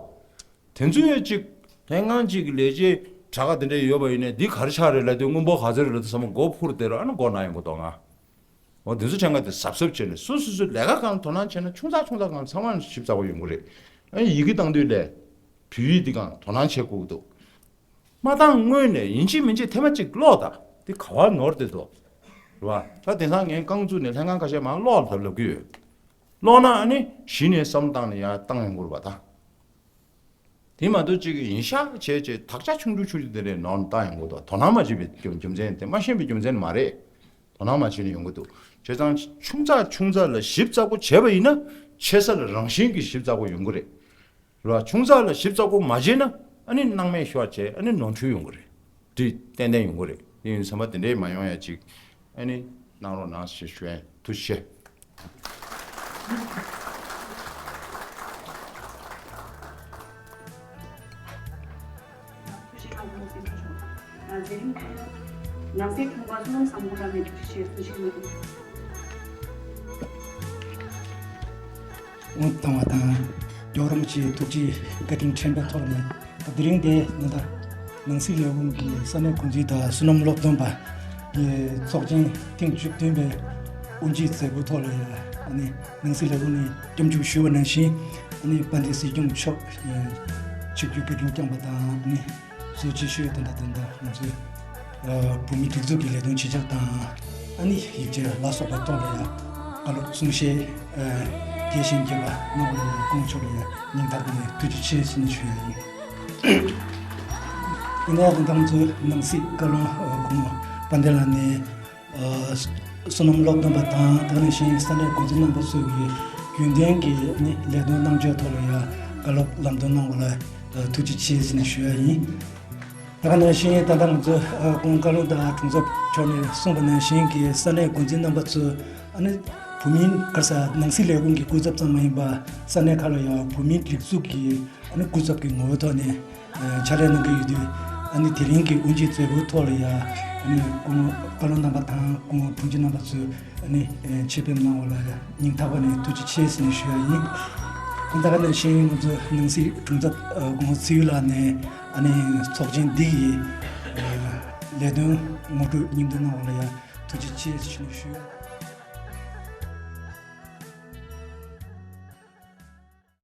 དེ་ཚོའི་གཅིག་ལྷན་ཁང་གཅིག་གི་ལས་བྱེད་དྲ་ཁ་དེ་འདྲ་ཡོད་པ་ཡིན་ནའི་འདི་ག་རེ་ཆགས་རེད་ལབ་དུས་སྔོན་པོ་ག་ཚོད་རེད་ལབ་དུས་ཚང་མ་མགོ་འཕུར་བསྡད་རོགས། ཨ་ནི་མགོ་ན་ཡོང་གི་འདུག་ང་། འོ་དེ་ཚོ་ཆང་ག་དེ་གཟབ་གཟབ་བྱས་ནས་སོ་སོ་སོའི་ལས་ཀ་སྒང་དོ་སྣང་བྱས་ན་ཆུང་ཙག་ཆུང་ཙག་སྒང་ཚང་མ་ཞིབ་ཚགས་པོ་ཡོང་གི་རེད། ཨ་ནི་ཡི་གེ་བཏང་དུས་ལས་བོད་ཡིག་འདི་སྒང་དོ་སྣང་བྱེད་དགོས་ཀྱི་འདུག་མ་བཏང་སྔོན་ནས་ཡིན་གཅིག་མིན་གཅིག་ཐེངས་མ་གཅིག་ཀློག་དང་། འདི་ག་བ་ནོར་བསྡད་འདུག་རེད་བ། ད་དེང་སང་ངས་རྐང་བཙུགས་ནས་ལྷན་ཁང་ཁ་ཤས་མར་ཀློག་ལབ་ལབ་ཀྱི་ཡོད། ཀློག་ན་ཨ་ནི་གཞི་ནས་བསམ་བློ་བཏང་ནས་ཡར་བཏང་ཡོང་གི་རེད་བ་ད། དེ་མ་གཏོགས་གཅིག་གིས་ཡིན་ཤག་བྱས་བྱས་དག་ཆ་ཆུང་ཆུང་ཆུང་ཆུང་དེ་འདྲས་ནོར་བཏང་ཡོང་གི་འདུག་དོ་སྣང་མ་བྱས་པའི་རྒྱུ་རྒྱུ་མཚན་དེ་མ་ཤེས་པའི་རྒྱུ་མཚན་མ་རེད། དོ་སྣང་མ་བྱས་ནས་ཡོང་གི་འདུག་བྱས་ཙང་ཆུང་ཙག་ཆུང་ཙག་ལ་ཞིབ་ཚགས་པོ་བྱས་པ་ཡིན་ན་ཆེ་ས་ལ་རང་བཞིན་གྱིས་ཞིབ་ཚགས་པོ་ཡོང་གི་རེད། རེད་བ། ཆུང་ཙག་ལ་ཞིབ་ཚགས་པོ་མ་བྱས་ན་ཨ་ནི་སྣང་མེད་ཤོར་བྱས་ཨ་ནི་ནོར་འཁྲུལ་ཡོང་གི་རེད། འདི་ཏན་ཏན་ཡོང་གི་རེད། དེ་ཡིན་ཙང་བསམ་པ་དེ་འདྲས་མ་ཡོང་ཡ་ཅིག་ཨ་ནི་གནང་རོགས་གནང་ཞེས་ཞུ་ཡ་ཡིན། ཐུགས་རྗེ་ཆེ། ཐུགས་རྗེ་ཆེ། ནང་སྲིད་དྲུང་པ་བསོད་ནམས་བཟང་པོ་ལགས་ནས་ཐུགས་རྗེ་ཆེ་གསུང་བཞིན་ཡོད། དབུ་མཐའ་བཏང་བ་དང་། རྒྱལ་བ་རིན་པོ་ཆེའི་ཐུགས་རྗེ་བཀའ་དྲིན་དྲན་པའི་ཐོག་ནས། ད་དེ་རིང་འདི་ནི་ད་ནང་སྲིད་ལས་ཁུངས་ཀྱི་ས་གནས་འགོ་འཛིན་དང་བསོད་ནམས་སློབ་སྟོན་པ་ཡི་ཚོགས་ཆེན་ཐེངས་བཅུ་བདུན་པའི་དབུ་འབྱེད་མཛད་སྒོའི་ཐོག་ལ་ཡང་ནི་ནང་སྲིད་ལས་ཁུངས་ནས་སྐྱབས་འཇུག་ཞུས་པ་ནང་བཞིན་ནི་དཔལ་ལྡན་སྲིད་སྐྱོང་མཆོག་ཆིབས་བསྒྱུར་བཀའ་དྲིན་བསྐྱངས་པ་དང་ནི། གཙོ་ཆེ་ཤོས་དེ་འདྲ་དེ་འདྲ་ང་ཚོའི་ཨ་བོད་མིའི་སྒྲིག་འཛུགས་ཀྱི་ལས་དོན་ཆེ་ཆུང་དང་། ཨ་ནི་ཡིག་ཆ་ལ་སོགས་པའི་ཐོག་ལ་ཡང་བཀའ་སློབ་གསུང་བཤད་ཨ་རྒྱས་ཤིང་རྒྱས་པ་གནང་བ་ལ་ཡང་སྐུ་ངོ་མཆོག་ལ་ཡང་སྙིང་ཐག་པ་ནས་ཐུགས་རྗེ་ཆེ་ཟེར་ནས་ཞུ་ཡ་ཡིན། དེ་ནས་དེ་འདྲ་ང་ཚོའི་ནང་སྲིད་བཀའ་བློན་ཨ་སྐུ་ངོ་དཔལ་ལྡན་ལགས་ནས། ཨ་བསོད་ནམས་སློབ་སྟོན་པ་དང་དེ་ནང་བཞིན་ས་གནས་འགོ་འཛིན་རྣམ་པ་ཚོས་ཀྱི་རྒྱུན་ལྡན་གྱི་ནི་ལས་དོན་གནང་ཕྱོགས་ཐོག་ལ་ཡང་བཀའ་སློབ་ལམ་སྟོན་གནང་བ་ལ་ཐུགས་རྗེ་ཆེ་ཟེར་ནས་ཞུ་ཡ་ཡིན། དེ་ག་ནང་བཞིན་ད་ལྟ་ང་ཚོ་ཨ་སྐུ་ངོ་བཀའ་བློན་དང་དྲུང་ཚབ་མཆོག་ནས་གསུངས་པ་ནང་བཞིན་གྱི་ས་གནས་འགོ་འཛིན་རྣམ་པ་ཚོས་ཨ་ནི་བོད་མིའི་ག་ས་ནང་སྲིད་ལས་ཁུངས་ཀྱི་སྐུ་ཚབ་ཙམ་མ་ཡིན་པར་ས་གནས་ཁག་ལ་ཡང་བོད་མིའི་སྒྲིག་འཛུགས་ཀྱི་ཨ་ནི་སྐུ་ཚབ་ཀྱི་ངོ་བོའི་ཐོག་ནས་ཨ་ཕྱག་ལས་གནང་གི་ཡོད་དུས། ཨ་ནི་དེ་རིང་གི་དབུ་འབྱེད་མཛད་སྒོའི་ཐོག་ལ་ཡང་ཨ་ནི་སྐུ་ངོ་བཀའ་བློན་རྣམ་པ་དང་སྐུ་ངོ་དྲུང་ཆེ་རྣམ་པ་ཚོས་ཨ་ནི་ཆེད་ཕེབས་གནང་བ་ལ་སྙིང་ཐག་པ་ནས་ཐུགས་རྗེ་ཆེ་ཟེར་ནས་ཞུ་ཡ་ཡིན། ད་ག་ནང་བཞིན་ང་ཚོ་ནང་སྲིད་དྲུང་ཚབ་སྐུ་ངོ་ཚེ་ཡུལ་ལགས་ནས་ཨ་ནི་ཚོགས་ཆེན་འདི་ཡི་ལས་དོན་ངོ་སྤྲོད་སྙིང་བསྡུས་གནང་བ་ལ་ཡང་ཐུགས་རྗེ་ཆེ་ཟེར་ནས་ཞུ་ཡ།